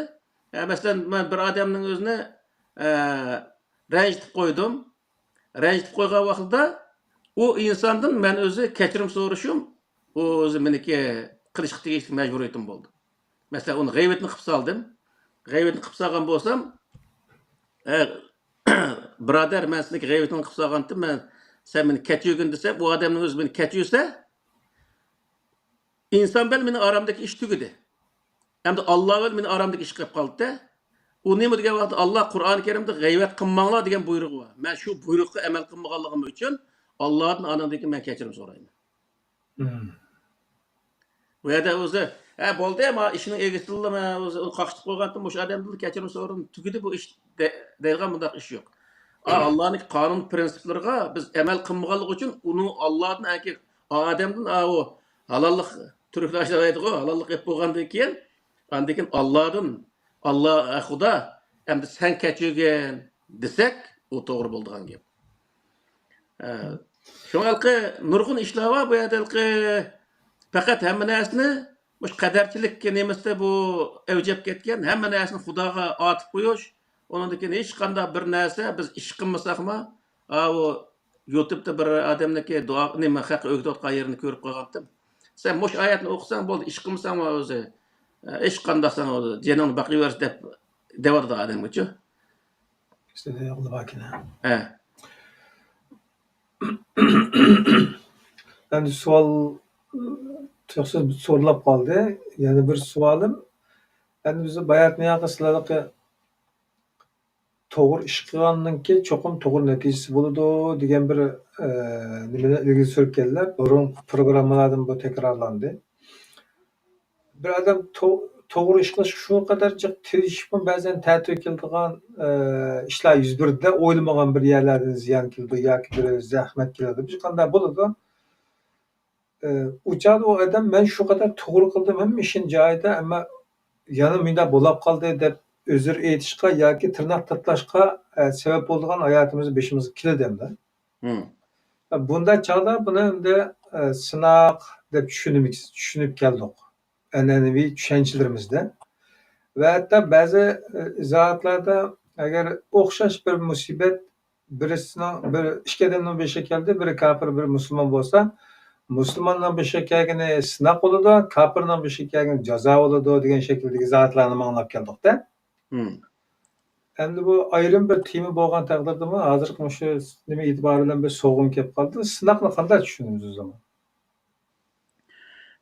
ئە، مەسىلەن، مەن بىر ئادەمنىڭ ئۆزىنى، ئە، رەنجىتىپ قويدۇم. رەنجىتىپ قويغان ۋاقتىدا ئۇ ئىنساندىن مەن ئۆزى كەچۈرۈم سورىشىم، ئۇ ئۆزى مېنىڭكى قىلىشقا تېگىشلىك مەجبۇرىيىتىم بولدى. مەسىلەن، ئۇنى غەيۋىتىنى قىلىپ سالدىم. غەيۋىتىنى قىلىپ سالغان بولسام، ئە، بۇرادەر، مەن سېنىڭكى غەيۋىتىڭنى قىلىپ سالغانتىم، مەن، سەن مېنى كەچۈرگىن دېسەم، ئۇ ئادەمنىڭ ئۆزى مېنى كەچۈرسە، ئىنسان بىلەن مېنىڭ ئارامدىكى ئىش تۈگىدى. ئەمدى ئاللا بىلەن مېنىڭ ئارامدىكى ئىش قېلىپ قالدى. ئۇ نېمە دېگەن ۋاقىتتا، ئاللا قۇرئان كەرىمدە غەيۋەت قىلماڭلار دېگەن بۇيرۇقى بار. مەن شۇ بۇيرۇققا ئەمەل قىلمىغانلىقىم ئۈچۈن ئاللادىن ئاندىن كېيىن مەن كەچۈرۈم سورايمەن. ئۇ يەردە ئۆزى، ھە، بولدى، ما ئىشنىڭ ئىگىسىدىنلا مەن ئۆزى ئۇنى قاقشىتىپ قويغانتىم، مۇشۇ ئادەمدىنلا كەچۈرۈم سورىدىم، تۈگىدى بۇ ئىش دە-، دەيدىغان بۇنداق ئىش يوق. ئا، ئاللانىڭ قانۇن پرىنسىپلىرىغا بىز ئەمەل قىلمىغانلىقى ئۈچۈن ئۇنى ئاللادىن ئەكى-، ئادەمدىن، ئا، ئۇ ھالاللىق، تۈركلەر شۇنداق دەيدىغۇ، ھالاللىق ئېلىپ بولغاندىن كېيىن، ئاندىن كېيىن ئاللادىن، ئاللا، ئە، خۇدا، ئەمدى سەن كەچۈرگىن دېسەك، ئۇ توغرا بولىدىغان گەپ. ئە، شۇڭا ھېلىقى نۇرغۇن ئىشلار بار بۇ يەردە، ھېلىقى پەقەت ھەممە نەرسىنى مۇشۇ قەدەرچىلىك نېمىسىدە بۇ ئەۋج ئېلىپ كەتكەن، ھەممە نەرسىنى خۇداغا ئاتىپ قويۇش، ئۇنىڭدىن كېيىن ھېچقانداق بىر نەرسە بىز ئىش قىلمىساقمۇ، ئاۋۇ يۇتۇبتا بىر ئادەمنىڭكى دۇئا، نېمە، خەققە ئۆگىتىۋاتقان يېرىنى كۆرۈپ قالغانتىم. سەن مۇشۇ ئايەتنى ئوقۇساڭ بولدى، ئىش قىلمىساڭمۇ ئۆزى، ئە، ھېچقانداق ساڭا ئۆزى جېنىڭنى باقىۋەرسە دەپ دەۋاتىدۇ ئادەمگىچۇ. ئىشتە دەيدىغىنى باركەن. ھە. ئەمدى سوئال، تۇيۇقسىز سورۇلۇپ قالدى. يەنە بىر سوئالىم، ئەمدى بىز باياتىن ياقى سىلەرگە توغرا ئىش قىلغاندىن كېيىن چوقۇم توغرا نەتىجىسى بولىدۇ دېگەن بىر، ئە، نېمىنى ئىلگىرى سۈرگەنلەر. بۇرۇنقى پروگراممىلاردىمۇ بۇ تەكرارلاندى. بىر ئادەم تو-، توغرا ئىش قىلىشقا شۇ قەدەر جىق تىرىشىپمۇ، بەزەن تەتۈر كېلىدىغان، ئە، ئىشلار يۈز بېرىدۇ، ئويلىمىغان بىر يەرلەردىن زىيان كېلىدۇ ياكى بىر زەخمەت كېلىدۇ. بىر قانداق بولىدۇ. ئە، ئۇ چاغدا ئۇ ئادەم، «مەن شۇ قەدەر توغرا قىلدىم، ھەممە ئىشىم جايىدا، ئەمما يەنە مۇنداق بولاپ قالدى» دەپ ئۆزرە ئېيتىشقا ياكى تىرناق تاتلاشقا، ئە، سەۋەب بولىدىغان ھاياتىمىزدا بېشىمىزغا كېلىدۇ ئەمدى. مم. ئە، بۇنداق چاغدا بۇنى ئەمدى، ئە، سىناق دەپ چۈشىنىمىز، چۈشىنىپ كەلدۇق. ئەنئەنىۋى چۈشەنچىلىرىمىزدە. ۋە ھەتتا بەزى، ئە، ئىزاھاتلاردا ئەگەر ئوخشاش بىر مۇسىبەت بىرسىنىڭ، بىر ئىككى ئادەمنىڭ بېشىغا كەلدى، بىرى كاپىر، بىرى مۇسۇلمان بولسا، مۇسۇلماننىڭ بېشىغا كەلگىنى سىناق بولىدۇ، كاپىرنىڭ بېشىغا كەلگىنى جازا بولىدۇ دېگەن شەكىلدىكى ئىزاھاتلارنىمۇ ئاڭلاپ كەلدۇق-دە. مم. ئەمدى بۇ ئايرىم بىر تېما بولغان تەقدىردىمۇ، ھازىرقى مۇشۇ نېمە ئېتىبارى بىلەن بىر سوئالىم كېلىپ قالدى. سىناقنى قانداق چۈشىنىمىز ئۆزىمۇ؟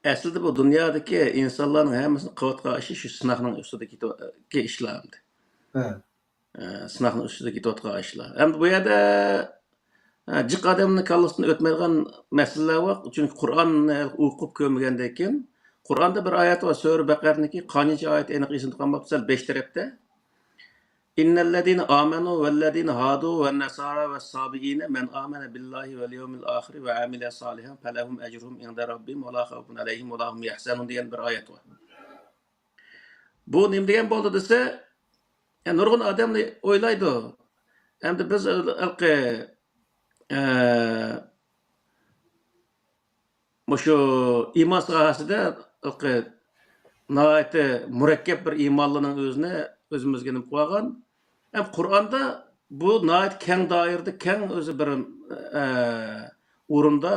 ئەسلىدە بۇ دۇنيادىكى ئىنسانلارنىڭ ھەممىسىنىڭ قىلىۋاتقان ئىشى شۇ سىناقنىڭ ئۈستىدىكى تو-، كى ئىشلار ئەمدى. ھە. ئە، سىناقنىڭ ئۈستىدە كېتىۋاتقان ئىشلار. ئەمدى بۇ يەردە، ئە، جىق ئادەمنىڭ كاللىسىدىن ئۆتمەيدىغان مەسىلىلەر بار. چۈنكى قۇرئاننى ئوقۇپ كۆرمىگەندىن كېيىن، قۇرئاندا بىر ئايەت بار، سۈرە بەقەرىنىڭكى قانچىنچى ئايەت ئېنىق ئېسىمدە قالماپتۇ، سەل بەش تەرەپتە. إن الذين آمنوا والذين هادوا والنصارى والصابئين من آمن بالله واليوم الآخر وعمل صالحا فلهم أجرهم عند ربهم ولا خوف عليهم ولا هم يحزنون دېگەن بىر ئايەت بار. بۇ نېمە دېگەن بولدى دېسە، يەنى نۇرغۇن ئادەم ئويلايدۇ، ئەمدى بىز ھېلىقى، ئە، مۇشۇ ئىمان ساھەسىدە ھېلىقى ناھايىتى مۇرەككەپ بىر ئىمانلىنىڭ ئۆزىنى ئۆزىمىزگە نېمە قىلىۋالغان. ھەم قۇرئاندا بۇ ناھايىتى كەڭ دائىرىدە كەڭ ئۆزى بىر، ئە، ئورۇندا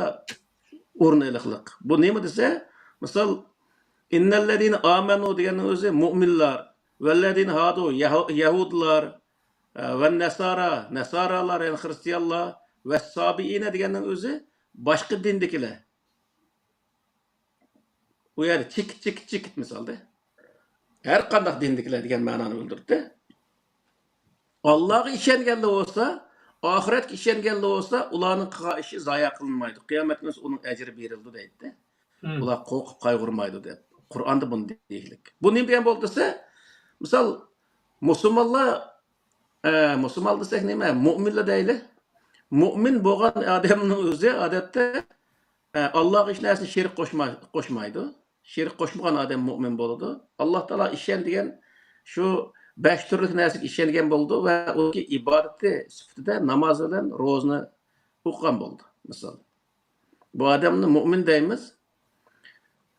ئورۇن ئېلىقلىق. بۇ نېمە دېسە، مىسال، إن الذين آمنوا دېگەننىڭ ئۆزى مۇئمىنلار، والذين هادوا، يەھۇ-، يەھۇدلار، ئە، والنصارى، نەسارالار، يەنى خرىستىيانلار، والصابئين دېگەننىڭ ئۆزى باشقا دىندىكىلەر. ئۇ يەردە چېكىت، چېكىت، چېكىت مىسالدا. ھەر قانداق دىندىكىلەر دېگەن مەنانى بىلدۈرىدۇ. ئاللاغا ئىشەنگەنلەر بولسا، ئاخىرەتكە ئىشەنگەنلەر بولسا، ئۇلارنىڭ قىلغان ئىشى زايە قىلىنمايدۇ. قىيامەت كۈنى ئۇنىڭ ئەجرى بېرىلىدۇ دەيدۇ. مم. ئۇلار قورقۇپ قايغۇرمايدۇ دەپ. قۇرئاندا بۇنى دېگىلىك. بۇ نېمە دېگەن بولدى دېسە، مىسال، مۇسۇلمانلار، ئە، مۇسۇلمان دېسەك نېمە؟ مۇئمىنلا دەيلى. مۇئمىن بولغان ئادەمنىڭ ئۆزى ئادەتتە، ئە، ئاللاغا ھېچ نەرسىنى شېرىك قوشما-، قوشمايدۇ. شېرىك قوشمىغان ئادەم مۇئمىن بولىدۇ. ئاللا تائالا ئىشەن دېگەن شۇ بەش تۈرلۈك نەرسىگە ئىشەنگەن بولىدۇ ۋە ئۇنىڭكى ئىبادىتى سۈپىتىدە ناماز بىلەن روزىنى ئوقۇغان بولىدۇ، مىسال. بۇ ئادەمنى مۇئمىن دەيمىز.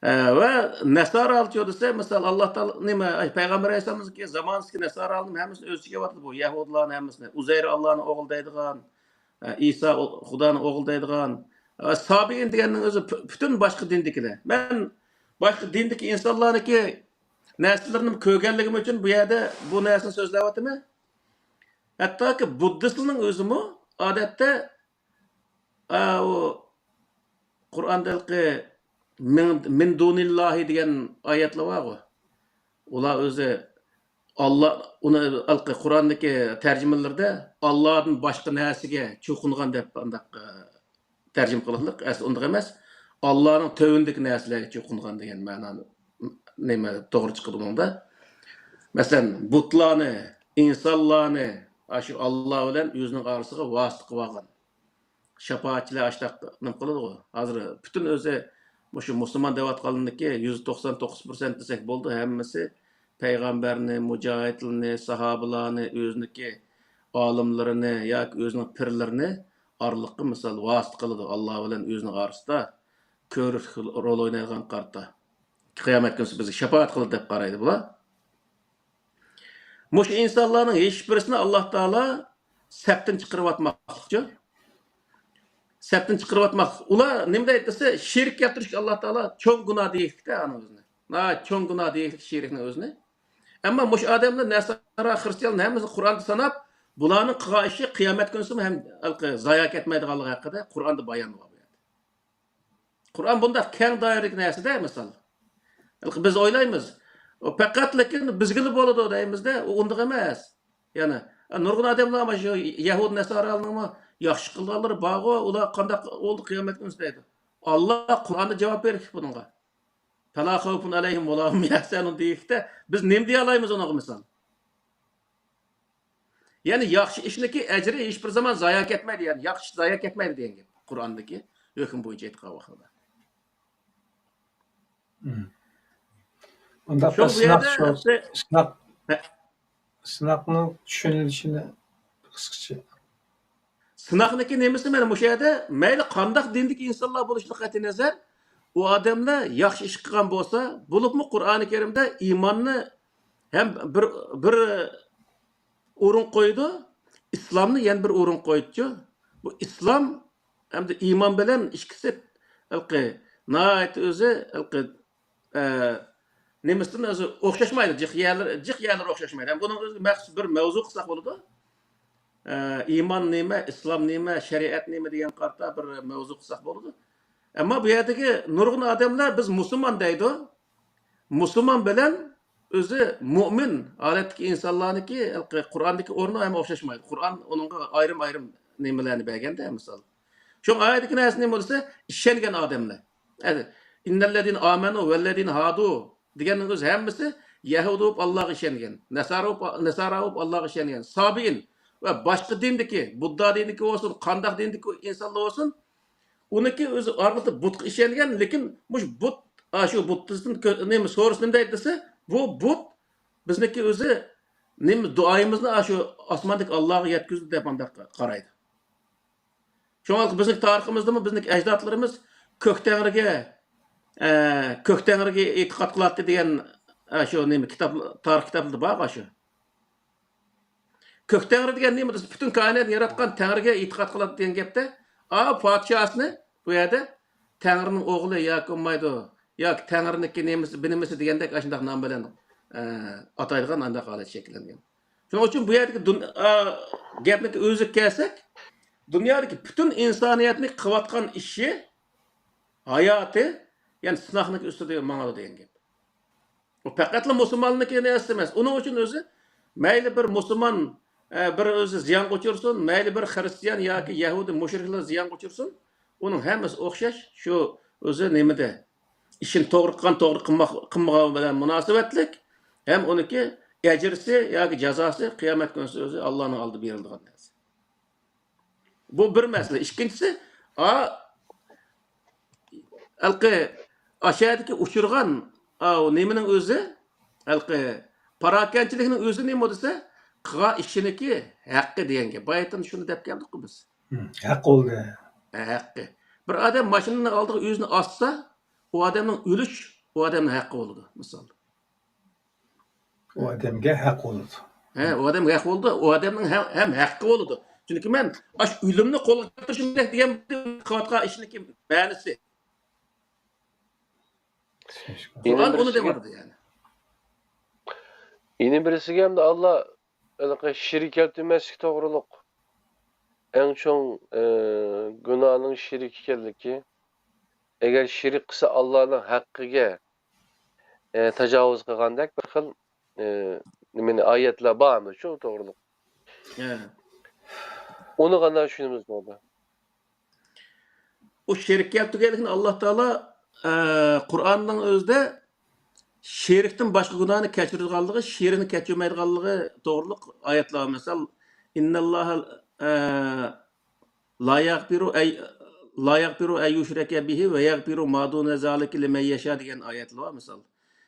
ئە، ۋە نەسارالچۇ دېسە، مىسال، ئاللا تائالا نېمە، ئەي، پەيغەمبەر ئەلەيھىسسالامنىڭكى زامانىسىدىكى نەسارالارنىڭ ھەممىسىنى ئۆز ئىچىگە ئېلىۋاتىدۇ بۇ يەھۇدىيلارنى ھەممىسىنى. ئۇزەير ئاللانىڭ ئوغلى دەيدىغان، ئە، ئىسا ئۇ-، خۇدانىڭ ئوغلى دەيدىغان. ئە، سابىئىن دېگەننىڭ ئۆزى پۈ-، پۈتۈن باشقا دىندىكىلەر. مەن باشقا دىندىكى ئىنسانلارنىڭكى نەرسىلىرىنى كۆرگەنلىكىم ئۈچۈن بۇ يەردە بۇ نەرسىنى سۆزلەۋاتىمەن. ھەتتاكى بۇددىستلارنىڭ ئۆزىمۇ ئادەتتە، ئە، ئۇ قۇرئاندا ھېلىقى مىن، مىن دۇنىللاھى دېگەن ئايەتلەر بارغۇ. ئۇلار ئۆزى ئاللا ئۇنى ھېلىقى قۇرئاندىكى تەرجىمىلىرىدە ئاللادىن باشقا نەرسىگە چوقۇنغان دەپ ئانداق، ئە، تەرجىمە قىلغانلىق، ئەسلى ئۇنداق ئەمەس. ئاللانىڭ تۆۋىنىدىكى نەرسىلەرگە چوقۇنغان دېگەن مەنانى، نېمە، توغرا چىقىدۇ بۇنىڭدا. مەسىلەن، بۇتلارنى، ئىنسانلارنى ئاشۇ ئاللا بىلەن ئۆزىنىڭ ئارىسىغا ۋاسىتە قىلىۋالغان. شاپائەتچىلەر ئاشتاق نېمە قىلىدىغۇ؟ ھازىر پۈتۈن ئۆزى مۇشۇ مۇسۇلمان دەۋاتقانلىرىنىڭكى يۈز توقسان توققۇز پىرسەنت دېسەك بولىدۇ، ھەممىسى پەيغەمبەرنى، مۇجاھىدلىرىنى، ساھابىلارنى، ئۆزىنىڭكى ئالىملىرىنى ياكى ئۆزىنىڭ پىرلىرىنى ئارىلىققا مىسال ۋاسىتە قىلىدۇ، ئاللا بىلەن ئۆزىنىڭ ئارىسىدا كۆرۈش رول ئوينايدىغان قارتا. قىيامەت كۈنى بىزگە شاپائەت قىلىدۇ دەپ قارايدۇ بۇلار. مۇشۇ ئىنسانلارنىڭ ھېچبىرسىنى ئاللا تائالا سەپتىن چىقىرىۋاتماقلىقچۇ. سەپتىن چىقىرىۋاتماق. ئۇلار نېمە دەيدۇ دېسە، شېرىك كەلتۈرۈشكە ئاللا تائالا چوڭ گۇناھ دېيىشلىكتە ئانىڭ ئۆزىنى. ناھايىتى چوڭ گۇناھ دېيىشلىك شېرىكنىڭ ئۆزىنى. ئەمما مۇشۇ ئادەملەر نەسارا، خرىستىيانلارنىڭ ھەممىسىنى قۇرئاندا ساناپ، بۇلارنىڭ قىلغان ئىشى قىيامەت كۈنىسىمۇ ھەم ھېلىقى زايا كەتمەيدىغانلىقى ھەققىدە قۇرئاندا بايان بار بۇ يەردە. قۇرئان بۇنداق كەڭ دائىرىلىك نەرسىدە، مىسال. بىز ئويلايمىز، ئۇ پەقەت لېكىن بىزگىلا بولىدۇ دەيمىزدە، ئۇ ئۇنداق ئەمەس. يەنى، نۇرغۇن ئادەملەر مانا شۇ يەھۇد نەسارالارنىڭمۇ ياخشى قىلغانلىرى بارغۇ، ئۇلار قانداق بولدى قىيامەت كۈنى دەيدۇ. ئاللا قۇرئاندا جاۋاب بېرىشلىك بۇنىڭغا. پەلا خەۋپۇن ئەلەيھىم ۋەلا ھۇم يەھزەنۇن دېيىشتە، بىز نېمە دېيەلەيمىز ئۇنىڭغا، مىسال؟ يەنى ياخشى ئىشنىڭكى ئەجرى ھېچبىر زامان زايا كەتمەيدۇ، يەنى ياخشى ئىش زايا كەتمەيدۇ دېگەن گەپ قۇرئاندىكى ھۆكۈم بويىچە ئېيتقان ۋاقتىدا. مم. ئۇنداقتا شۇ بۇ سىناق يەردە شۇ، سىناق، ھە. سىناقنىڭ چۈشىنىلىشىنى قىسقىچە. سىناقنىڭكى نېمىسى مانا مۇشۇ يەردە مەيلى قانداق دىندىكى ئىنسانلار بولۇشىدىن قەتئىينەزەر، ئۇ ئادەملەر ياخشى ئىش قىلغان بولسا، بولۇپمۇ قۇرئانى كەرىمدە ئىماننى ھەم بىر، بىر ئورۇن قويىدۇ، ئىسلامنى يەنە بىر ئورۇن قويىدۇچۇ. بۇ ئىسلام ھەمدە ئىمان بىلەن ئىككىسى ھېلىقى ناھايىتى ئۆزى ھېلىقى، ئە، نېمىسىدىن ئۆزى ئوخشاشمايدۇ، جىق يەرلىرى، جىق يەرلىرى ئوخشاشمايدۇ. ھەم بۇنىڭ ئۆزىگە مەخسۇس بىر مەۋزۇ قىلساق بولىدۇ. ئە، ئىمان نېمە، ئىسلام نېمە، شەرىئەت نېمە دېگەن قارىتا بىر مەۋزۇ قىلساق بولىدۇ. ئەمما بۇ يەردىكى نۇرغۇن ئادەملەر بىز مۇسۇلمان دەيدۇ. مۇسۇلمان بىلەن ئۆزى مۆمىن ھالەتتىكى ئىنسانلارنىڭكى ھېلىقى قۇرئاندىكى ئورنى ھەم ئوخشاشمايدۇ. قۇرئان ئۇنىڭغا ئايرىم-ئايرىم نېمىلەرنى بەرگەندە، مىسال. شۇڭا ئايەتتىكى نەرسە نېمە بولسا، ئىشەنگەن ئادەملەر. ئىننەللەزىنە ئامەنۇ ۋەللەزىنە ھادۇ دېگەننىڭ ئۆزى ھەممىسى يەھۇدىي بولۇپ ئاللاغا ئىشەنگەن، نەسارا بولۇپ، نەسارا بولۇپ ئاللاغا ئىشەنگەن، سابىئىن ۋە باشقا دىندىكى، بۇددا دىنىدىكى بولسۇن، قانداق دىندىكى ئىنسانلار بولسۇن، ئۇنىڭكى ئۆزى ئارقىدا بۇتقا ئىشەنگەن، لېكىن مۇشۇ بۇت، ئاشۇ بۇتتىن كۆ-، نېمە سورىسا نېمە دەيدۇ دېسە، بۇ بۇت بىزنىڭكى ئۆزى نېمە دۇئايىمىزنى ئاشۇ ئاسماندىكى ئاللاغا يەتكۈزدى دەپ ئانداق قارايدۇ. شۇڭا بىزنىڭ تارىخىمىزدىمۇ بىزنىڭ ئەجدادلىرىمىز كۆك تەڭرىگە، ئە، كۆك تەڭرىگە ئېتىقاد قىلاتتى دېگەن، ئە، شۇ نېمە كىتاب، تارىخ كىتابلىرىدا بار شۇ. كۆك تەڭرى دېگەن نېمە دېسە، پۈتۈن كائىناتنى ياراتقان تەڭرىگە ئېتىقاد قىلاتتى دېگەن گەپتە، ئا، پادىشاھنى بۇ يەردە تەڭرىنىڭ ئوغلى ياكى بولمايدۇ، ياكى تەڭرىنىڭكى نېمىسى، بىنىمىسى دېگەندەك ئاشۇنداق نام بىلەن، ئە، ئاتايدىغان ئانداق ھالەت شەكىللەنگەن. شۇنىڭ ئۈچۈن بۇ يەردىكى دۇن-، ئا، گەپنىڭكى ئۆزىگە كەلسەك، دۇنيادىكى پۈتۈن ئىنسانىيەتنى قىلىۋاتقان ئىشى، ھاياتى، يەنى سىناقنىڭ ئۈستىدە ماڭىدۇ دېگەن گەپ. ئۇ پەقەتلا مۇسۇلماننىڭكى نەرسىسى ئەمەس. ئۇنىڭ ئۈچۈن ئۆزى مەيلى بىر مۇسۇلمان، ئە، بىر ئۆزى زىيانغا ئۇچرىسۇن، مەيلى بىر خىرىستىيان ياكى يەھۇدىي مۇشرىكلار زىيانغا ئۇچرىسۇن، ئۇنىڭ ھەممىسى ئوخشاش. شۇ ئۆزى نېمىدە؟ ئىشىنى توغرا قىلغان، توغرا قىلماق-، قىلمىغان بىلەن مۇناسىۋەتلىك، ھەم ئۇنىڭكى ئەجرىسى ياكى جازاسى قىيامەت كۈنىسى ئۆزى ئاللانىڭ ئالدىدا بېرىلىدىغان نەرسە. بۇ بىر مەسىلە. ئىككىنچىسى، ئا، ھېلىقى ئاشۇ يەردىكى ئۇچرىغان، ئا، نېمىنىڭ ئۆزى، ھېلىقى پاراكەندىچىلىكنىڭ ئۆزى نېمە دېسە، قىلغان ئىشىنىڭكى ھەققى دېگەن گەپ. بايىتىن شۇنى دەپ كەلدۇققۇ بىز. ھە، ھەق بولدى. ھە، ھەققى. بىر ئادەم ماشىنىنىڭ ئالدىغا ئۆزىنى ئاتسا، ئۇ ئادەمنىڭ ئۆلۈش، ئۇ ئادەمنىڭ ھەققى بولىدۇ، مىسال. ئۇ ئادەمگە ھەق بولىدۇ. ھە، ئۇ ئادەمگە ھەق بولىدۇ، ئۇ ئادەمنىڭ ھە-، ھەم ھەققى بولىدۇ. چۈنكى مەن ئاشۇ ئۆلۈمنى قولغا كەلتۈرۈشۈم كېرەك دېگەن قىلىۋاتقان ئىشنىڭكى مەنىسى. قۇرئان ئۇنى دەۋاتىدۇ يەنى. يەنە بىرسىگە ئەمدى ئاللا ھېلىقى شېرىك كەلتۈرمەسلىك توغرۇلۇق ئەڭ چوڭ، ئى، گۇناھنىڭ شېرىك ئىكەنلىكى. ئەگەر شېرىك قىلسا ئاللانىڭ ھەققىگە، ئى، تاجاۋۇز قىلغاندەك بىر خىل، ئى، نېمىنى، ئايەتلەر بارمۇ شۇ توغرىلىق؟ ھە. ئۇنى غانا چۈشىنىمىز بولدى. ئۇ شېرىك كەلتۈرگەنلىكىنى ئاللا تائالا، ئە، قۇرئاننىڭ ئۆزىدە شېرىكتىن باشقا گۇناھنى كەچۈرىدىغانلىقى، شېرىكنى كەچۈرمەيدىغانلىقى توغرىلىق ئايەتلەر بار. مىسال، ئىنناللاھا، ئە، لا يغفر أي، لا يغفر أن يشرك به ويغفر ما دون ذلك لمن يشاء دېگەن ئايەتلەر بار، مىسال.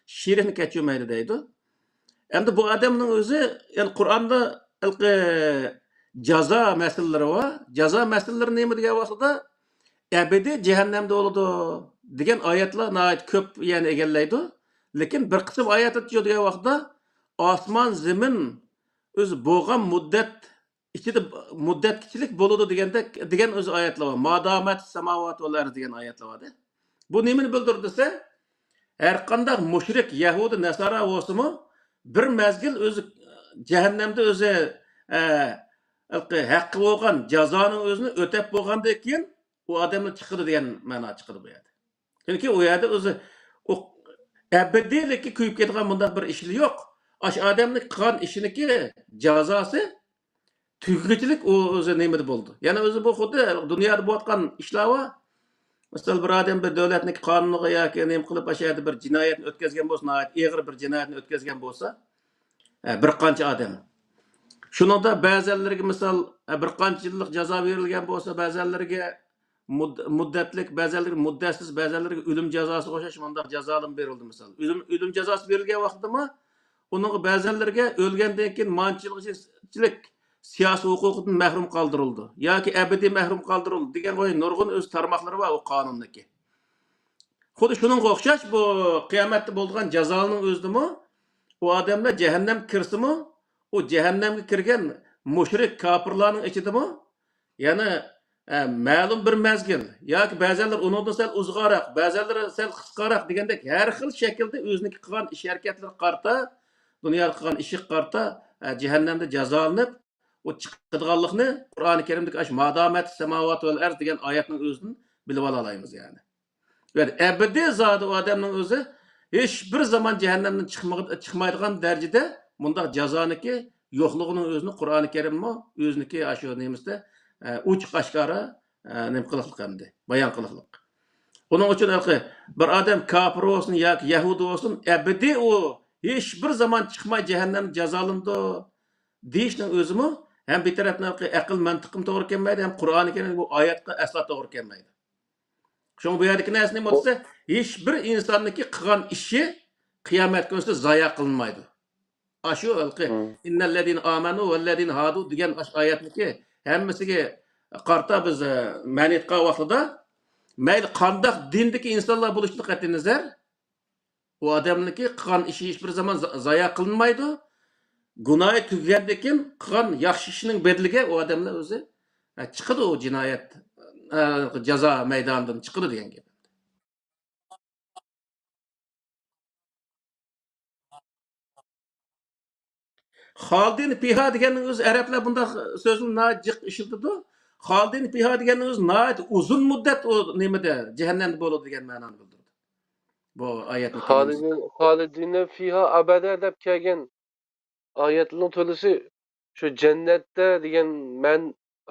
شېرىكنى كەچۈرمەيدۇ دەيدۇ. ئەمدى بۇ ئادەمنىڭ ئۆزى، يەنى قۇرئاندا ھېلىقى جازا مەسىلىلىرى بار. جازا مەسىلىلىرى نېمە دېگەن ۋاقتىدا، ئەبەدىي جەھەننەمدە بولىدۇ دېگەن ئايەتلەر ناھايىتى كۆپ يەرنى ئىگىلەيدۇ. لېكىن بىر قىسىم ئايەتلەر شۇ دېگەن ۋاقتىدا، ئاسمان، زېمىن ئۆزى بولغان مۇددەت ئىچىدە، مۇددەتكىچىلىك بولىدۇ دېگەندەك، دېگەن ئۆزى ئايەتلەر بار. ما دامت سەماۋات ۋەل ئەرز دېگەن ئايەتلەر بار. بۇ نېمىنى بىلدۈرىدۇ دېسە، ھەر قانداق مۇشرىك، يەھۇدىي، نەسارا بولسىمۇ، بىر مەزگىل ئۆزى جەھەننەمدە ئۆزى، ئە، ھەققى بولغان جازانىڭ ئۆزىنى ئۆتەپ بولغاندىن كېيىن، ئۇ ئادەمنى چىقىدۇ دېگەن مەنا چىقىدۇ بۇ يەردە. چۈنكى ئۇ يەردە ئۆزى ئۇ ئەبەدىيلىككە كۆيۈپ كېتىدىغان بۇنداق بىر ئىشلا يوق. ئاشۇ ئادەمنىڭ قىلغان ئىشىنىڭكى جازاسى تۈگىگۈچىلىك ئۇ ئۆزى نېمىدە بولىدۇ. يەنە ئۆزى بۇ خۇددى دۇنيادا بولۇۋاتقان ئىشلار بار. مىسال، بىر ئادەم بىر دۆلەتنىڭ قانۇنىغا ياكى نېمە قىلىپ، ئاشۇ يەردە بىر جىنايەتنى ئۆتكەزگەن بولسا، ناھايىتى ئېغىر بىر جىنايەتنى ئۆتكەزگەن بولسا، ئە، بىر قانچە ئادەم. شۇنىڭدا بەزەنلىرىگە، مىسال، ئە، بىر قانچە يىللىق جازا بېرىلگەن بولسا، بەزەنلىرىگە مۇد-، مۇددەتلىك، بەزەنلىرىگە مۇددەتسىز، بەزەنلىرىگە ئۆلۈم جازاسىغا ئوخشاش مۇنداق جازالىرى بېرىلدى، مىسال. ئۆلۈم، ئۆلۈم جازاسى بېرىلگەن ۋاقىتتىمۇ ئۇنىڭغا بەزەنلىرىگە ئۆلگەندىن كېيىن مانچىلىك سىياسىي ھوقۇقىدىن مەھرۇم قالدۇرۇلىدۇ ياكى ئەبەدىي مەھرۇم قالدۇرۇلىدۇ دېگەن بۇ نۇرغۇن ئۆز تارماقلىرى بار ئۇ قانۇندىكى. خۇددى شۇنىڭغا ئوخشاش بۇ قىيامەتتە بولىدىغان جازالارنىڭ ئۆزىدىمۇ ئۇ ئادەملەر جەھەننەمگە كىرسىمۇ، ئۇ جەھەننەمگە كىرگەن مۇشرىك كاپىرلارنىڭ ئىچىدىمۇ يەنە، ئە، مەلۇم بىر مەزگىل ياكى بەزەنلەر ئۇنىڭدىن سەل ئۇزاقراق، بەزەنلىرى سەل قىسقىراق دېگەندەك ھەر خىل شەكىلدە ئۆزىنىڭكى قىلغان ئىش ھەرىكەتلىرىگە قارىتا، دۇنيادا قىلغان ئىشىغا قارىتا، ئە، جەھەننەمدە جازالىنىپ، ئۇ چىقىدىغانلىقىنى قۇرئانى كەرىمدىكى ئاشۇ ما دامت سەماۋات ۋەل ئەرز دېگەن ئايەتنىڭ ئۆزىدىن بىلىۋالالايمىز، يەنى. يەنى ئەبەدىي زادى ئۇ ئادەمنىڭ ئۆزى ھېچ بىر زامان جەھەننەمدىن چىقمىغ-، چىقمايدىغان دەرىجىدە مۇنداق جازانىڭكى يوقلۇقىنىڭ ئۆزىنى قۇرئانى كەرىممۇ ئۆزىنىكى ئاشۇ نېمىسىدە، ئە، ئوچۇق ئاشكارا، ئە، نېمە قىلىقلىق ئەمدى، بايان قىلىقلىق. ئۇنىڭ ئۈچۈن ھېلىقى بىر ئادەم كاپىر بولسۇن ياكى يەھۇدىي بولسۇن، ئەبەدىي ئۇ ھېچ بىر زامان چىقماي جەھەننەمدە جازالىنىدۇ دېيىشنىڭ ئۆزىمۇ ھەم بىر تەرەپتىن ھېلىقى ئەقىل مەنتىققىمۇ توغرا كەلمەيدۇ، ھەم قۇرئانى كەرىم بۇ ئايەتكە ئەسلا توغرا كەلمەيدۇ. شۇڭا بۇ يەردىكى نەرسە نېمە دېسە، ھېچ بىر ئىنساننىڭكى قىلغان ئىشى قىيامەت كۈنىسى زايا قىلىنمايدۇ. ئاشۇ ھېلىقى، ئىننەللەزىنە ئامەنۇ ۋەللەزىنە ھادۇ دېگەن ئاشۇ ئايەتنىكى ھەممىسىگە قارىتا بىز، ئە، مەنى ئېيتقان ۋاقتىدا، مەيلى قانداق دىندىكى ئىنسانلار بولۇشىدىن قەتئىينەزەر، ئۇ ئادەمنىڭكى قىلغان ئىشى ھېچ بىر زامان زا-، زايا قىلىنمايدۇ. گۇناھى تۈگىگەندىن كېيىن قىلغان ياخشى ئىشىنىڭ بەدىلىگە ئۇ ئادەملەر ئۆزى، ئە، چىقىدۇ ئۇ جىنايەت، ئە، جازا مەيدانىدىن چىقىدۇ دېگەن گەپ. خالىدىنە فىھا دېگەننىڭ ئۆزى، ئەرەبلەر بۇنداق سۆزنى ناھايىتى جىق ئىشلىتىدۇ. خالىدىنە فىھا دېگەننىڭ ئۆزى ناھايىتى ئۇزۇن مۇددەت ئۇ نېمىدە، جەھەننەمدە بولىدۇ دېگەن مەنانى بىلدۈرىدۇ. بۇ ئايەتنى خالىدىن-، خالىدىنە فىھا ئەبەدە دەپ كەلگەن ئايەتنىڭ تولىسى شۇ جەننەتتە دېگەن مەن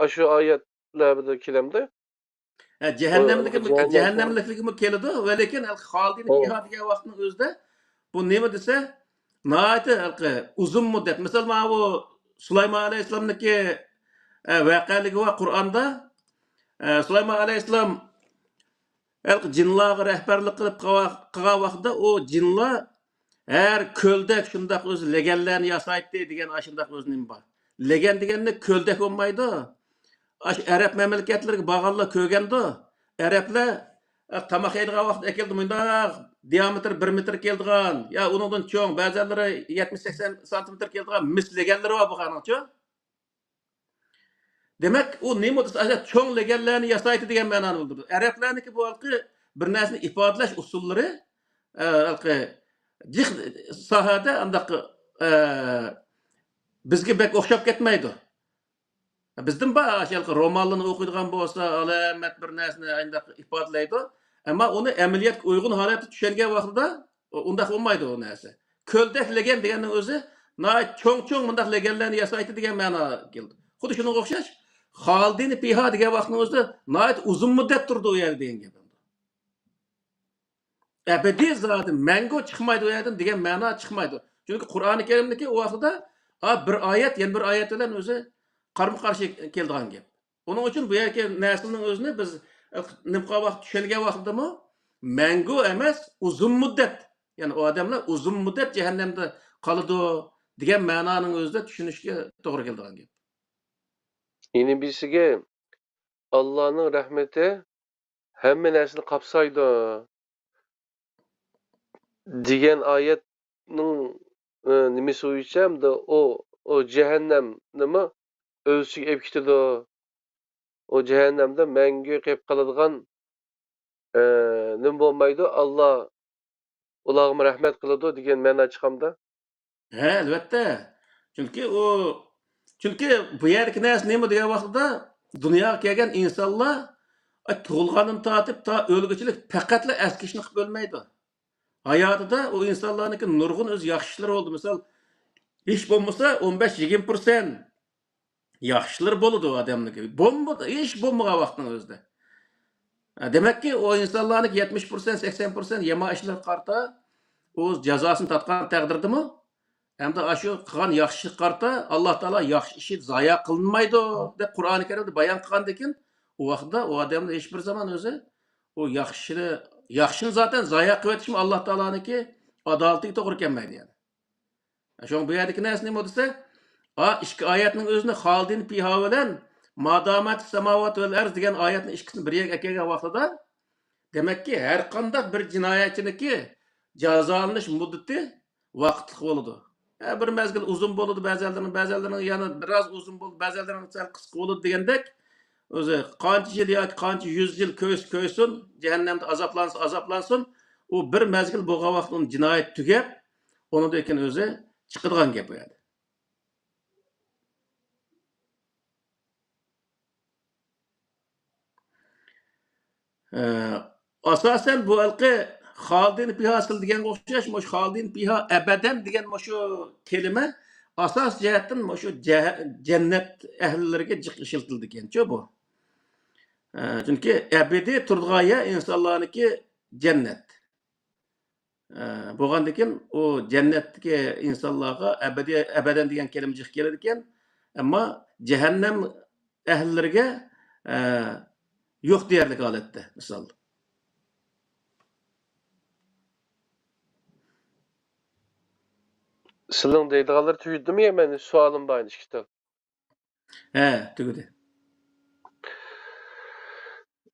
ئاشۇ ئايەتلەردە كېلەمدۇ؟ ھە، جەھەننەملىكىمۇ، جەھەننەم جەھەننەملىكىمۇ كېلىدۇ، ۋەلىكىن خالىدىنە فىھا دېگەن ۋاقىتنىڭ ئۆزىدە بۇ نېمە دېسە، ناھايىتى ھېلىقى ئۇزۇن مۇددەت. مىسال، مانا بۇ سۇلايمان ئەلەيھىسسالامنىڭكى، ئە، ۋەقەلىكى بار قۇرئاندا. ئە، سۇلايمان ئەلەيھىسسالام ھېلىقى جىنلارغا رەھبەرلىك قىلىپ قىلغان ۋاقتىدا ئۇ جىنلار ھەر كۆلدەك شۇنداق ئۆزى لېگەنلەرنى ياسايتتى دېگەن ئاشۇنداق ئۆزى نېمە بار. لېگەن دېگەندە كۆلدەك بولمايدۇ. ئاشۇ ئەرەب مەملىكەتلىرىگە بارغانلار كۆرگەندۇ. ئەرەبلەر، ئە، تاماق يەيدىغان ۋاقىتتا ئەكېلىدۇ مۇنداق دىئامېتىر بىر مېتىر كېلىدىغان، يا ئۇنىڭدىن چوڭ، بەزەنلىرى يەتمىش سەكسەن سانتىمېتىر كېلىدىغان مىس لېگەنلىرى بار بولغانىچۇ. دېمەك، ئۇ نېمە دېسە، ئاشۇ چوڭ لېگەنلەرنى ياسايتتى دېگەن مەنانى بىلدۈرىدۇ. ئەرەبلەرنىڭكى بۇ ھېلىقى بىر نەرسىنى ئىپادىلەش ئۇسۇللىرى، ئە، ھېلىقى جىق ساھەدە ئانداق، ئە، بىزگە بەك ئوخشاپ كەتمەيدۇ. بىزدىن بار ئاشۇ ھېلىقى رومانلارنى ئوقۇيدىغان بولسا، ئالامەت بىر نەرسىنى ئانداق ئىپادىلەيدۇ. ئەمما ئۇنى ئەمەلىيەتكە ئۇيغۇن ھالەتتە چۈشەنگەن ۋاقتىدا ئۇنداق بولمايدۇ ئۇ نەرسە. كۆلدەك لېگەن دېگەننىڭ ئۆزى ناھايىتى چوڭ-چوڭ مۇنداق لېگەنلەرنى ياسايتتى دېگەن مەنا كېلىدۇ. خۇددى شۇنىڭغا ئوخشاش، خالىدىنى پىھا دېگەن ۋاقتىنىڭ ئۆزىدە ناھايىتى ئۇزۇن مۇددەت تۇرىدۇ ئۇ يەردە دېگەن گەپ. ئەبەدىي زادى مەڭگۈ چىقمايدۇ ئۇ يەردىن دېگەن مەنا چىقمايدۇ. چۈنكى قۇرئانى كەرىمدىكى ئۇ ۋاقتىدا، ئا، بىر ئايەت يەنە بىر ئايەت بىلەن ئۆزى قارمۇ قارشى كېلىدىغان گەپ. ئۇنىڭ ئۈچۈن بۇ يەردىكى نەرسىنىڭ ئۆزىنى بىز، ئە، نېمە قىلغان ۋاقىت، چۈشەنگەن ۋاقتىدىمۇ مەڭگۈ ئەمەس، ئۇزۇن مۇددەت، يەنى ئۇ ئادەملەر ئۇزۇن مۇددەت جەھەننەمدە قالىدۇ دېگەن مەنانىڭ ئۆزىدە چۈشىنىشكە توغرا كېلىدىغان گەپ. يەنە بىرسىگە، ئاللانىڭ رەھمىتى ھەممە نەرسىنى قاپسايدۇ دېگەن ئايەتنىڭ، ئى، نېمىسى بويىچە ئەمدى ئۇ، ئۇ جەھەننەمنىمۇ ئۆز ئىچىگە ئېلىپ كېتىدۇ. ئۇ جەھەننەمدە مەڭگۈ قېلىپ قالىدىغان، ئى، نېمە بولمايدۇ، ئاللا ئۇلارغىمۇ رەھمەت قىلىدۇ دېگەن مەنا چىقامدا؟ ھە، ئەلۋەتتە. چۈنكى ئۇ، چۈنكى بۇ يەردىكى نەرسە نېمە دېگەن ۋاقتىدا، دۇنياغا كەلگەن ئىنسانلار، ئاي، تۇغۇلغاندىن تارتىپ تا ئۆلگۈچىلىك پەقەتلا ئەسكى ئىشنى قىلىپ ئۆلمەيدۇ. ھاياتىدا ئۇ ئىنسانلارنىڭكى نۇرغۇن ئۆز ياخشى ئىشلىرى بولدى. مىسال، ھېچ بولمىسا ئون بەش يىگىرمە پىرسەنت ياخشىلىرى بولىدۇ ئادەمنىڭكى. بولمىدى، ھېچ بولمىغان ۋاقىتنىڭ ئۆزىدە. ھە، دېمەككى، ئۇ ئىنسانلارنىڭكى يەتمىش پىرسەنت، سەكسەن پىرسەنت يامان ئىشلىرىغا قارىتا ئۇ جازاسىنى تارتقان تەقدىردىمۇ، ھەمدە ئاشۇ قىلغان ياخشى ئىشىغا قارىتا ئاللا تائالا ياخشى ئىشى زايە قىلىنمايدۇ، دەپ قۇرئانى كەرىمدە بايان قىلغاندىكىن، ئۇ ۋاقىتتا ئۇ ئادەمنى ھېچبىر زامان ئۆزى ئۇ ياخشىنى، ياخشىنى زاتەن زايە قىلىۋېتىشمۇ ئاللا تائالانىڭكى ئادالىتىگە توغرا كەلمەيدۇ، يەنى. شۇڭا بۇ يەردىكى نەرسە نېمە دېسە، ئا، ئىككى ئايەتنىڭ ئۆزىنى خالىدىن پىھا بىلەن مادامەت ساماۋات ۋەل ئەرز دېگەن ئايەتنىڭ ئىككىسىنى بىر يەرگە ئەكەلگەن ۋاقتىدا، دېمەككى، ھەر قانداق بىر جىنايەتچىنىڭكى جازالىنىش مۇددىتى ۋاقىتلىق بولىدۇ. ھە، بىر مەزگىل ئۇزۇن بولىدۇ، بەزىلىرىنىڭ، بەزىلىرىنىڭ يەنە بىراز ئۇزۇن بولىدۇ، بەزىلىرىنىڭ سەل قىسقا بولىدۇ دېگەندەك، ئۆزى قانچە يىل ياكى قانچە يۈز يىل كۆيسە كۆيسۇن، جەھەننەمدە ئازابلانسا ئازابلانسۇن، ئۇ بىر مەزگىل بولغان ۋاقىت ئۇنىڭ جىنايىتى تۈگەپ، ئۇنىڭدىن كېيىن ئۆزى چىقىدىغان گەپ ئۇ يەردە. ئە، ئاساسەن بۇ ھېلىقى خالىدىن پىھا سىل دېگەنگە ئوخشاش، مۇشۇ خالىدىن پىھا ئەبەدەن دېگەن مۇشۇ كەلىمە ئاساسىي جەھەتتىن مۇشۇ جەھ-، جەننەت ئەھلىلىرىگە جىق ئىشلىتىلىدىكەنچۇ بۇ. ئە، چۈنكى ئەبەدىي تۇرىدىغان يەر ئىنسانلارنىڭكى جەننەت. ئە، بولغاندىكىن ئۇ جەننەتتىكى ئىنسانلارغا ئەبەدىي، ئەبەدەن دېگەن كەلىمە جىق كېلىدىكەن. ئەمما جەھەننەم ئەھلىلىرىگە، ئە، يوق دېيەرلىك ھالەتتە، مىسال. سىلىڭ دەيدىغانلىرى تۈگىدىمۇ يا مەن سوئالىم بار ئىككى تال؟ ھە، تۈگىدى.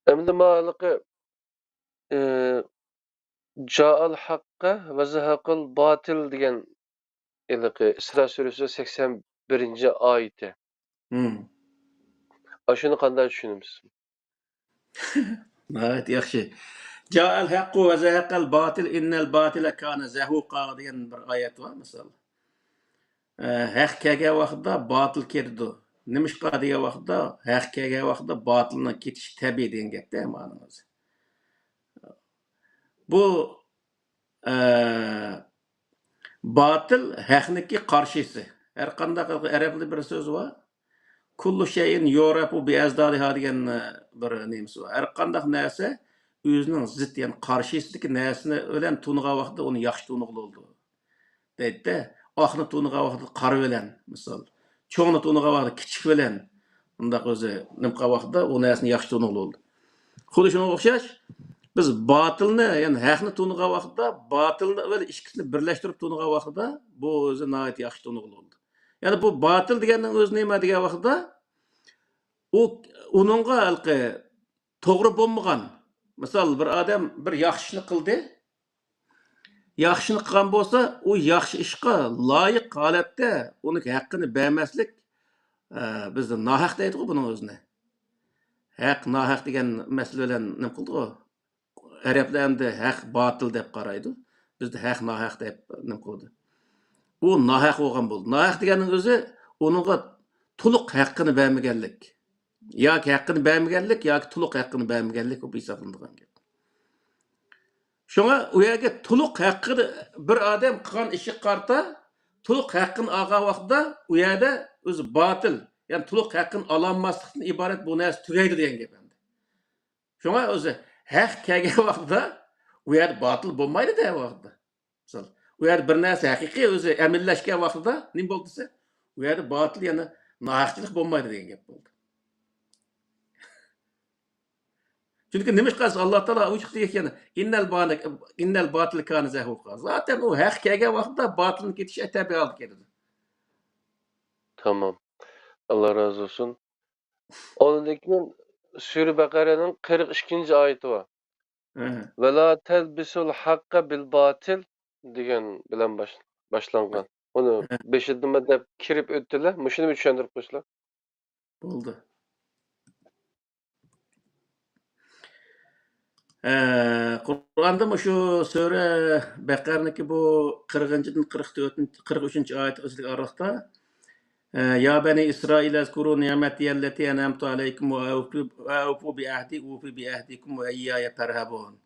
ئەمدى ما ھېلىقى، ئى، جائەل ھەققە ۋە زەھەقەل باتىل دېگەن ھېلىقى ئىسرا سۈرىسى سەكسەن بىرىنچى ئايىتى. ھىم. ئاشۇنى قانداق چۈشىنىمىز؟ ناھايىتى ياخشى. جائەل ھەققۇ ۋە زەھەقەل باتىل ئىننەل باتىلە كانە زەھۇقا دېگەن بىر ئايەت بار، مىسال. ئە، ھەق كەلگەن ۋاقىتتا باتىل كېتىدۇ. نېمىشقا دېگەن ۋاقىتتا، ھەق كەلگەن ۋاقىتتا باتىلنىڭ كېتىشى تەبىئىي دېگەن گەپتە مانىڭىز. بۇ، ئە، باتىل ھەقنىڭكى قارشىسى. ھەر قانداق ئەرەبلەردە بىر سۆز بار. كۇللۇ شەيئىن يۇرەفۇ بىئەزدادىھا دېگەن، ئە، بىر نېمىسى بار. ھەر قانداق نەرسە ئۆزىنىڭ زىت، يەنى قارشىسىدىكى نەرسىنى بىلەن تونۇغان ۋاقىتتا ئۇنى ياخشى تونۇغىلى بولىدۇ. دەيدىدە، ئاقنى تونۇغان ۋاقتىدا قارا بىلەن، مىسال، چوڭنى تونۇغان ۋاقتىدا كىچىك بىلەن، ئۇنداق ئۆزى نېمە قىلغان ۋاقتىدا ئۇ نەرسىنى ياخشى تونۇغىلى بولىدۇ. خۇددى شۇنىڭغا ئوخشاش، بىز باتىلنى، يەنى ھەقنى تونۇغان ۋاقتىدا، باتىلنى ۋە ئىككىسىنى بىرلەشتۈرۈپ تونۇغان ۋاقتىدا، بۇ ئۆزى ناھايىتى ياخشى تونۇغىلى بولىدۇ. يەنى بۇ باتىل دېگەننىڭ ئۆزى نېمە دېگەن ۋاقتىدا، ئۇ، ئۇنىڭغا ھېلىقى توغرا بولمىغان، مىسال، بىر ئادەم بىر ياخشى ئىشنى قىلدى، ياخشىنى قىلغان بولسا، ئۇ ياخشى ئىشقا لايىق ھالەتتە ئۇنىڭ ھەققىنى بەرمەسلىك، ئە، بىزدە ناھەق دەيدىغۇ بۇنىڭ ئۆزىنى. ھەق، ناھەق دېگەن مەسىلە بىلەن نېمە قىلدىغۇ؟ ئەرەبلەر ئەمدى ھەق، باتىل دەپ قارايدۇ. بىزدە ھەق، ناھەق دەپ نېمە قىلىدۇ؟ ئۇ ناھەق بولغان بولدى. ناھەق دېگەننىڭ ئۆزى ئۇنىڭغا تولۇق ھەققىنى بەرمىگەنلىك. ياكى ھەققىنى بەرمىگەنلىك، ياكى تولۇق ھەققىنى بەرمىگەنلىك بولۇپ ھېسابلىنىدىغان گەپ. شۇڭا ئۇ يەرگە تولۇق ھەققىنى بىر ئادەم قىلغان ئىشىغا قارىتا تولۇق ھەققىنى ئالغان ۋاقتىدا ئۇ يەردە ئۆزى باتىل، يەنى تولۇق ھەققىنى ئالالماسلىقتىن ئىبارەت بۇ نەرسە تۈگەيدۇ دېگەن گەپ ئەمدى. شۇڭا ئۆزى ھەق كەلگەن ۋاقتىدا ئۇ يەردە باتىل بولمايدۇ دە ۋاقتىدا. مىسال، ئۇ يەردە بىر نەرسە ھەقىقىي ئۆزى ئەمەلىيلەشكەن ۋاقتىدا نېمە بولدى دېسە، ئۇ يەردە باتىل يەنە ناھەقچىلىق بولمايدۇ دېگەن گەپ بولدى. چۈنكى نېمىشقا دېسە، ئاللا تائالا ئوچۇق دېگەن، «ئىننەل بانە-، ئىننەل باتىل كانە زەھۇقا.» زاتەن ئۇ ھەق كەلگەن ۋاقتىدا باتىلنىڭ كېتىشى تەبىئىي ھالدا كېلىدۇ. تامام. ئاللا رازى بولسۇن. ئۇنىڭدىن كېيىن سۈرە بەقەرەنىڭ قىرىق ئىككىنچى ئايىتى بار. ھە. «ۋەلا تەلبىسۇل ھەققە بىل باتىل» دېگەن بىلەن باش-، باشلانغان. ئۇنى ھە. بېشىدىنمۇ دەپ كىرىپ ئۆتتىلە. مۇشۇنى بىر چۈشەندۈرۈپ قويسىلا. بولدى. ئە، قۇرئاندا مۇشۇ سۈرە بەقەرىنىڭكى بۇ قىرىقىنچىدىن قىرىق تۆتىنچى، قىرىق ئۈچىنچى ئايەت ئۆزىدىكى ئارىلىقتا، ئە، يا بەنى ئىسرائىل ئەزكۇرۇ نىئمەتىيەللەتى ئەنئەمتۇ ئەلەيكۇم ۋە ئەۋپۇ، ۋە ئەۋپۇ بىئەھدى ئۇفى بىئەھدىكۇم ۋە ئىييايە پەرھەبۇن.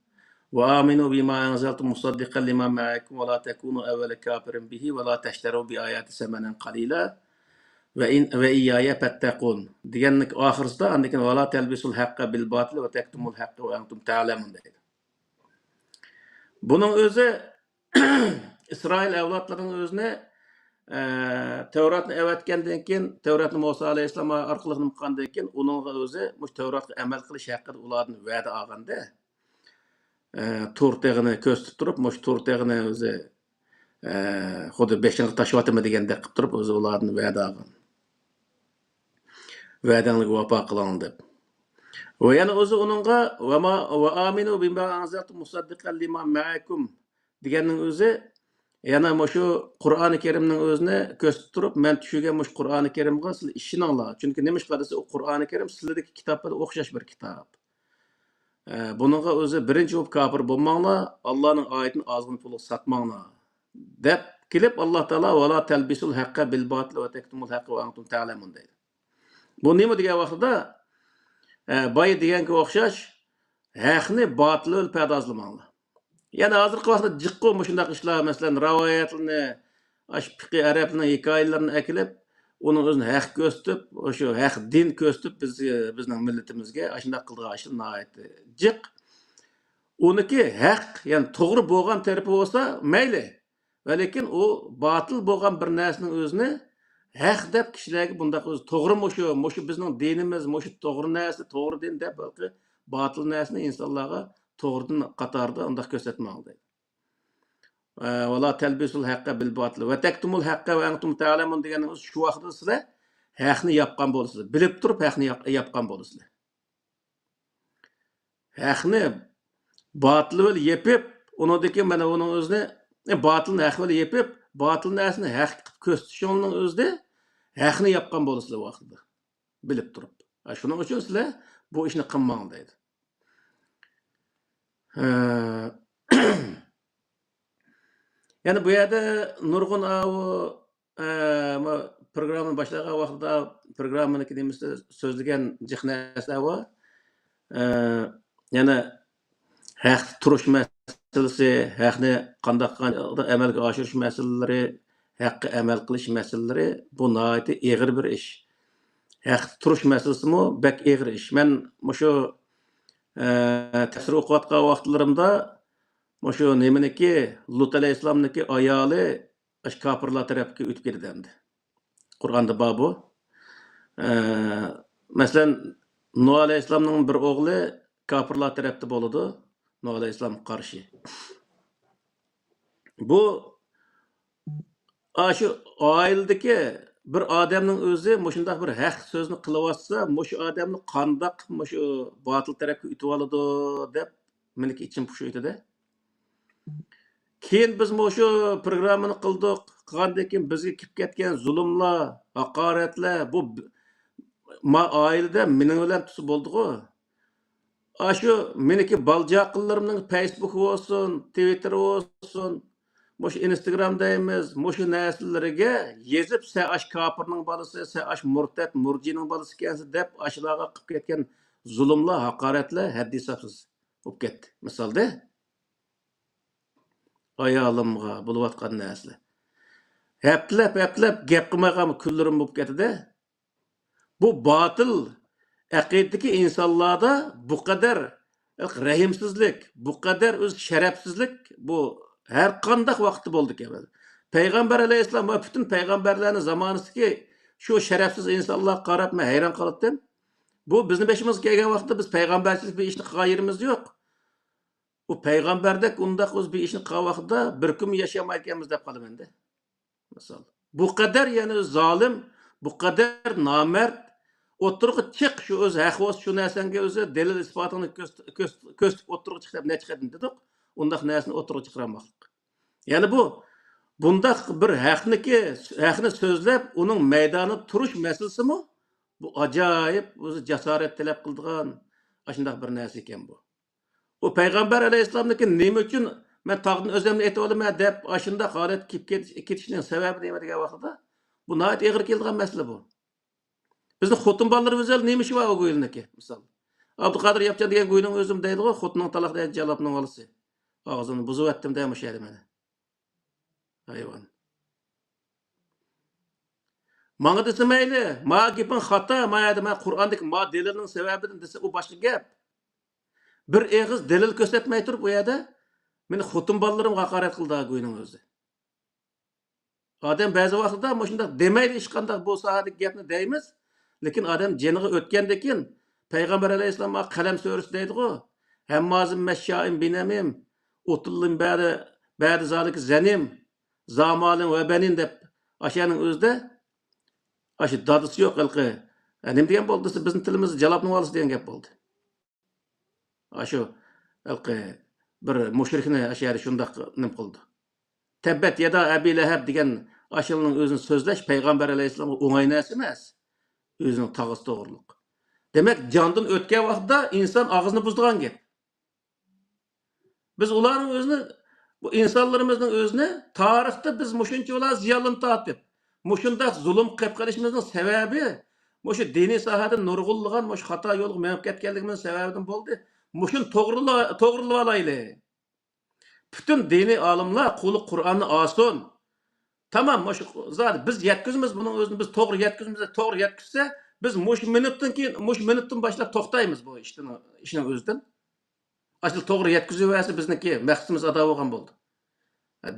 ۋە ئامىنۇ بىما ئەنزەلتۇ مۇسەددىقەن لىما مەئەكۇم ۋە لا تەكۇنۇ ئەۋۋەلە كافىرىن بىھى ۋە لا تەشتەرۇ بىئاياتى سەمەنەن قەلىلا ۋە ئىن-، ۋە ئىييايە فەتتەقۇن دېگەننىڭ ئاخىرىسىدا ئاندىن كېيىن ۋە لا تەلبىسۇل ھەققە بىل باتىل ۋە تەكتۇمۇل ھەققە ۋە ئەنتۇم تەلەمۇن دەيدۇ. بۇنىڭ ئۆزى ئىسرائىل ئەۋلادلىرىنىڭ ئۆزىنى، ئە، تەۋراتنى ئەۋەتكەندىن كېيىن، تەۋراتنى مۇسا ئەلەيھىسسالام ئارقىلىق نېمە قىلغاندىن كېيىن، ئۇنىڭغا ئۆزى مۇشۇ تەۋراتقا ئەمەل قىلىش ھەققىدە ئۇلاردىن ۋەدە ئالغاندا، ئە، تۇر تېغىنى كۆرسىتىپ تۇرۇپ، مۇشۇ تۇر تېغىنى ئۆزى، ئە، خۇددى بېشىڭغا تاشلىۋاتىمەن دېگەندەك قىلىپ تۇرۇپ، ئۆزى ئۇلاردىن ۋەدە ئالغان. ۋەدەڭلىككە ۋاپا قىلىڭ دەپ. ۋە يەنە ئۆزى ئۇنىڭغا، «ۋە ما، ۋە ئامىنۇ بىما ئەنزەلتۇ مۇسەددىقەن لىما مەئەكۇم» دېگەننىڭ ئۆزى، يەنە مۇشۇ قۇرئانى كەرىمنىڭ ئۆزىنى كۆرسىتىپ تۇرۇپ، مەن چۈشۈرگەن مۇشۇ قۇرئانى كەرىمغا سىلەر ئىشىنىڭلار. چۈنكى نېمىشقا دېسە، ئۇ قۇرئانى كەرىم سىلەردىكى كىتاب بىلەن ئوخشاش بىر كىتاب. ئە، بۇنىڭغا ئۆزى بىرىنچى بولۇپ كاپىر بولماڭلار، ئاللانىڭ ئايىتىنى ئازغىنە پۇلغا ساتماڭلار، دەپ كېلىپ، ئاللا تائالا، «ۋە لا تەلبىسۇل ھەققە بىل باتىل ۋە تەكتۇمۇل ھەققە ۋە ئەنتۇم تەلەمۇن» دەيدۇ. بۇ نېمە دېگەن ۋاقتىدا، ئە، بايا دېگەنگە ئوخشاش، ھەقنى باتىل بىلەن پەردازلىماڭلار. يەنى ھازىرقى ۋاقىتتا جىققۇ مۇشۇنداق ئىشلار، مەسىلەن، رىۋايەتلەرنى، ئاشۇ پىقى ئەرەبلەرنىڭ ھېكايىلىرىنى ئەكېلىپ، ئۇنىڭ ئۆزىنى ھەق كۆرسىتىپ، ئاشۇ ھەق دىن كۆرسىتىپ، بىز، بىزنىڭ مىللىتىمىزگە ئاشۇنداق قىلىدىغان ئىشلار ناھايىتى جىق. ئۇنىڭكى ھەق، يەنى توغرا بولغان تەرىپى بولسا مەيلى. ۋە لېكىن ئۇ باتىل بولغان بىر نەرسىنىڭ ئۆزىنى ھەق دەپ كىشىلەرگە بۇنداق ئۆزى توغرا مۇشۇ، مۇشۇ بىزنىڭ دىنىمىز، مۇشۇ توغرا نەرسە، توغرا دىن دەپ ھېلىقى باتىل نەرسىنى ئىنسانلارغا توغرا دىن قاتارىدا ئۇنداق كۆرسەتمەڭ دەيدۇ. ئە، ۋە لا تەلبىسۇل ھەققە بىل باتىل ۋە تەكتۇمۇل ھەققە ۋە ئەنتۇم تەلەمۇن دېگەننىڭ ئۆزى شۇ ۋاقىتتا سىلەر ھەقنى ياپقان بولىسىلەر. بىلىپ تۇرۇپ ھەقنى ياپ-، ياپقان بولىسىلەر. ھەقنى باتىل بىلەن يېپىپ، ئۇنىڭدىن كېيىن مانا ئۇنىڭ ئۆزىنى، ئە، باتىلنى ھەق بىلەن يېپىپ، باتىل نەرسىنى ھەق قىلىپ كۆرسىتىشىڭنىڭ ئۆزىدە ھەقنى ياپقان بولىسىلەر ۋاقتىدا. بىلىپ تۇرۇپ. ھە، شۇنىڭ ئۈچۈن سىلەر بۇ ئىشنى قىلماڭ دەيدۇ. ھە. يەنە بۇ يەردە نۇرغۇن ئاۋۇ، ئە، ما-، پروگراممىنى باشلىغان ۋاقتىدا پروگراممىنىڭكى نېمىسىدە سۆزلىگەن جىق نەرسىلەر بار. ئە، يەنە ھەقتە تۇرۇش مەسىلىسى، ھەقنى قانداق، قانداق ئەمەلگە ئاشۇرۇش مەسىلىلىرى، ھەققە ئەمەل قىلىش مەسىلىلىرى، بۇ ناھايىتى ئېغىر بىر ئىش. ھەقتە تۇرۇش مەسىلىسىمۇ بەك ئېغىر ئىش. مەن مۇشۇ، ئە، تەپسىر ئوقۇۋاتقان ۋاقىتلىرىمدا مۇشۇ نېمىنىكى، لۇت ئەلەيھىسسالامنىڭكى ئايالى ئاشۇ كاپىرلار تەرەپكە ئۆتۈپ كېتىدۇ ئەمدى. قۇرئاندا بار بۇ. ئە، مەسىلەن، نۇھ ئەلەيھىسسالامنىڭ بىر ئوغلى كاپىرلار تەرەپتە بولىدۇ. نۇھ ئەلەيھىسسالامغا قارشى. بۇ، ئاشۇ ئائىلىدىكى بىر ئادەمنىڭ ئۆزى مۇشۇنداق بىر ھەق سۆزنى قىلىۋاتسا، مۇشۇ ئادەمنى قانداق مۇشۇ باتىل تەرەپكە ئۆتۈۋالىدۇ دەپ مېنىڭكى ئىچىم پۇشۇيتىدە. كېيىن بىز مۇشۇ پروگراممىنى قىلدۇق. قىلغاندىن كېيىن بىزگە كېلىپ كەتكەن زۇلۇملار، ھاقارەتلەر، بۇ ب-، ما ئائىلىدە مېنىڭ بىلەن تۇتسا بولدىغۇ. ئاشۇ مېنىڭكى بالىجاقىلىرىمنىڭ فېيسبۇكى بولسۇن، تىۋىتتېرى بولسۇن، مۇشۇ ئىنستاگرام دەيمىز، مۇشۇ نەرسىلىرىگە يېزىپ، سەن ئاشۇ كاپىرنىڭ بالىسى، سەن ئاشۇ مۇرتەت، مۇرجىنىڭ بالىسى ئىكەنسەن دەپ، ئاشۇلارغا قىلىپ كەتكەن زۇلۇملار، ھاقارەتلەر ھەددى ھېسابسىز بولۇپ كەتتى. مىسالدە، ئايالىمغا بولۇۋاتقان نەرسىلەر. ھەپتىلەپ، ھەپتىلەپ گەپ قىلماي قالما كۈنلىرىم بولۇپ كەتتى-دە. بۇ باتىل ئەقىدىدىكى ئىنسانلاردا بۇ قەدەر رەھىمسىزلىك، بۇ قەدەر ئۆز شەرەپسىزلىك، بۇ ھەر قانداق ۋاقىتتا بولىدىكەن. پەيغەمبەر ئەلەيھىسسالام ۋە پۈتۈن پەيغەمبەرلەرنىڭ زامانىسىدىكى شۇ شەرەپسىز ئىنسانلارغا قاراپ مەن ھەيران قالاتتىم. بۇ بىزنىڭ بېشىمىزغا كەلگەن ۋاقىتتا بىز پەيغەمبەرچىلىك بىر ئىشنى قىلغان يېرىمىز يوق. ئۇ پەيغەمبەردەك ئۇنداق ئۆز بىر ئىشنى قىلغان ۋاقتىدا بىر كۈنمۇ ياشىيالمايدىكەنمىز دەپ قالىمەن-دە. مىسال. بۇ قەدەر يەنە زالىم، بۇ قەدەر نامەرد، ئوتتۇرىغا چىق، شۇ ئۆز ھەق بولسا شۇ نەرسەڭگە ئۆزى دەلىل ئىسپاتىڭنى كۆرس-، كۆرس-، كۆرسىتىپ ئوتتۇرىغا چىق دەپ نەچچە قېتىم دېدۇق. ئۇنداق نەرسىنى ئوتتۇرىغا چىقىرالماسلىق. يەنى بۇ، بۇنداق بىر ھەقنىكى، ھەقنى سۆزلەپ، ئۇنىڭ مەيدانىدا تۇرۇش مەسىلىسىمۇ، بۇ ئاجايىپ، ئۆزى جاسارەت تەلەپ قىلىدىغان ئاشۇنداق بىر نەرسە ئىكەن بۇ. ئۇ پەيغەمبەر ئەلەيھىسسالامنىڭكى نېمە ئۈچۈن مەن تاغدىن ئۆزۈمنى ئېتىۋالىمەن دەپ ئاشۇنداق ھالەتكە كېلىپ كېتىش-، كېتىشىنىڭ سەۋەبى نېمە دېگەن ۋاقىتتا، بۇ ناھايىتى ئېغىر كېلىدىغان مەسىلە بۇ. بىزنىڭ خوتۇن بالىلىرىمىز بىلەن نېمە ئىشى بار ئۇ گويلىنىڭكى، مىسال. ئابدۇقادىر ياپچان دېگەن گويلىنىڭ ئۆزىمۇ دەيدىغۇ، خوتۇنۇڭ تالاق دەيدۇ جاللاتنىڭ بالىسى. ئاغزىمنى بۇزۇۋەتتىم دە مۇشۇ يەردە مانا. ھايۋان. ماڭا دېسە مەيلى، ما گېپىڭ خاتا، ما يەردە مەن قۇرئاندىكى ما دەلىلنىڭ سەۋەبىدىن دېسە، ئۇ باشقا گەپ. بىر ئېغىز دەلىل كۆرسەتمەي تۇرۇپ، ئۇ يەردە مېنى خوتۇن بالىلىرىمغا ھاقارەت قىلدى گوينىڭ ئۆزى. ئادەم بەزى ۋاقىتتا مۇشۇنداق دېمەيلى، ھېچقانداق بۇ ساھەدىكى گەپنى دەيمىز. لېكىن ئادەم جېنىغا ئۆتكەندىن كېيىن، پەيغەمبەر ئەلەيھىسسالام قەلەم سۈرىسى دەيدىغۇ، ھەممازىن مەششائىن بىنەمىم، ئۇتۇللىن بەدى، بەدى زالىكە زەنىم، زامالىن ۋە بەنىن دەپ، ئاشۇنىڭ ئۆزىدە، ئاشۇ دادىسى يوق ھېلىقى، نېمە دېگەن بولدى دېسە، بىزنىڭ تىلىمىزدا جالاپنىڭ بالىسى دېگەن گەپ بولدى. ئاشۇ ھېلىقى بىر مۇشرىكنى ئاشۇ يەردە شۇنداق نېمە قىلدى. تەببەت يادا ئەبى لەھەب دېگەن ئاشۇنىڭ ئۆزىنى سۆزلەش پەيغەمبەر ئەلەيھىسسالامغا ئوڭاي نەرسە ئەمەس. ئۆزىنىڭ تاغىسى توغرۇلۇق. دېمەك، جاندىن ئۆتكەن ۋاقىتتا ئىنسان ئاغزىنى بۇزىدىغان گەپ. بىز ئۇلارنىڭ ئۆزىنى، بۇ ئىنسانلىرىمىزنىڭ ئۆزىنى تارىختا بىز مۇشۇنچىۋالا زىيانلىرىنى تارتىپ، مۇشۇنداق زۇلۇم قىلىپ قېلىشىمىزنىڭ سەۋەبى، مۇشۇ دىنىي ساھەدە نۇرغۇنلىغان مۇشۇ خاتا يولغا مېڭىپ كەتكەنلىكىمىزنىڭ سەۋەبىدىن بولدى. مۇشۇنى توغرىلا-، توغرىلىۋالايلى. پۈتۈن دىنىي ئالىملار قۇلى قۇرئاننى ئالسۇن. تامام، مۇشۇ زادى بىز يەتكۈزىمىز بۇنىڭ ئۆزىنى، بىز توغرا يەتكۈزىمىز، توغرا يەتكۈزسە، بىز مۇشۇ مىنۇتتىن كېيىن، مۇشۇ مىنۇتتىن باشلاپ توختايمىز بۇ ئىشنىڭ، ئىشنىڭ ئۆزىدىن. ئاشۇ توغرا يەتكۈزۈۋەرسە، بىزنىڭكى مەقسىتىمىز ئادا بولغان بولدى.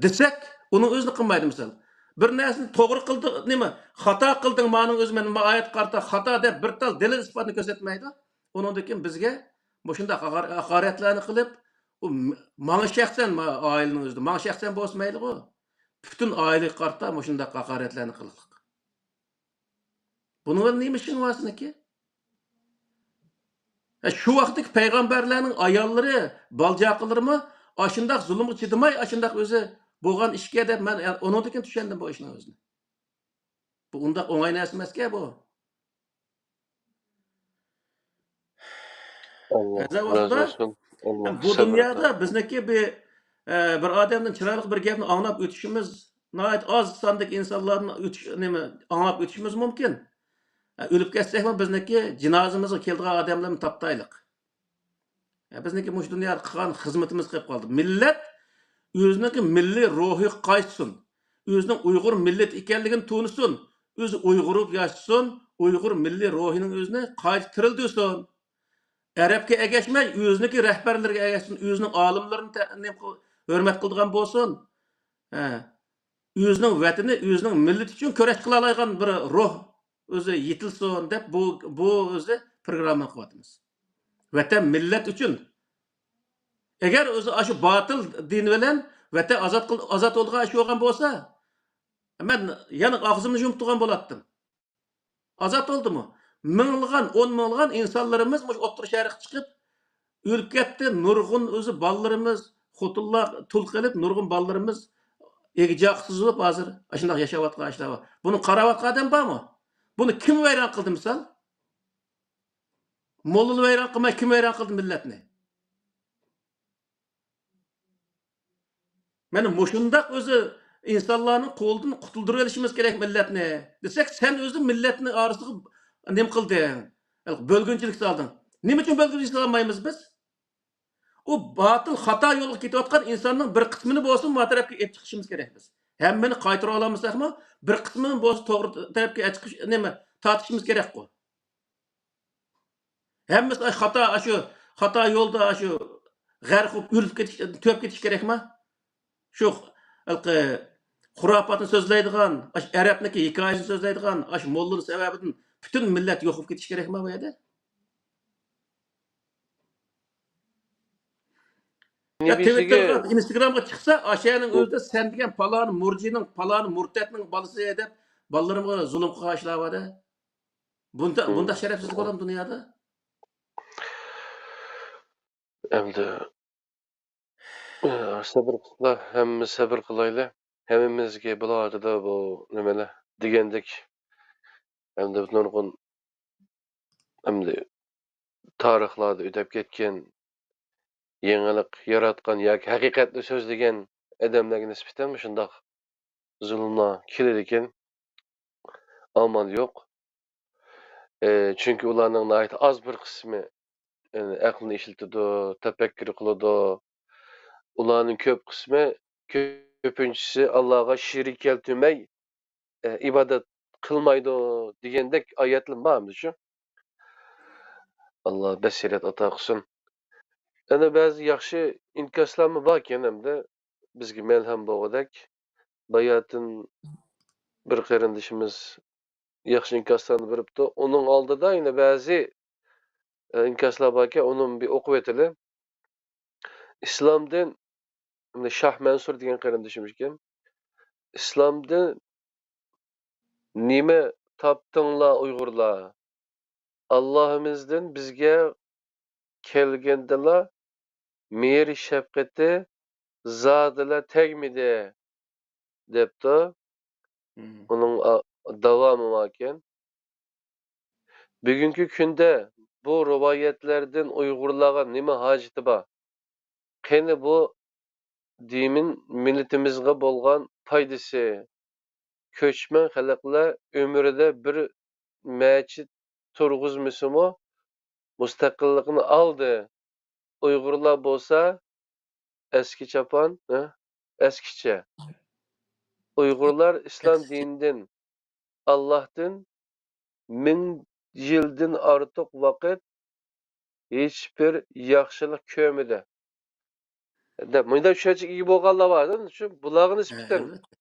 دېسەك، ئۇنىڭ ئۆزىنى قىلمايدۇ، مىسال. بىر نەرسىنى توغرا قىلدى، نېمە، خاتا قىلدىڭ، مانىڭ ئۆزى مەن ما ئايەتكە قارىتا خاتا دەپ بىر تال دەلىل ئىسپاتنى كۆرسەتمەيدۇ. ئۇنىڭدىن كېيىن بىزگە مۇشۇنداق ھاقار-، ھاقارەتلەرنى قىلىپ، ئۇ م-، ماڭا شەخسەن، ما-، ئائىلىنىڭ ئۆزىدە ماڭا شەخسەن بولسا مەيلىغۇ. پۈتۈن ئائىلىگە قارىتا مۇشۇنداق ھاقارەتلەرنى قىلغانلىق. بۇنىڭ بىلەن نېمە ئىشىڭ بار سېنىڭكى؟ ھە، شۇ ۋاقىتتىكى پەيغەمبەرلەرنىڭ ئاياللىرى، بالىچاقىلىرىمۇ ئاشۇنداق زۇلۇمغا چىدىماي، ئاشۇنداق ئۆزى بولغان ئىشكەن دەپ مەن ئۇنىڭدىن كېيىن چۈشەندىم بۇ ئىشنىڭ ئۆزىنى. بۇ ئۇنداق ئوڭاي نەرسە ئەمەسكەن بۇ. ئەزا ۋاقىتتا بۇ دۇنيادا بىزنىڭكى بىر، ئە، بىر ئادەمدىن چىرايلىق بىر گەپنى ئاڭلاپ ئۆتۈشىمىز، ناھايىتى ئاز ساندىكى ئىنسانلاردىن ئۆتۈش، نېمە، ئاڭلاپ ئۆتۈشىمىز مۇمكىن. ئە، ئۆلۈپ كەتسەكمۇ بىزنىڭكى جىنازىمىزغا كېلىدىغان ئادەملەرنى تاپتايلىق. ئە، بىزنىڭكى مۇشۇ دۇنيادا قىلغان خىزمىتىمىز قېلىپ قالدى. مىللەت ئۆزىنىڭكى مىللىي روھىغا قايتسۇن. ئۆزىنىڭ ئۇيغۇر مىللىتى ئىكەنلىكىنى تونۇسۇن. ئۆزى ئۇيغۇر بولۇپ ياشىسۇن. ئۇيغۇر مىللىي روھىنىڭ ئۆزىنى قايتا تىرىلدۈرسۇن. ئەرەبكە ئەگەشمەي، ئۆزىنىڭكى رەھبەرلىرىگە ئەگەشسۇن. ئۆزىنىڭ ئالىملىرىنى تە-، نېمە قىل-، ھۆرمەت قىلىدىغان بولسۇن. ھە. ئۆزىنىڭ ۋەتىنى، ئۆزىنىڭ مىللىتى ئۈچۈن كۈرەش قىلالايدىغان بىر روھ ئۆزى يېتىلسۇن دەپ بۇ، بۇ ئۆزى پروگرامما قىلىۋاتىمىز. ۋەتەن، مىللەت ئۈچۈن. ئەگەر ئۆزى ئاشۇ باتىل دىن بىلەن ۋەتەن ئازاد قىل-، ئازاد بولىدىغان ئىش بولغان بولسا، مەن يەنە ئاغزىمنى يۇمۇپ تۇرغان بولاتتىم. ئازاد بولدىمۇ؟ مىڭلىغان، ئون مىڭلىغان ئىنسانلىرىمىز مۇشۇ ئوتتۇرا شەرققە چىقىپ ئۆلۈپ كەتتى. نۇرغۇن ئۆزى بالىلىرىمىز، خوتۇنلار تۇل قېلىپ، نۇرغۇن بالىلىرىمىز ئېگىجاقسىز بولۇپ ھازىر ئاشۇنداق ياشاۋاتقان ئىشلار بار. بۇنى قاراۋاتقان ئادەم بارمۇ؟ بۇنى كىم ۋەيران قىلدى مىسال؟ موللا ۋەيران قىلماي كىم ۋەيران قىلدى مىللەتنى؟ مانا مۇشۇنداق ئۆزى ئىنسانلارنىڭ قولىدىن قۇتۇلدۇرۇۋېلىشىمىز كېرەك مىللەتنى دېسەك، سەن ئۆزى مىللەتنى ئارىسىغا نېمە قىلدىڭ؟ بۆلگۈنچىلىك سالدىڭ. نېمە ئۈچۈن بۆلگۈنچىلىك سالمايمىز بىز؟ ئۇ باتىل خاتا يولغا كېتىۋاتقان ئىنساننىڭ بىر قىسمىنى بولسۇن ما تەرەپكە ئېلىپ چىقىشىمىز كېرەك بىز. ھەممىنى قايتۇرۇۋالالمىساقمۇ، بىر قىسمىنى بولسا توغرا تەرەپكە ئەچىقىش، نېمە، تارتىشىمىز كېرەكقۇ. ھەممىسى ئاشۇ خاتا، ئاشۇ خاتا يولدا، ئاشۇ غەرق بولۇپ ئۆلۈپ كېتىش، تۆپ كېتىش كېرەكما؟ شۇ ھېلىقى خۇراپاتنى سۆزلەيدىغان، ئاشۇ ئەرەبنىڭكى ھېكايىسىنى سۆزلەيدىغان، ئاشۇ موللىنىڭ سەۋەبىدىن پۈتۈن مىللەت يوق بولۇپ كېتىش كېرەكما بۇ يەردە؟ يا نېمىشىگە تىۋىتتېرغا، ئىنستاگرامغا چىقسا، ئاشۇ يەرنىڭ ئۆزىدە سەن دېگەن پالان مۇرجىنىڭ، پالان مۇرتەتنىڭ بالىسى دەپ بالىلىرىمغا زۇلۇم قىلغان ئىشلار بار-دە. بۇنداق، بۇنداق شەرەپسىزلىك بولامدۇ دۇنيادا؟ ئەمدى، ئە، سەبرى قىلسىلا، ھەممە سەبرى قىلايلى. ھەممىمىزگە بولۇۋاتىدۇ بۇ نېمىلەر دېگەندەك. ئەمدى نۇرغۇن، ئەمدى تارىخلاردا ئۆتۈپ كەتكەن، يېڭىلىق ياراتقان ياكى ھەقىقەتنى سۆزلىگەن ئادەملەرگە نىسبەتەن مۇشۇنداق زۇلۇملار كېلىدىكەن. ئامال يوق. ئى، چۈنكى ئۇلارنىڭ ناھايىتى ئاز بىر قىسمى، ئى، ئەقلىنى ئىشلىتىدۇ، تەپەككۇر قىلىدۇ. ئۇلارنىڭ كۆپ قىسمى، كۆپىنچىسى ئاللاغا شېرىك كەلتۈرمەي، ئى، ئىبادەت قىلمايدۇ دېگەندەك ئايەتلەر بار ئەمدى شۇ. ئاللا بەسىرەت ئاتا قىلسۇن. يەنە بەزى ياخشى ئىنكاسلارمۇ باركەن ئەمدى بىزگە مەلھەم بولغۇدەك. باياتىن بىر قېرىندىشىمىز ياخشى ئىنكاسلارنى بېرىپتۇ. ئۇنىڭ ئالدىدا يەنە بەزى، ئە، ئىنكاسلار باركەن، ئۇنىمۇ بىر ئوقۇۋېتىلى. ئىسلامدىن، مانا شاھ مەنسۇر دېگەن قېرىندىشىمىز ئىكەن. ئىسلامدىن نېمە تاپتىڭلار ئۇيغۇرلار؟ ئاللاھىمىزدىن بىزگە كەلگەندىلا مېھرى شەپقىتى زادىلا تەگمىدى، دەپتۇ. مم. ئۇنىڭ، ئا، داۋامى باركەن. بۈگۈنكى كۈندە بۇ رىۋايەتلەردىن ئۇيغۇرلارغا نېمە ھاجىتى بار؟ قېنى بۇ دىمىن مىللىتىمىزغا بولغان پايدىسى؟ كۆچمەن خەلقلەر ئۆمرىدە بىر مەچىت تۇرغۇزمىسىمۇ مۇستەقىللىقىنى ئالدى. ئۇيغۇرلار بولسا ئەسكى چاپان، ھە؟ ئەسكىچە. ئۇيغۇرلار ئىسلام ئەسكىچە. دىنىدىن، ئاللاھتىن مىڭ يىلدىن ئارتۇق ۋاقىت ھېچبىر ياخشىلىق كۆرمىدى. دەپ، مۇنداق چۈشەنچىگە ئىگە بولغانلار بار، شۇ بۇلارغا ھە، نىسبەتەن ئەلۋەتتە.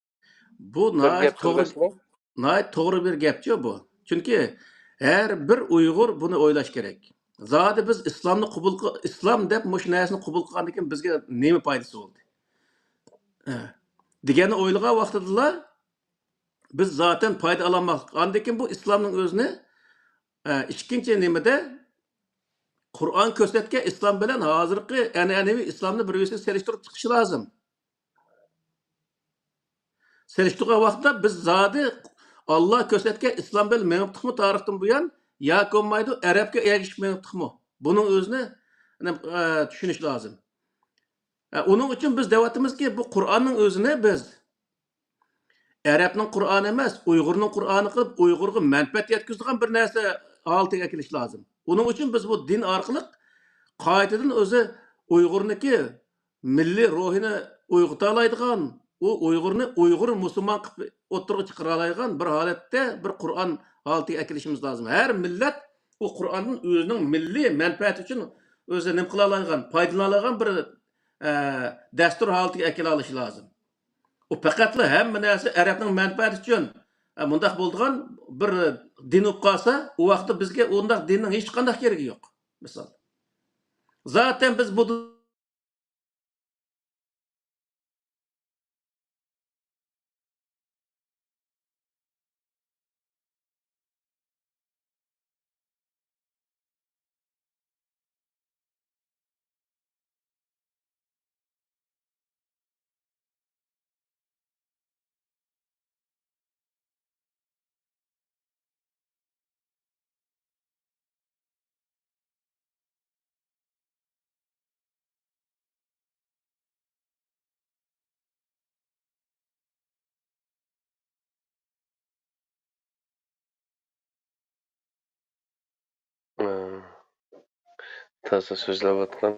بۇ بىر ناھايىتى گەپ توغرا، سۆزلەشسە. ناھايىتى توغرا بىر گەپچۇ بۇ. چۈنكى ھەر بىر ئۇيغۇر بۇنى ئويلاش كېرەك. زادى بىز ئىسلامنى قوبۇل قىل-، ئىسلام دەپ مۇشۇ نەرسىنى قوبۇل قىلغاندىن كېيىن بىزگە نېمە پايدىسى بولدى؟ ھە. دېگەننى ئويلىغان ۋاقتىدىلا بىز زاتەن پايدا ئالالماسلىق. ئاندىن كېيىن بۇ ئىسلامنىڭ ئۆزىنى، ئە، ئىككىنچى نېمىدە، قۇرئان كۆرسەتكەن ئىسلام بىلەن ھازىرقى ئەنئەنىۋى ئىسلامنى بىر-بىرسىگە سېلىشتۇرۇپ چىقىشى لازىم. سېلىشتۇرغان ۋاقىتتا بىز زادى ئاللا كۆرسەتكەن ئىسلام بىلەن مېڭىپتۇقمۇ تارىختىن بۇيان، ياكى بولمايدۇ ئەرەبكە ئەگىشىپ مېڭىپتۇقمۇ؟ بۇنىڭ ئۆزىنى، ئە، چۈشىنىش لازىم. ئە، ئۇنىڭ ئۈچۈن بىز دەۋاتىمىزكى، بۇ قۇرئاننىڭ ئۆزىنى بىز ئەرەبنىڭ قۇرئانى ئەمەس، ئۇيغۇرنىڭ قۇرئانى قىلىپ، ئۇيغۇرغا مەنپەئەت يەتكۈزىدىغان بىر نەرسە ھالىتىگە ئەكېلىش لازىم. ئۇنىڭ ئۈچۈن بىز بۇ دىن ئارقىلىق قايتىدىن ئۆزى ئۇيغۇرنىڭكى مىللىي روھىنى ئويغىتالايدىغان، ئۇ ئۇيغۇرنى ئۇيغۇر مۇسۇلمان قىلىپ ئوتتۇرىغا چىقىرالايدىغان بىر ھالەتتە بىر قۇرئان ھالىتىگە ئەكېلىشىمىز لازىم. ھەر مىللەت ئۇ قۇرئاندىن ئۆزىنىڭ مىللىي مەنپەئەتى ئۈچۈن ئۆزى نېمە قىلالايدىغان، پايدىلىنالايدىغان بىر، ئە، دەستۇر ھالىتىگە ئەكېلالىشى لازىم. ئۇ پەقەتلا ھەممە نەرسە ئەرەبنىڭ مەنپەئەتى ئۈچۈن، ئە، مۇنداق بولىدىغان بىر دىن بولۇپ قالسا، ئۇ ۋاقىتتا بىزگە ئۇنداق دىننىڭ ھېچقانداق كېرىكى يوق. مىسال. زاتەن بىز بۇ تازا سۆزلەۋاتقان.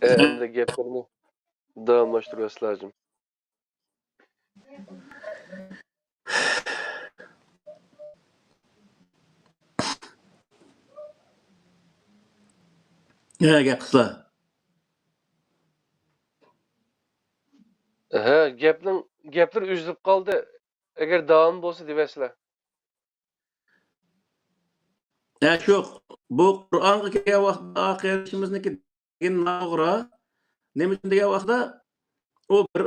ئە، ئەمدى گەپلىرىنى داۋاملاشتۇرۇۋەتسە لازىم. ھە، گەپ قىلسا. ھە، گەپنىڭ، گەپلىرى ئۈزۈلۈپ قالدى. ئەگەر داۋامى بولسا دېۋەرسىلە. ھە، شۇ، بۇ قۇرئانغا كەلگەن ۋاقىتتا قېرىندىشىمىزنىڭكى دېگىنى ناتوغرا. نېمە ئۈچۈن دېگەن ۋاقىتتا، ئۇ بىر،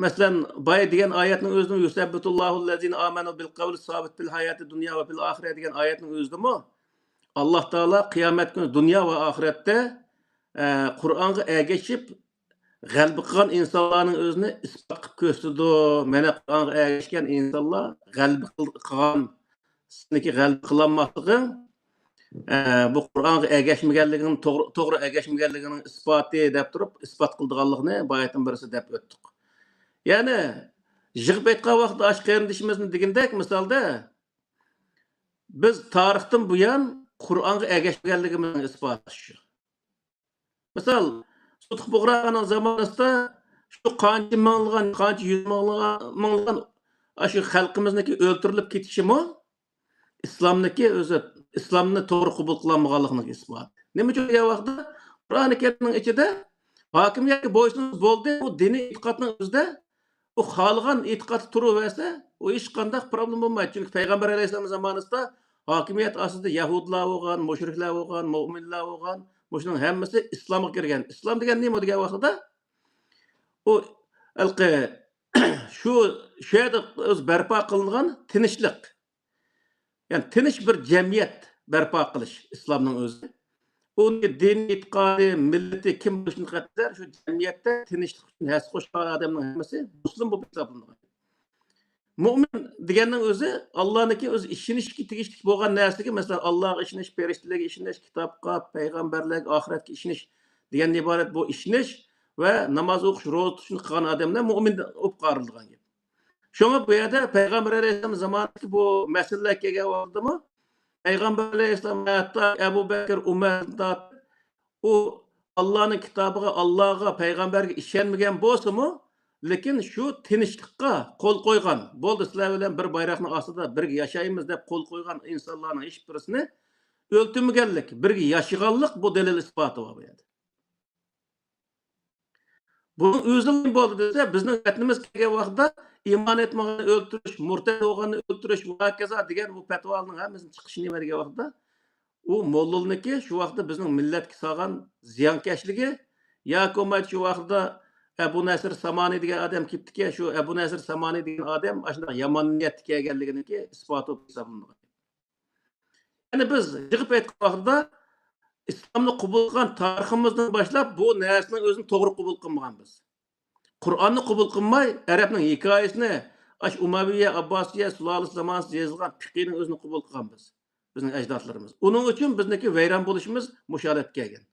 مەسىلەن، بايا دېگەن ئايەتنىڭ ئۆزىدىمۇ، يۇسەببىتۇللاھۇللەزىنە ئامەنۇ بىل قەۋلى سابىت پىل ھاياتى دۇنيا ۋە پىل ئاخىرە دېگەن ئايەتنىڭ ئۆزىدىمۇ، ئاللا تائالا قىيامەت كۈنى دۇنيا ۋە ئاخىرەتتە، ئە، قۇرئانغا ئەگىشىپ، غەلىبە قىلغان ئىنسانلارنىڭ ئۆزىنى ئىسپات قىلىپ كۆرسىتىدۇ. مانا قۇرئانغا ئەگەشكەن ئىنسانلار غەلىبە قىل-، قىلغان، سېنىڭكى غەلىبە قىلالماسلىقىڭ، ئە، بۇ قۇرئانغا ئەگەشمىگەنلىكىڭ، توغرا، توغرا ئەگەشمىگەنلىكىڭنىڭ ئىسپاتى دەپ تۇرۇپ، ئىسپات قىلىدىغانلىقىنى باياتىن بىرسى دەپ ئۆتتۇق. يەنى يىغىپ ئېيتقان ۋاقىتتا ئاشۇ قېرىندىشىمىزنىڭ دېگىنىدەك مىسالدا، بىز تارىختىن بۇيان قۇرئانغا ئەگەشمىگەنلىكىمىزنىڭ ئىسپاتى شۇ. مىسال، سۇتۇق بۇغراخاننىڭ زامانىسىدا شۇ قانچە مىڭلىغان، قانچە يۈز مىڭلىغان، مىڭلىغان ئاشۇ خەلقىمىزنىڭكى ئۆلتۈرۈلۈپ كېتىشىمۇ ئىسلامنىڭكى ئۆزى، ئىسلامنى توغرا قوبۇل قىلالمىغانلىقىنىڭ ئىسپاتى. نېمە ئۈچۈن دېگەن ۋاقىتتا، قۇرئانى كەرىمنىڭ ئىچىدە ھاكىمىيەتكە بويسۇنسا بولدى، ئۇ دىنىي ئېتىقادنىڭ ئۆزىدە ئۇ خالىغان ئېتىقادتا تۇرۇۋەرسە، ئۇ ھېچقانداق پروبلېما بولمايدۇ. چۈنكى پەيغەمبەر ئەلەيھىسسالام زامانىسىدا ھاكىمىيەت ئاستىدا يەھۇدىيلار بولغان، مۇشرىكلار بولغان، مۆمىنلەر بولغان، مۇشۇنىڭ ھەممىسى ئىسلامغا كىرگەن. ئىسلام دېگەن نېمە دېگەن ۋاقتىدا، ئۇ ھېلىقى شۇ، شۇ يەردە ئۆزى بەرپا قىلىنغان تىنچلىق. يەنى تىنچ بىر جەمئىيەت بەرپا قىلىش ئىسلامنىڭ ئۆزى. ئۇنى دىن ئېتىقادى، مىللىتى كىم بولۇشىدىن قەتئىينەزەر، شۇ جەمئىيەتتە تىنچلىق ئۈچۈن ھەسسە قوشقان ئادەمنىڭ ھەممىسى مۇسلىم بولۇپ ھېسابلىنىدۇ. مۆمىن دېگەننىڭ ئۆزى ئاللانىڭكى ئۆزى ئىشىنىشكە تېگىشلىك بولغان نەرسىگە، مەسىلەن، ئاللاغا ئىشىنىش، پەرىشتىلەرگە ئىشىنىش، كىتابقا، پەيغەمبەرلەرگە، ئاخىرەتكە ئىشىنىش دېگەندىن ئىبارەت بۇ ئىشىنىش ۋە ناماز ئوقۇش، روزا تۇتۇشنى قىلغان ئادەملەر مۆمىن بولۇپ قارىلىدىغان گەپ. شۇڭا بۇ يەردە پەيغەمبەر ئەلەيھىسسالام زامانىدىكى بۇ مەسىلىلەر كەلگەن ۋاقتىدىمۇ پەيغەمبەر ئەلەيھىسسالام ھەتتا ئەبۇ بەكىر، ئۆمەردىن تارتىپ، ئۇ ئاللانىڭ كىتابىغا، ئاللاغا، پەيغەمبەرگە ئىشەنمىگەن بولسىمۇ، لېكىن شۇ تىنچلىققا قول قويغان، بولدى، سىلەر بىلەن بىر بايراقنىڭ ئاستىدا بىرگە ياشايمىز دەپ قول قويغان ئىنسانلارنىڭ ھېچبىرسىنى ئۆلتۈرمىگەنلىك، بىرگە ياشىغانلىق بۇ دەلىل ئىسپاتى بار بۇ يەردە. بۇنىڭ ئۆزىلا بولدى دېسە، بىزنىڭ ۋەتىنىمىز كەلگەن ۋاقىتتا ئىمان ئېيتمىغاننى ئۆلتۈرۈش، مۇرتەد بولغاننى ئۆلتۈرۈش ۋە ھاكازا دېگەن بۇ پەتىۋالارنىڭ ھەممىسىنىڭ چىقىشى نېمە دېگەن ۋاقىتتا، ئۇ موللىنىڭكى شۇ ۋاقىتتا بىزنىڭ مىللەتكە سالغان زىيانكەشلىكى ياكى بولمايدۇ شۇ ۋاقىتتا ئەبۇ نەسىر سامانى دېگەن ئادەم كېلىپتىكەن، شۇ ئەبۇ نەسىر سامانى دېگەن ئادەم ئاشۇنداق يامان نىيەتتە كەلگەنلىكىنىڭكى ئىسپاتى بولۇپ ھېسابلىنىدۇ. يەنى بىز يىغىپ ئېيتقان ۋاقتىدا ئىسلامنى قوبۇل قىلغان تارىخىمىزدىن باشلاپ بۇ نەرسىنىڭ ئۆزىنى توغرا قوبۇل قىلمىغان بىز. قۇرئاننى قوبۇل قىلماي، ئەرەبنىڭ ھېكايىسىنى، ئاشۇ ئۇمەۋىيە، ئابباسىيە سۇلالىسى زامانىسىدا يېزىلغان پىقىنىڭ ئۆزىنى قوبۇل قىلغان بىز. بىزنىڭ ئەجدادلىرىمىز. ئۇنىڭ ئۈچۈن بىزنىڭكى ۋەيران بولۇشىمىز مۇشۇ ھالەتكە كەلگەن.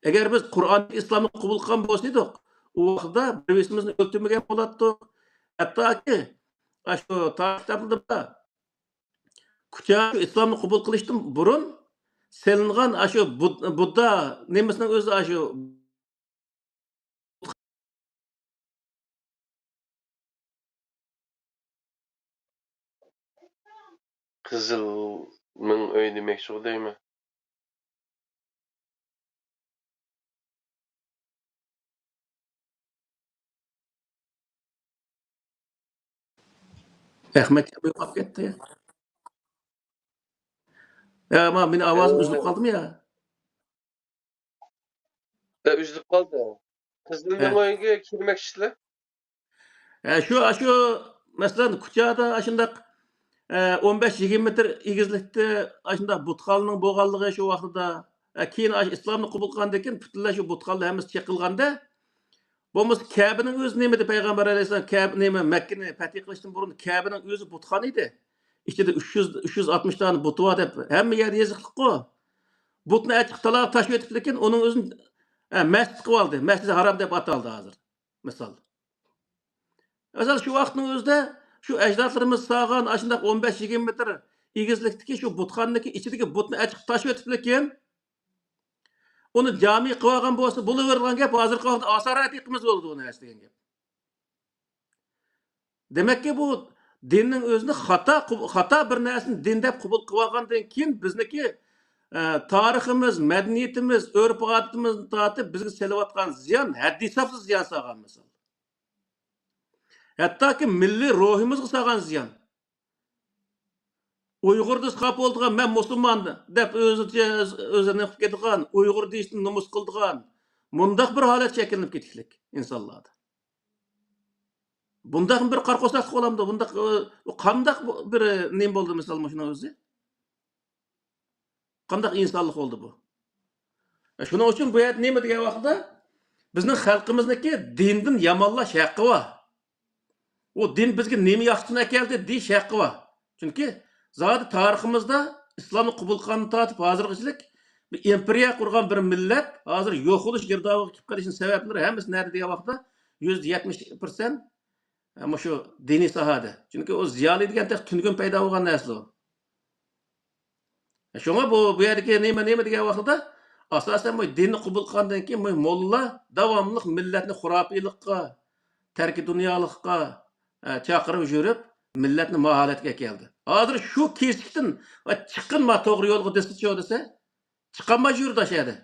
ئەگەر بىز قۇرئاندىكى ئىسلامنى قوبۇل قىلغان بولسا ئىدۇق، ئۇ ۋاقىتتا بىر-بىرىمىزنى ئۆلتۈرمىگەن بولاتتۇق. ھەتتاكى، ئاشۇ تارىخ كىتابلىرىدا بار. كۇچا ئىسلامنى قوبۇل قىلىشتىن بۇرۇن سېلىنغان ئاشۇ بۇد-، بۇددا نېمىسىنىڭ ئۆزى ئاشۇ قىزىل مىڭ ئۆي دېمەكچىغۇ دەيمەن. ئەخمەت يوقاپ كەتتى. يا، ما، مېنىڭ ئاۋازىم ئۈزۈلۈپ قالدىمۇ يا؟ ئە، ئۈزۈلۈپ قالدى. قىزىل مىڭ ئۆيگە كىرمەكچىسىلەر؟ ھە، شۇ، ئاشۇ، مەسىلەن، كۇچادا ئاشۇنداق، ئە، ئون بەش يىگىرمە مېتىر ئېگىزلىكتە ئاشۇنداق بۇتخانىنىڭ بولغانلىقى شۇ ۋاقتىدا، ئە، كېيىن ئاشۇ ئىسلامنى قوبۇل قىلغاندىن كېيىن پۈتۈنلەي شۇ بۇتخانىلار ھەممىسى چېقىلغاندا، بولمىسا كەبىنىڭ ئۆزى نېمىدى؟ پەيغەمبەر ئەلەيھىسسالام كەبە-، نېمە، مەككىنى پەتھى قىلىشتىن بۇرۇن كەبىنىڭ ئۆزى بۇتخانا ئىدى. ئىچىدە ئۈچ يۈز، ئۈچ يۈز ئاتمىش دانە بۇتى بار دەپ ھەممە يەردە يېزىقلىققۇ. بۇتنى ئەچىقىپ تالاغا تاشلىۋېتىپتىكىن، ئۇنىڭ ئۆزىنى، ئە، مەسچىت قىلىۋالدى. مەسجىدى ھارام دەپ ئاتالدى ھازىر. مىسال. مىسال، شۇ ۋاقىتنىڭ ئۆزىدە شۇ ئەجدادلىرىمىز سالغان ئاشۇنداق ئون بەش يىگىرمە مېتىر ئېگىزلىكتىكى شۇ بۇتخانىنىڭكى ئىچىدىكى بۇتنى ئەچىقىپ تاشلىۋېتىپتىكىن، ئۇنى جامى قىلىۋالغان بولسا بولۇۋېرىدىغان گەپ، ھازىرقى ۋاقىتتا ئاسارەتى قىلمىسا بولىدۇ ئۇ نەرسە دېگەن گەپ. دېمەككى، بۇ دىننىڭ ئۆزىنى خاتا، خاتا بىر نەرسىنى دىن دەپ قوبۇل قىلىۋالغاندىن كېيىن، بىزنىڭكى، ئە، تارىخىمىز، مەدەنىيىتىمىز، ئۆرپ-ئادىتىمىزدىن تارتىپ بىزگە سېلىۋاتقان زىيان ھەددى-ھېسابسىز زىيان سالغان مىسال. ھەتتاكى مىللىي روھىمىزغا سالغان زىيان. ئۇيغۇر دېسە خاپا بولىدىغان، مەن مۇسۇلمان دەپ ئۆزىچە، ئۆز-، ئۆزىنى قىلىپ كېتىدىغان، ئۇيغۇر دېيىشتىن نومۇس قىلىدىغان، مۇنداق بىر ھالەت شەكىللىنىپ كېتىشلىك ئىنسانلاردا. بۇنداق بىر قارا قورساقلىق بولامدۇ؟ بۇنداق، ئۇ قانداق بۇ بىر نېمە بولدى، مىسال، مۇشۇنىڭ ئۆزى؟ قانداق ئىنسانلىق بولدى بۇ؟ شۇنىڭ ئۈچۈن بۇ يەردە نېمە دېگەن ۋاقىتتا، بىزنىڭ خەلقىمىزنىڭكى دىندىن يامانلاش ھەققى بار. ئۇ دىن بىزگە نېمە ياخشىسىنى ئەكەلدى دېيىش ھەققى بار. چۈنكى زادى تارىخىمىزدا ئىسلامنى قوبۇل قىلغاندىن تارتىپ ھازىرغىچىلىك بىر ئىمپېرىيە قۇرغان بىر مىللەت ھازىر يوق بولۇش گىردابىغا كېلىپ قېلىشنىڭ سەۋەبلىرى ھەممىسى نەدە دېگەن ۋاقىتتا، يۈزدە يەتمىش پىرسەنت مۇشۇ دىنىي ساھەدە. چۈنكى ئۇ زىيالىي دېگەن تېخى تۈنۈگۈن پەيدا بولغان نەرسىدۇر. شۇڭا بۇ، بۇ يەردىكى نېمە، نېمە دېگەن ۋاقتىدا، ئاساسەن بۇ دىننى قوبۇل قىلغاندىن كېيىن بۇ موللىلار داۋاملىق مىللەتنى خۇراپىيلىققا، تەركى دۇنيالىققا، ئە، چاقىرىپ يۈرۈپ، مىللەتنى ما ھالەتكە ئەكەلدى. ھازىر شۇ كېسىكتىن، ۋە چىققىن ما توغرا يولغا دېسىچۇ دېسە، چىقالماي يۈرىدۇ ئاشۇ يەردە.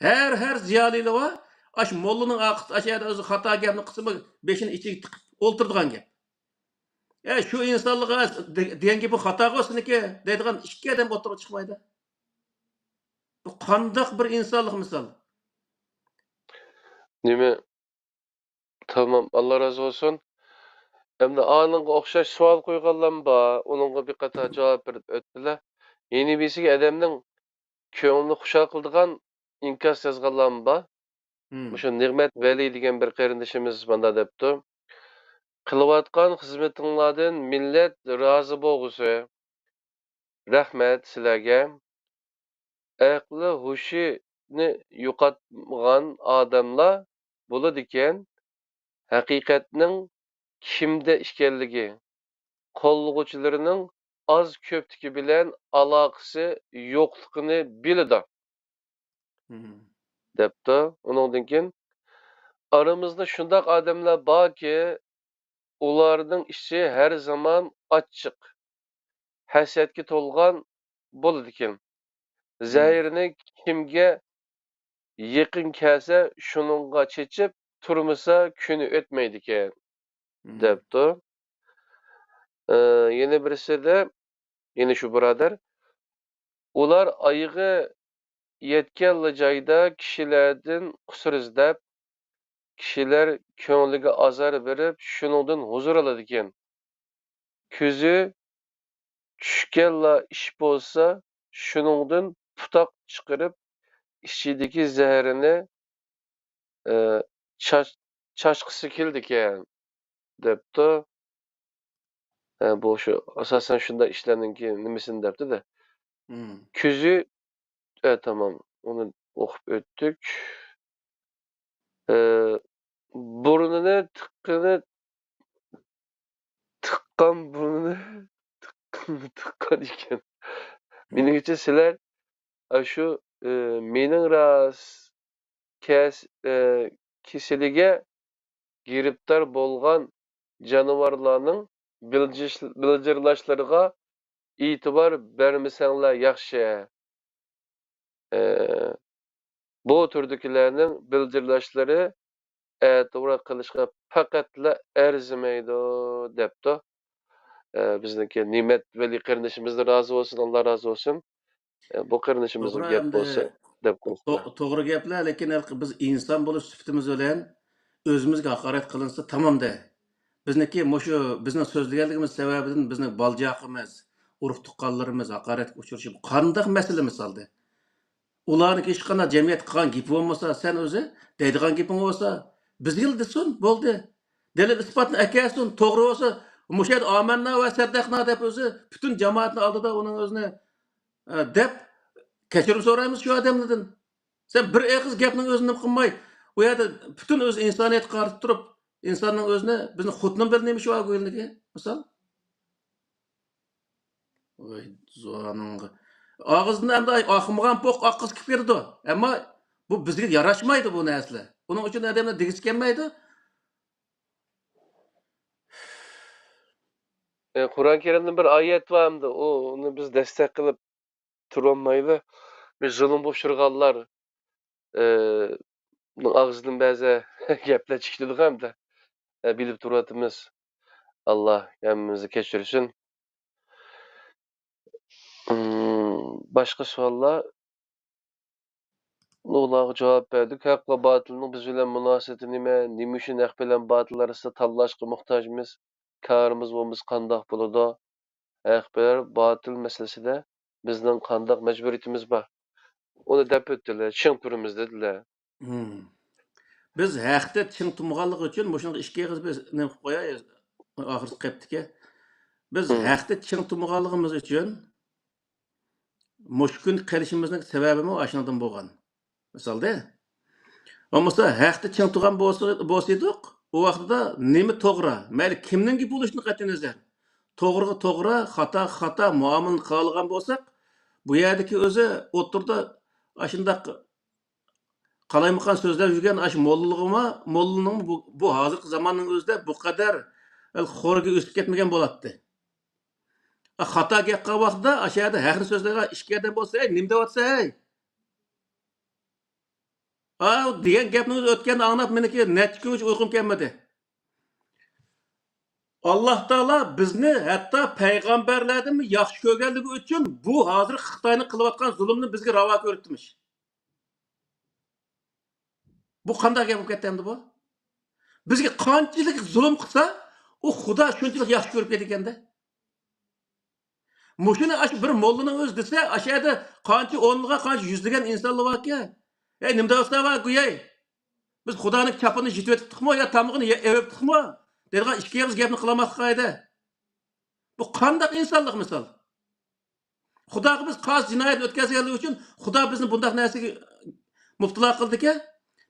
ھەر، ھەر زىيالىيلار بار، ئاشۇ موللىنىڭ ئارقىسى، ئاشۇ يەردە ئۆزى خاتا گەپنى قىلسىمۇ، بېشىنى ئىچىگە تىقىپ ئولتۇرىدىغان گەپ. ئە، شۇ ئىنسانلارغا دېگەن گېپى خاتاغۇ سېنىڭكى دەيدىغان ئىككى ئادەم ئوتتۇرىغا چىقمايدۇ. بۇ قانداق بىر ئىنسانلىق مىسال؟ نېمە؟ تامام، ئاللا رازى بولسۇن. ئەمدى ئانىڭغا ئوخشاش سوئال قويغانلارمۇ بار، ئۇنىڭغا بىر قاتار جاۋاب بېرىپ ئۆتتىلە. يەنە بىرسىگە ئادەمنىڭ كۆڭلىنى خۇشال قىلىدىغان ئىنكاس يازغانلارمۇ بار. مۇشۇ نېمەت ۋەلى دېگەن بىر قېرىندىشىمىز مانداق دەپتۇ: «قىلىۋاتقان خىزمىتىڭلاردىن مىللەت رازى بولغۇسى. رەھمەت سىلەرگە. ئەقلى ھوشىنى يوقاتمىغان ئادەملەر بولىدىكەن، ھەقىقەتنىڭ كىمدە ئىكەنلىكى، قوللىغۇچىلىرىنىڭ ئاز-كۆپلۈكى بىلەن ئالاقىسى يوقلۇقىنى بىلىدۇ» دەپتۇ. ئۇنىڭدىن كېيىن، ئارىمىزدا شۇنداق ئادەملەر باركى، ئۇلارنىڭ ئىچى ھەر زامان ئاچچىق، ھەسەتكە تولغان بولىدىكەن. زەھىرىنى كىمگە يېقىن كەلسە، شۇنىڭغا چېچىپ تۇرمىسا، كۈنى ئۆتمەيدىكەن، دەپتۇ. ئى، يەنە بىرسىدە، يەنە شۇ بۇرادەر، ئۇلار ئايىغى يەتكەنلا جايدا كىشىلەردىن قۇسۇر ئىزدەپ، كىشىلەر كۆڭلىگە ئازار بېرىپ، شۇنىڭدىن ھۇزۇر ئالىدىكەن. كۆزى چۈشكەنلا ئىش بولسا، شۇنىڭدىن پۇتاق چىقىرىپ، ئىچىدىكى زەھىرىنى، ئى، چاچ-، چاچقۇسى كېلىدىكەن، دەپتۇ. ھە، بۇ شۇ، ئاساسەن شۇنداق ئىشلارنىڭكى نېمىسىنى دەپتۇ-دە. كۆزى، ئە، تامام، ئۇنى ئوقۇپ ئۆتتۇق. ئە، بۇرنىنى تىققىنى، تىققان بۇرنىنى تىققىنى تىققان ئىكەن. مېنىڭچە سىلەر ئاشۇ، ئە، مېنىڭ راست كەس-، ئە، كېسىلىگە گىرىپتار بولغان جانىۋارلارنىڭ بىلجىش-، بىلجىرلاشلىرىغا ئېتىبار بەرمىسەڭلار ياخشى. ئە، بۇ تۈردىكىلەرنىڭ بىلجىرلاشلىرى ئەتىۋار قىلىشقا پەقەتلا ئەرزىمەيدۇ، دەپتۇ. ئە، بىزنىڭكى نېمەت ۋەلى قېرىندىشىمىزدىن رازى بولسۇن، ئاللا رازى بولسۇن. ئە، بۇ قېرىندىشىمىزغا توغرا، گەپ ئەمدى بولسا، دەپ قويسىلا. تو-، توغرا گەپلەر، لېكىن ھېلىقى بىز ئىنسان بولۇش سۈپىتىمىز بىلەن ئۆزىمىزگە ھاقارەت قىلىنسا تامامدە. بىزنىڭكى مۇشۇ بىزنىڭ سۆزلىگەنلىكىمىز سەۋەبىدىن بىزنىڭ بالا-چاقىمىز، ئۇرۇق-تۇغقانلىرىمىز ھاقارەتكە ئۇچرىشىپ، قانداق مەسىلە مىسالدە؟ ئۇلارنىڭكى ھېچقانداق جەمئىيەتكە قىلغان گېپى بولمىسا، سەن ئۆزى دەيدىغان گېپىڭ بولسا، بىزگىلا دېسۇن، بولدى. دەلىل-ئىسپاتنى ئەكەلسۇن، توغرا بولسا، مۇشۇ يەردە ئامەننا ۋە سەددەقنا دەپ ئۆزى پۈتۈن جامائەتنىڭ ئالدىدا ئۇنىڭ ئۆزىنى، ئە، دەپ، كەچۈرۈم سورايمىز شۇ ئادەملەردىن. سەن بىر ئېغىز گەپنىڭ ئۆزىنى نېمە قىلماي، ئۇ يەردە پۈتۈن ئۆز ئىنسانىيەتكە قارىتىپ تۇرۇپ، ئىنساننىڭ ئۆزىنى، بىزنى خوتۇنۇم بىلەن نېمە ئىشى بار گويىلىكى، مىسال؟ ۋاي، زۇۋانىڭغا. ئاغزىدىن ئەمدى ئاقمىغان پوق ئاققۇسى كېلىپ كېتىدۇ. ئەمما بۇ بىزگە ياراشمايدۇ بۇ نەرسىلەر. ئۇنىڭ ئۈچۈن ئادەملەر دېگۈسى كەلمەيدۇ. ئە، قۇرئان كەرىمدىن بىر ئايەت بار ئەمدى، ئۇ، ئۇنى بىز دەستەك قىلىپ تۇرالمايلى. بىز زۇلۇمغا ئۇچرىغانلار، ئە، نىڭ ئاغزىدىن بەزى گەپلەر چىقىدىغۇ ئەمدى. ئە، بىلىپ تۇرۇۋاتىمىز. ئاللا ھەممىمىزنى كەچۈرسۇن. ئىم، باشقا سوئاللار؟ ئۇلارغا جاۋاب بەردۇق. ھەق ۋە باتىلنىڭ بىز بىلەن مۇناسىۋىتى نېمە؟ نېمە ئۈچۈن ھەق بىلەن باتىل ئارىسىدا تاللاشقا موھتاجمىز؟ كارىمىز بولمىسا قانداق بولىدۇ؟ ھەق بىلەن باتىل مەسىلىسىدە بىزنىڭ قانداق مەجبۇرىيىتىمىز بار؟ ئۇنى دەپ ئۆتتىلە، چىڭ تۇرىمىز دېدىلە. ھىم. بىز ھەقتە چىڭ تۇرمىغانلىقى ئۈچۈن مۇشۇنىڭغا ئىككى ئېغىز بىر نېمە قىلىپ قوياي، ئاخىرسى قېپتىكى. بىز ھىم. ھەقتە چىڭ تۇرمىغانلىقىمىز ئۈچۈن مۇشۇ كۈن قېلىشىمىزنىڭ سەۋەبىمۇ ئاشۇنىڭدىن بولغان. مىسالدا، بولمىسا ھەقتە چىڭ تۇرغان بولسا، بولسىدۇق، ئۇ ۋاقتىدا نېمە توغرا، مەيلى كىمنىڭ گېپى بولۇشىدىن قەتئىينەزەر، توغرىغا توغرا، خاتاغا خاتا مۇئامىلىنى قىلالىغان بولساق، بۇ يەردىكى ئۆزى ئوتتۇرىدا ئاشۇنداق قالايمىقان سۆزلەپ يۈرگەن ئاشۇ موللىلىقىمۇ، موللىنىڭ بۇ، بۇ ھازىرقى زاماننىڭ ئۆزىدە بۇ قەدەر خورىگە ئۆسۈپ كەتمىگەن بولاتتى. خاتا گەپ قىلغان ۋاقتىدا ئاشۇ يەردە ھەقنى سۆزلەيدىغان ئىككى ئادەم بولسا، ھەي، نېمە دەۋاتسا، ھەي؟ ئاۋۇ دېگەن گەپنى ئۆتكەندە ئاڭلاپ، مېنىڭكى نەچچە كۈنگىچە ئۇيقۇم كەلمىدى. ئاللا تائالا بىزنى ھەتتا پەيغەمبەرلەردىنمۇ ياخشى كۆرگەنلىكى ئۈچۈن بۇ ھازىر خىتاينىڭ قىلىۋاتقان زۇلۇمىنى بىزگە راۋا كۆرۈپتىمىش. بۇ قانداق گەپ بولۇپ كەتتى ئەمدى بۇ؟ بىزگە قانچىلىك زۇلۇم قىلسا، ئۇ خۇدا شۇنچىلىك ياخشى كۆرۈپ كېتىدىكەن-دە. مۇشۇنى ئاشۇ بىر موللىنىڭ ئۆزى دېسە، ئاشۇ يەردە قانچە ئونلىغان، قانچە يۈزلىگەن ئىنسانلار باركەن. ئەي، نېمە دەۋاتسا بار گۇيەي؟ بىز خۇدانىڭ چاپىنىنى يېتىۋېتىپتۇقمۇ يا تامىقىنى يە-، ئېۋىپتۇقمۇ؟ دەيدىغان ئىككى ئېغىز گەپنى قىلالماسلىق قايدا. بۇ قانداق ئىنسانلىق مىسال؟ خۇداغا بىز قاسىت جىنايەتنى ئۆتكۈزگەنلىكى ئۈچۈن خۇدا بىزنى بۇنداق نەرسىگە مۇپتىلا قىلدىكەن.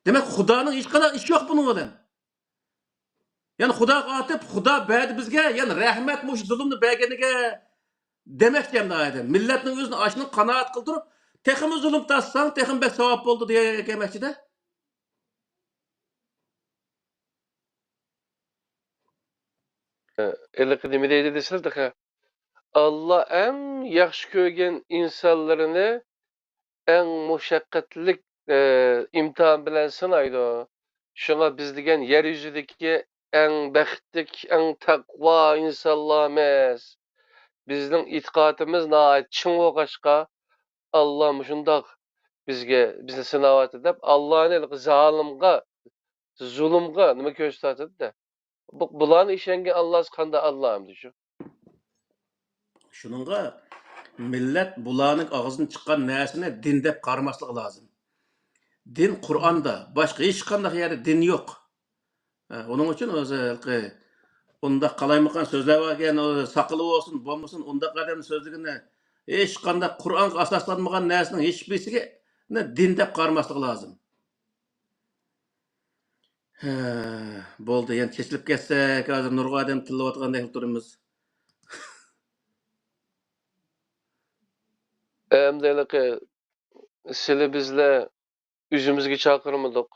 دېمەك، خۇدانىڭ ھېچقانداق ئىشى يوق بۇنىڭ بىلەن. يەنى خۇداغا ئاتىپ، خۇدا بەردى بىزگە، يەنى رەھمەت مۇشۇ زۇلۇمنى بەرگىنىگە دېمەكچى ئەمدى ئايەتتە. مىللەتنىڭ ئۆزىنى ئاشۇنىڭ قانائەت قىلدۇرۇپ، تېخىمۇ زۇلۇم تارتساڭ، تېخىمۇ بەك ساۋاب بولىدۇ دېگەن دېمەكچىدە. ھېلىقى نېمە دەيدۇ دېسىلە تېخى. ئاللا ئەڭ ياخشى كۆرگەن ئىنسانلىرىنى ئەڭ مۇشەققەتلىك، ئە، ئىمتىھان بىلەن سىنايدۇ. شۇڭا بىز دېگەن يەر يۈزىدىكى ئەڭ بەختلىك، ئەڭ تەقۋا ئىنسانلارمىز. بىزنىڭ ئېتىقادىمىز ناھايىتى چىڭ بولغاچقا، ئاللا مۇشۇنداق بىزگە، بىزنى سىناۋاتىدۇ دەپ، ئاللانى ھېلىقى زالىمغا، زۇلۇمغا نېمە كۆرسىتىۋاتىدۇ-دە. بۇ، بۇلارنى ئىشەنگەن ئاللاسى قانداق ئاللا ئەمدى شۇ؟ شۇنىڭغا مىللەت بۇلارنىڭ ئاغزىدىن چىققان نەرسىنى دىن دەپ قارىماسلىقى لازىم. دىن قۇرئاندا، باشقا ھېچقانداق يەردە دىن يوق. ھە، ئۇنىڭ ئۈچۈن ئۆزى ھېلىقى ئۇنداق قالايمىقان سۆزلەۋاتقان، ئۇ ساقىلى بولسۇن، بولمىسۇن، ئۇنداق ئادەمنىڭ سۆزلىگىنى ھېچقانداق قۇرئانغا ئاساسلانمىغان نەرسىنىڭ ھېچبىرسىنى دىن دەپ قارىماسلىقى لازىم. ھە، بولدى، يەنە چېچىلىپ كەتسەك، ھازىر نۇرغۇن ئادەم تىللىۋاتقاندەك تۇرىمىز. ئەمدى ھېلىقى سىلى بىزلەر ئۆزىمىزگە چاقىرمىدۇق.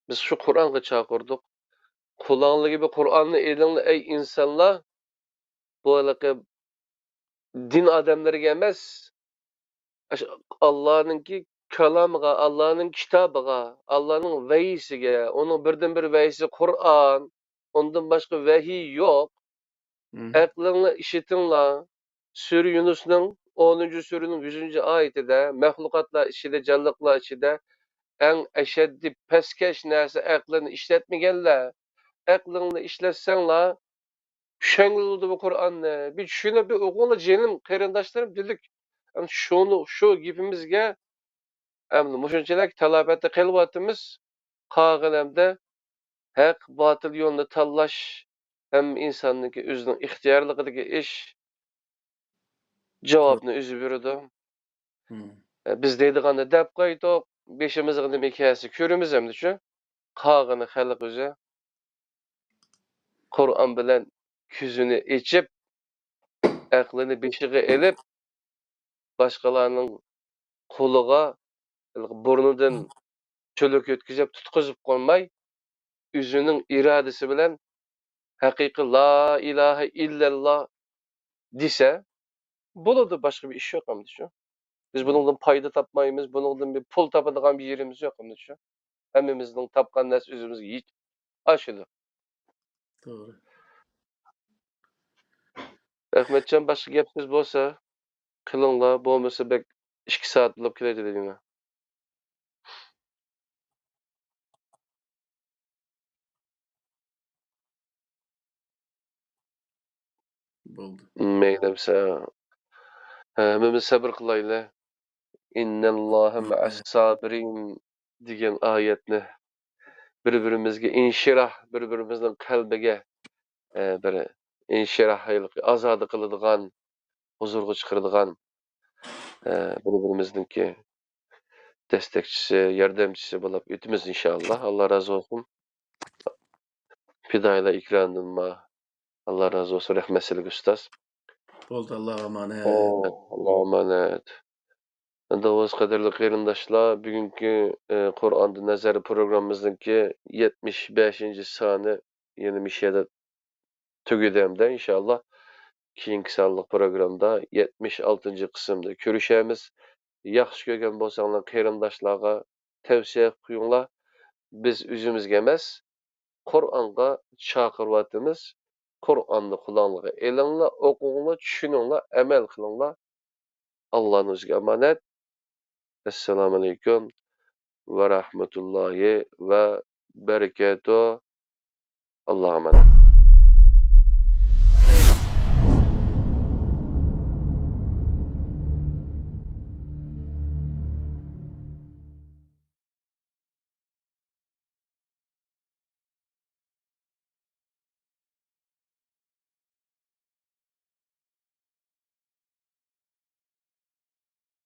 بىز شۇ قۇرئانغا چاقىردۇق. قولۇڭلىرىگە بىر قۇرئاننى ئېلىڭلار، ئەي ئىنسانلار. بۇ ھېلىقى دىن ئادەملىرىگە ئەمەس، ئاشۇ ئاللانىڭكى كالامىغا، ئاللانىڭ كىتابىغا، ئاللانىڭ ۋەھىيسىگە، ئۇنىڭ بىردىنبىر ۋەھىيسى قۇرئان، ئۇندىن باشقا ۋەھىي يوق. مم. ئەقلىڭلار ئىشلىتىڭلار. سۈرە يۇنۇسنىڭ ئونىنچى سۈرىنىڭ يۈزىنچى ئايىتىدە، مەخلۇقاتلار ئىچىدە، جانلىقلار ئىچىدە ئەڭ ئەشەددىي پەسكەش نەرسە ئەقلىنى ئىشلەتمىگەنلەر. ئەقلىڭلارنى ئىشلەتسەڭلار، چۈشەنگىلى بولىدۇ بۇ قۇرئاننى. بىر چۈشىنىپ، بىر ئوقۇڭلار جېنىم، قېرىنداشلىرىم دېدۇق. ئەمدى شۇنى، شۇ گېپىمىزگە ئەمدى مۇشۇنچىلىك تالاپەتتە قېلىۋاتىمىز. قالغىنى ئەمدى ھەق، باتىل يولنى تاللاش ھەممە ئىنساننىڭكى ئۆزىنىڭ ئىختىيارلىقىدىكى ئىش. جاۋابنى ئۆزى بېرىدۇ. مم. ئە، بىز دەيدىغاننى دەپ قويدۇق، بېشىمىزغا نېمە كەلسە كۆرىمىز ئەمدى شۇ. قالغىنى خەلق ئۆزى قۇرئان بىلەن كۆزىنى ئېچىپ، ئەقلىنى بېشىغا ئېلىپ، باشقىلارنىڭ قولىغا، ھېلىقى بۇرنىدىن تۈلۈك يۆتكىزىپ، تۇتقۇزۇپ قويماي، ئۆزىنىڭ ئىرادىسى بىلەن ھەقىقىي لا ئىلاھە ئىللەللا دېسە، بولىدۇ، باشقا بىر ئىش يوق ئەمدى شۇ. بىز بۇنىڭدىن پايدا تاپمايمىز، بۇنىڭدىن بىر پۇل تاپىدىغان بىر يېرىمىز يوق ئەمدى شۇ. ھەممىمىزنىڭ تاپقان نەرسە ئۆزىمىزگە يېتىپ ئاشىدۇ. توغرا. ئەخمەتجان، باشقا گەپ سۆز بولسا قىلىڭلار، بولمىسا بەك ئىككى سائەت بولۇپ كېلەيدۇ دېدىڭلار. بولدى. مەيلى بولسا، ھەممىمىز سەبر قىلايلى. «ئىننەللاھە مەئەس سابىرىن» دېگەن ئايەتنى بىر-بىرىمىزگە ئىنشىراھ، بىر-بىرىمىزنىڭ قەلبىگە، ئە، بىر ئىنشىراھ، ھېلىقى ئازادە قىلىدىغان، ھۇزۇرغا چىقىرىدىغان، ئە، بىر-بىرىمىزنىڭكى دەستەكچىسى، ياردەمچىسى بولاپ ئۆتىمىز ئىنشائاللا. ئاللا رازى بولسۇن. پىدائىيلار ئېكرانىدىنمۇ ئاللا رازى بولسۇن. رەھمەت سىلىگە ئۇستاز. بولدى، ئاللاغا ئامانەت. ئە، ئاللاغا ئامانەت. ئەمدى ئاۋاز قەدىرلىك قېرىنداشلار، بۈگۈنكى، ئە، قۇرئاندا نەزەر پروگراممىمىزنىڭكى يەتمىش بەشىنچى سانى يەنە مۇشۇ يەردە تۈگىدى ئەمدى ئىنشائاللا. كېيىنكى سانلىق پروگرامدا يەتمىش ئالتىنچى قىسىمدا كۆرۈشەرمىز. ياخشى كۆرگەن بولساڭلار قېرىنداشلارغا تەۋسىيە قىلىپ قويۇڭلار. بىز ئۆزىمىزگە ئەمەس، قۇرئانغا چاقىرىۋاتىمىز. قۇرئاننى قولۇڭلارغا ئېلىڭلار، ئوقۇڭلار، چۈشىنىڭلار، ئەمەل قىلىڭلار. ئاللانىڭ ئۆزىگە ئامانەت. ئەسسالامۇئەلەيكۇم ۋە رەھمەتۇللاھى ۋە بەرىكاتۇھ. ئاللاغا ئامانەت.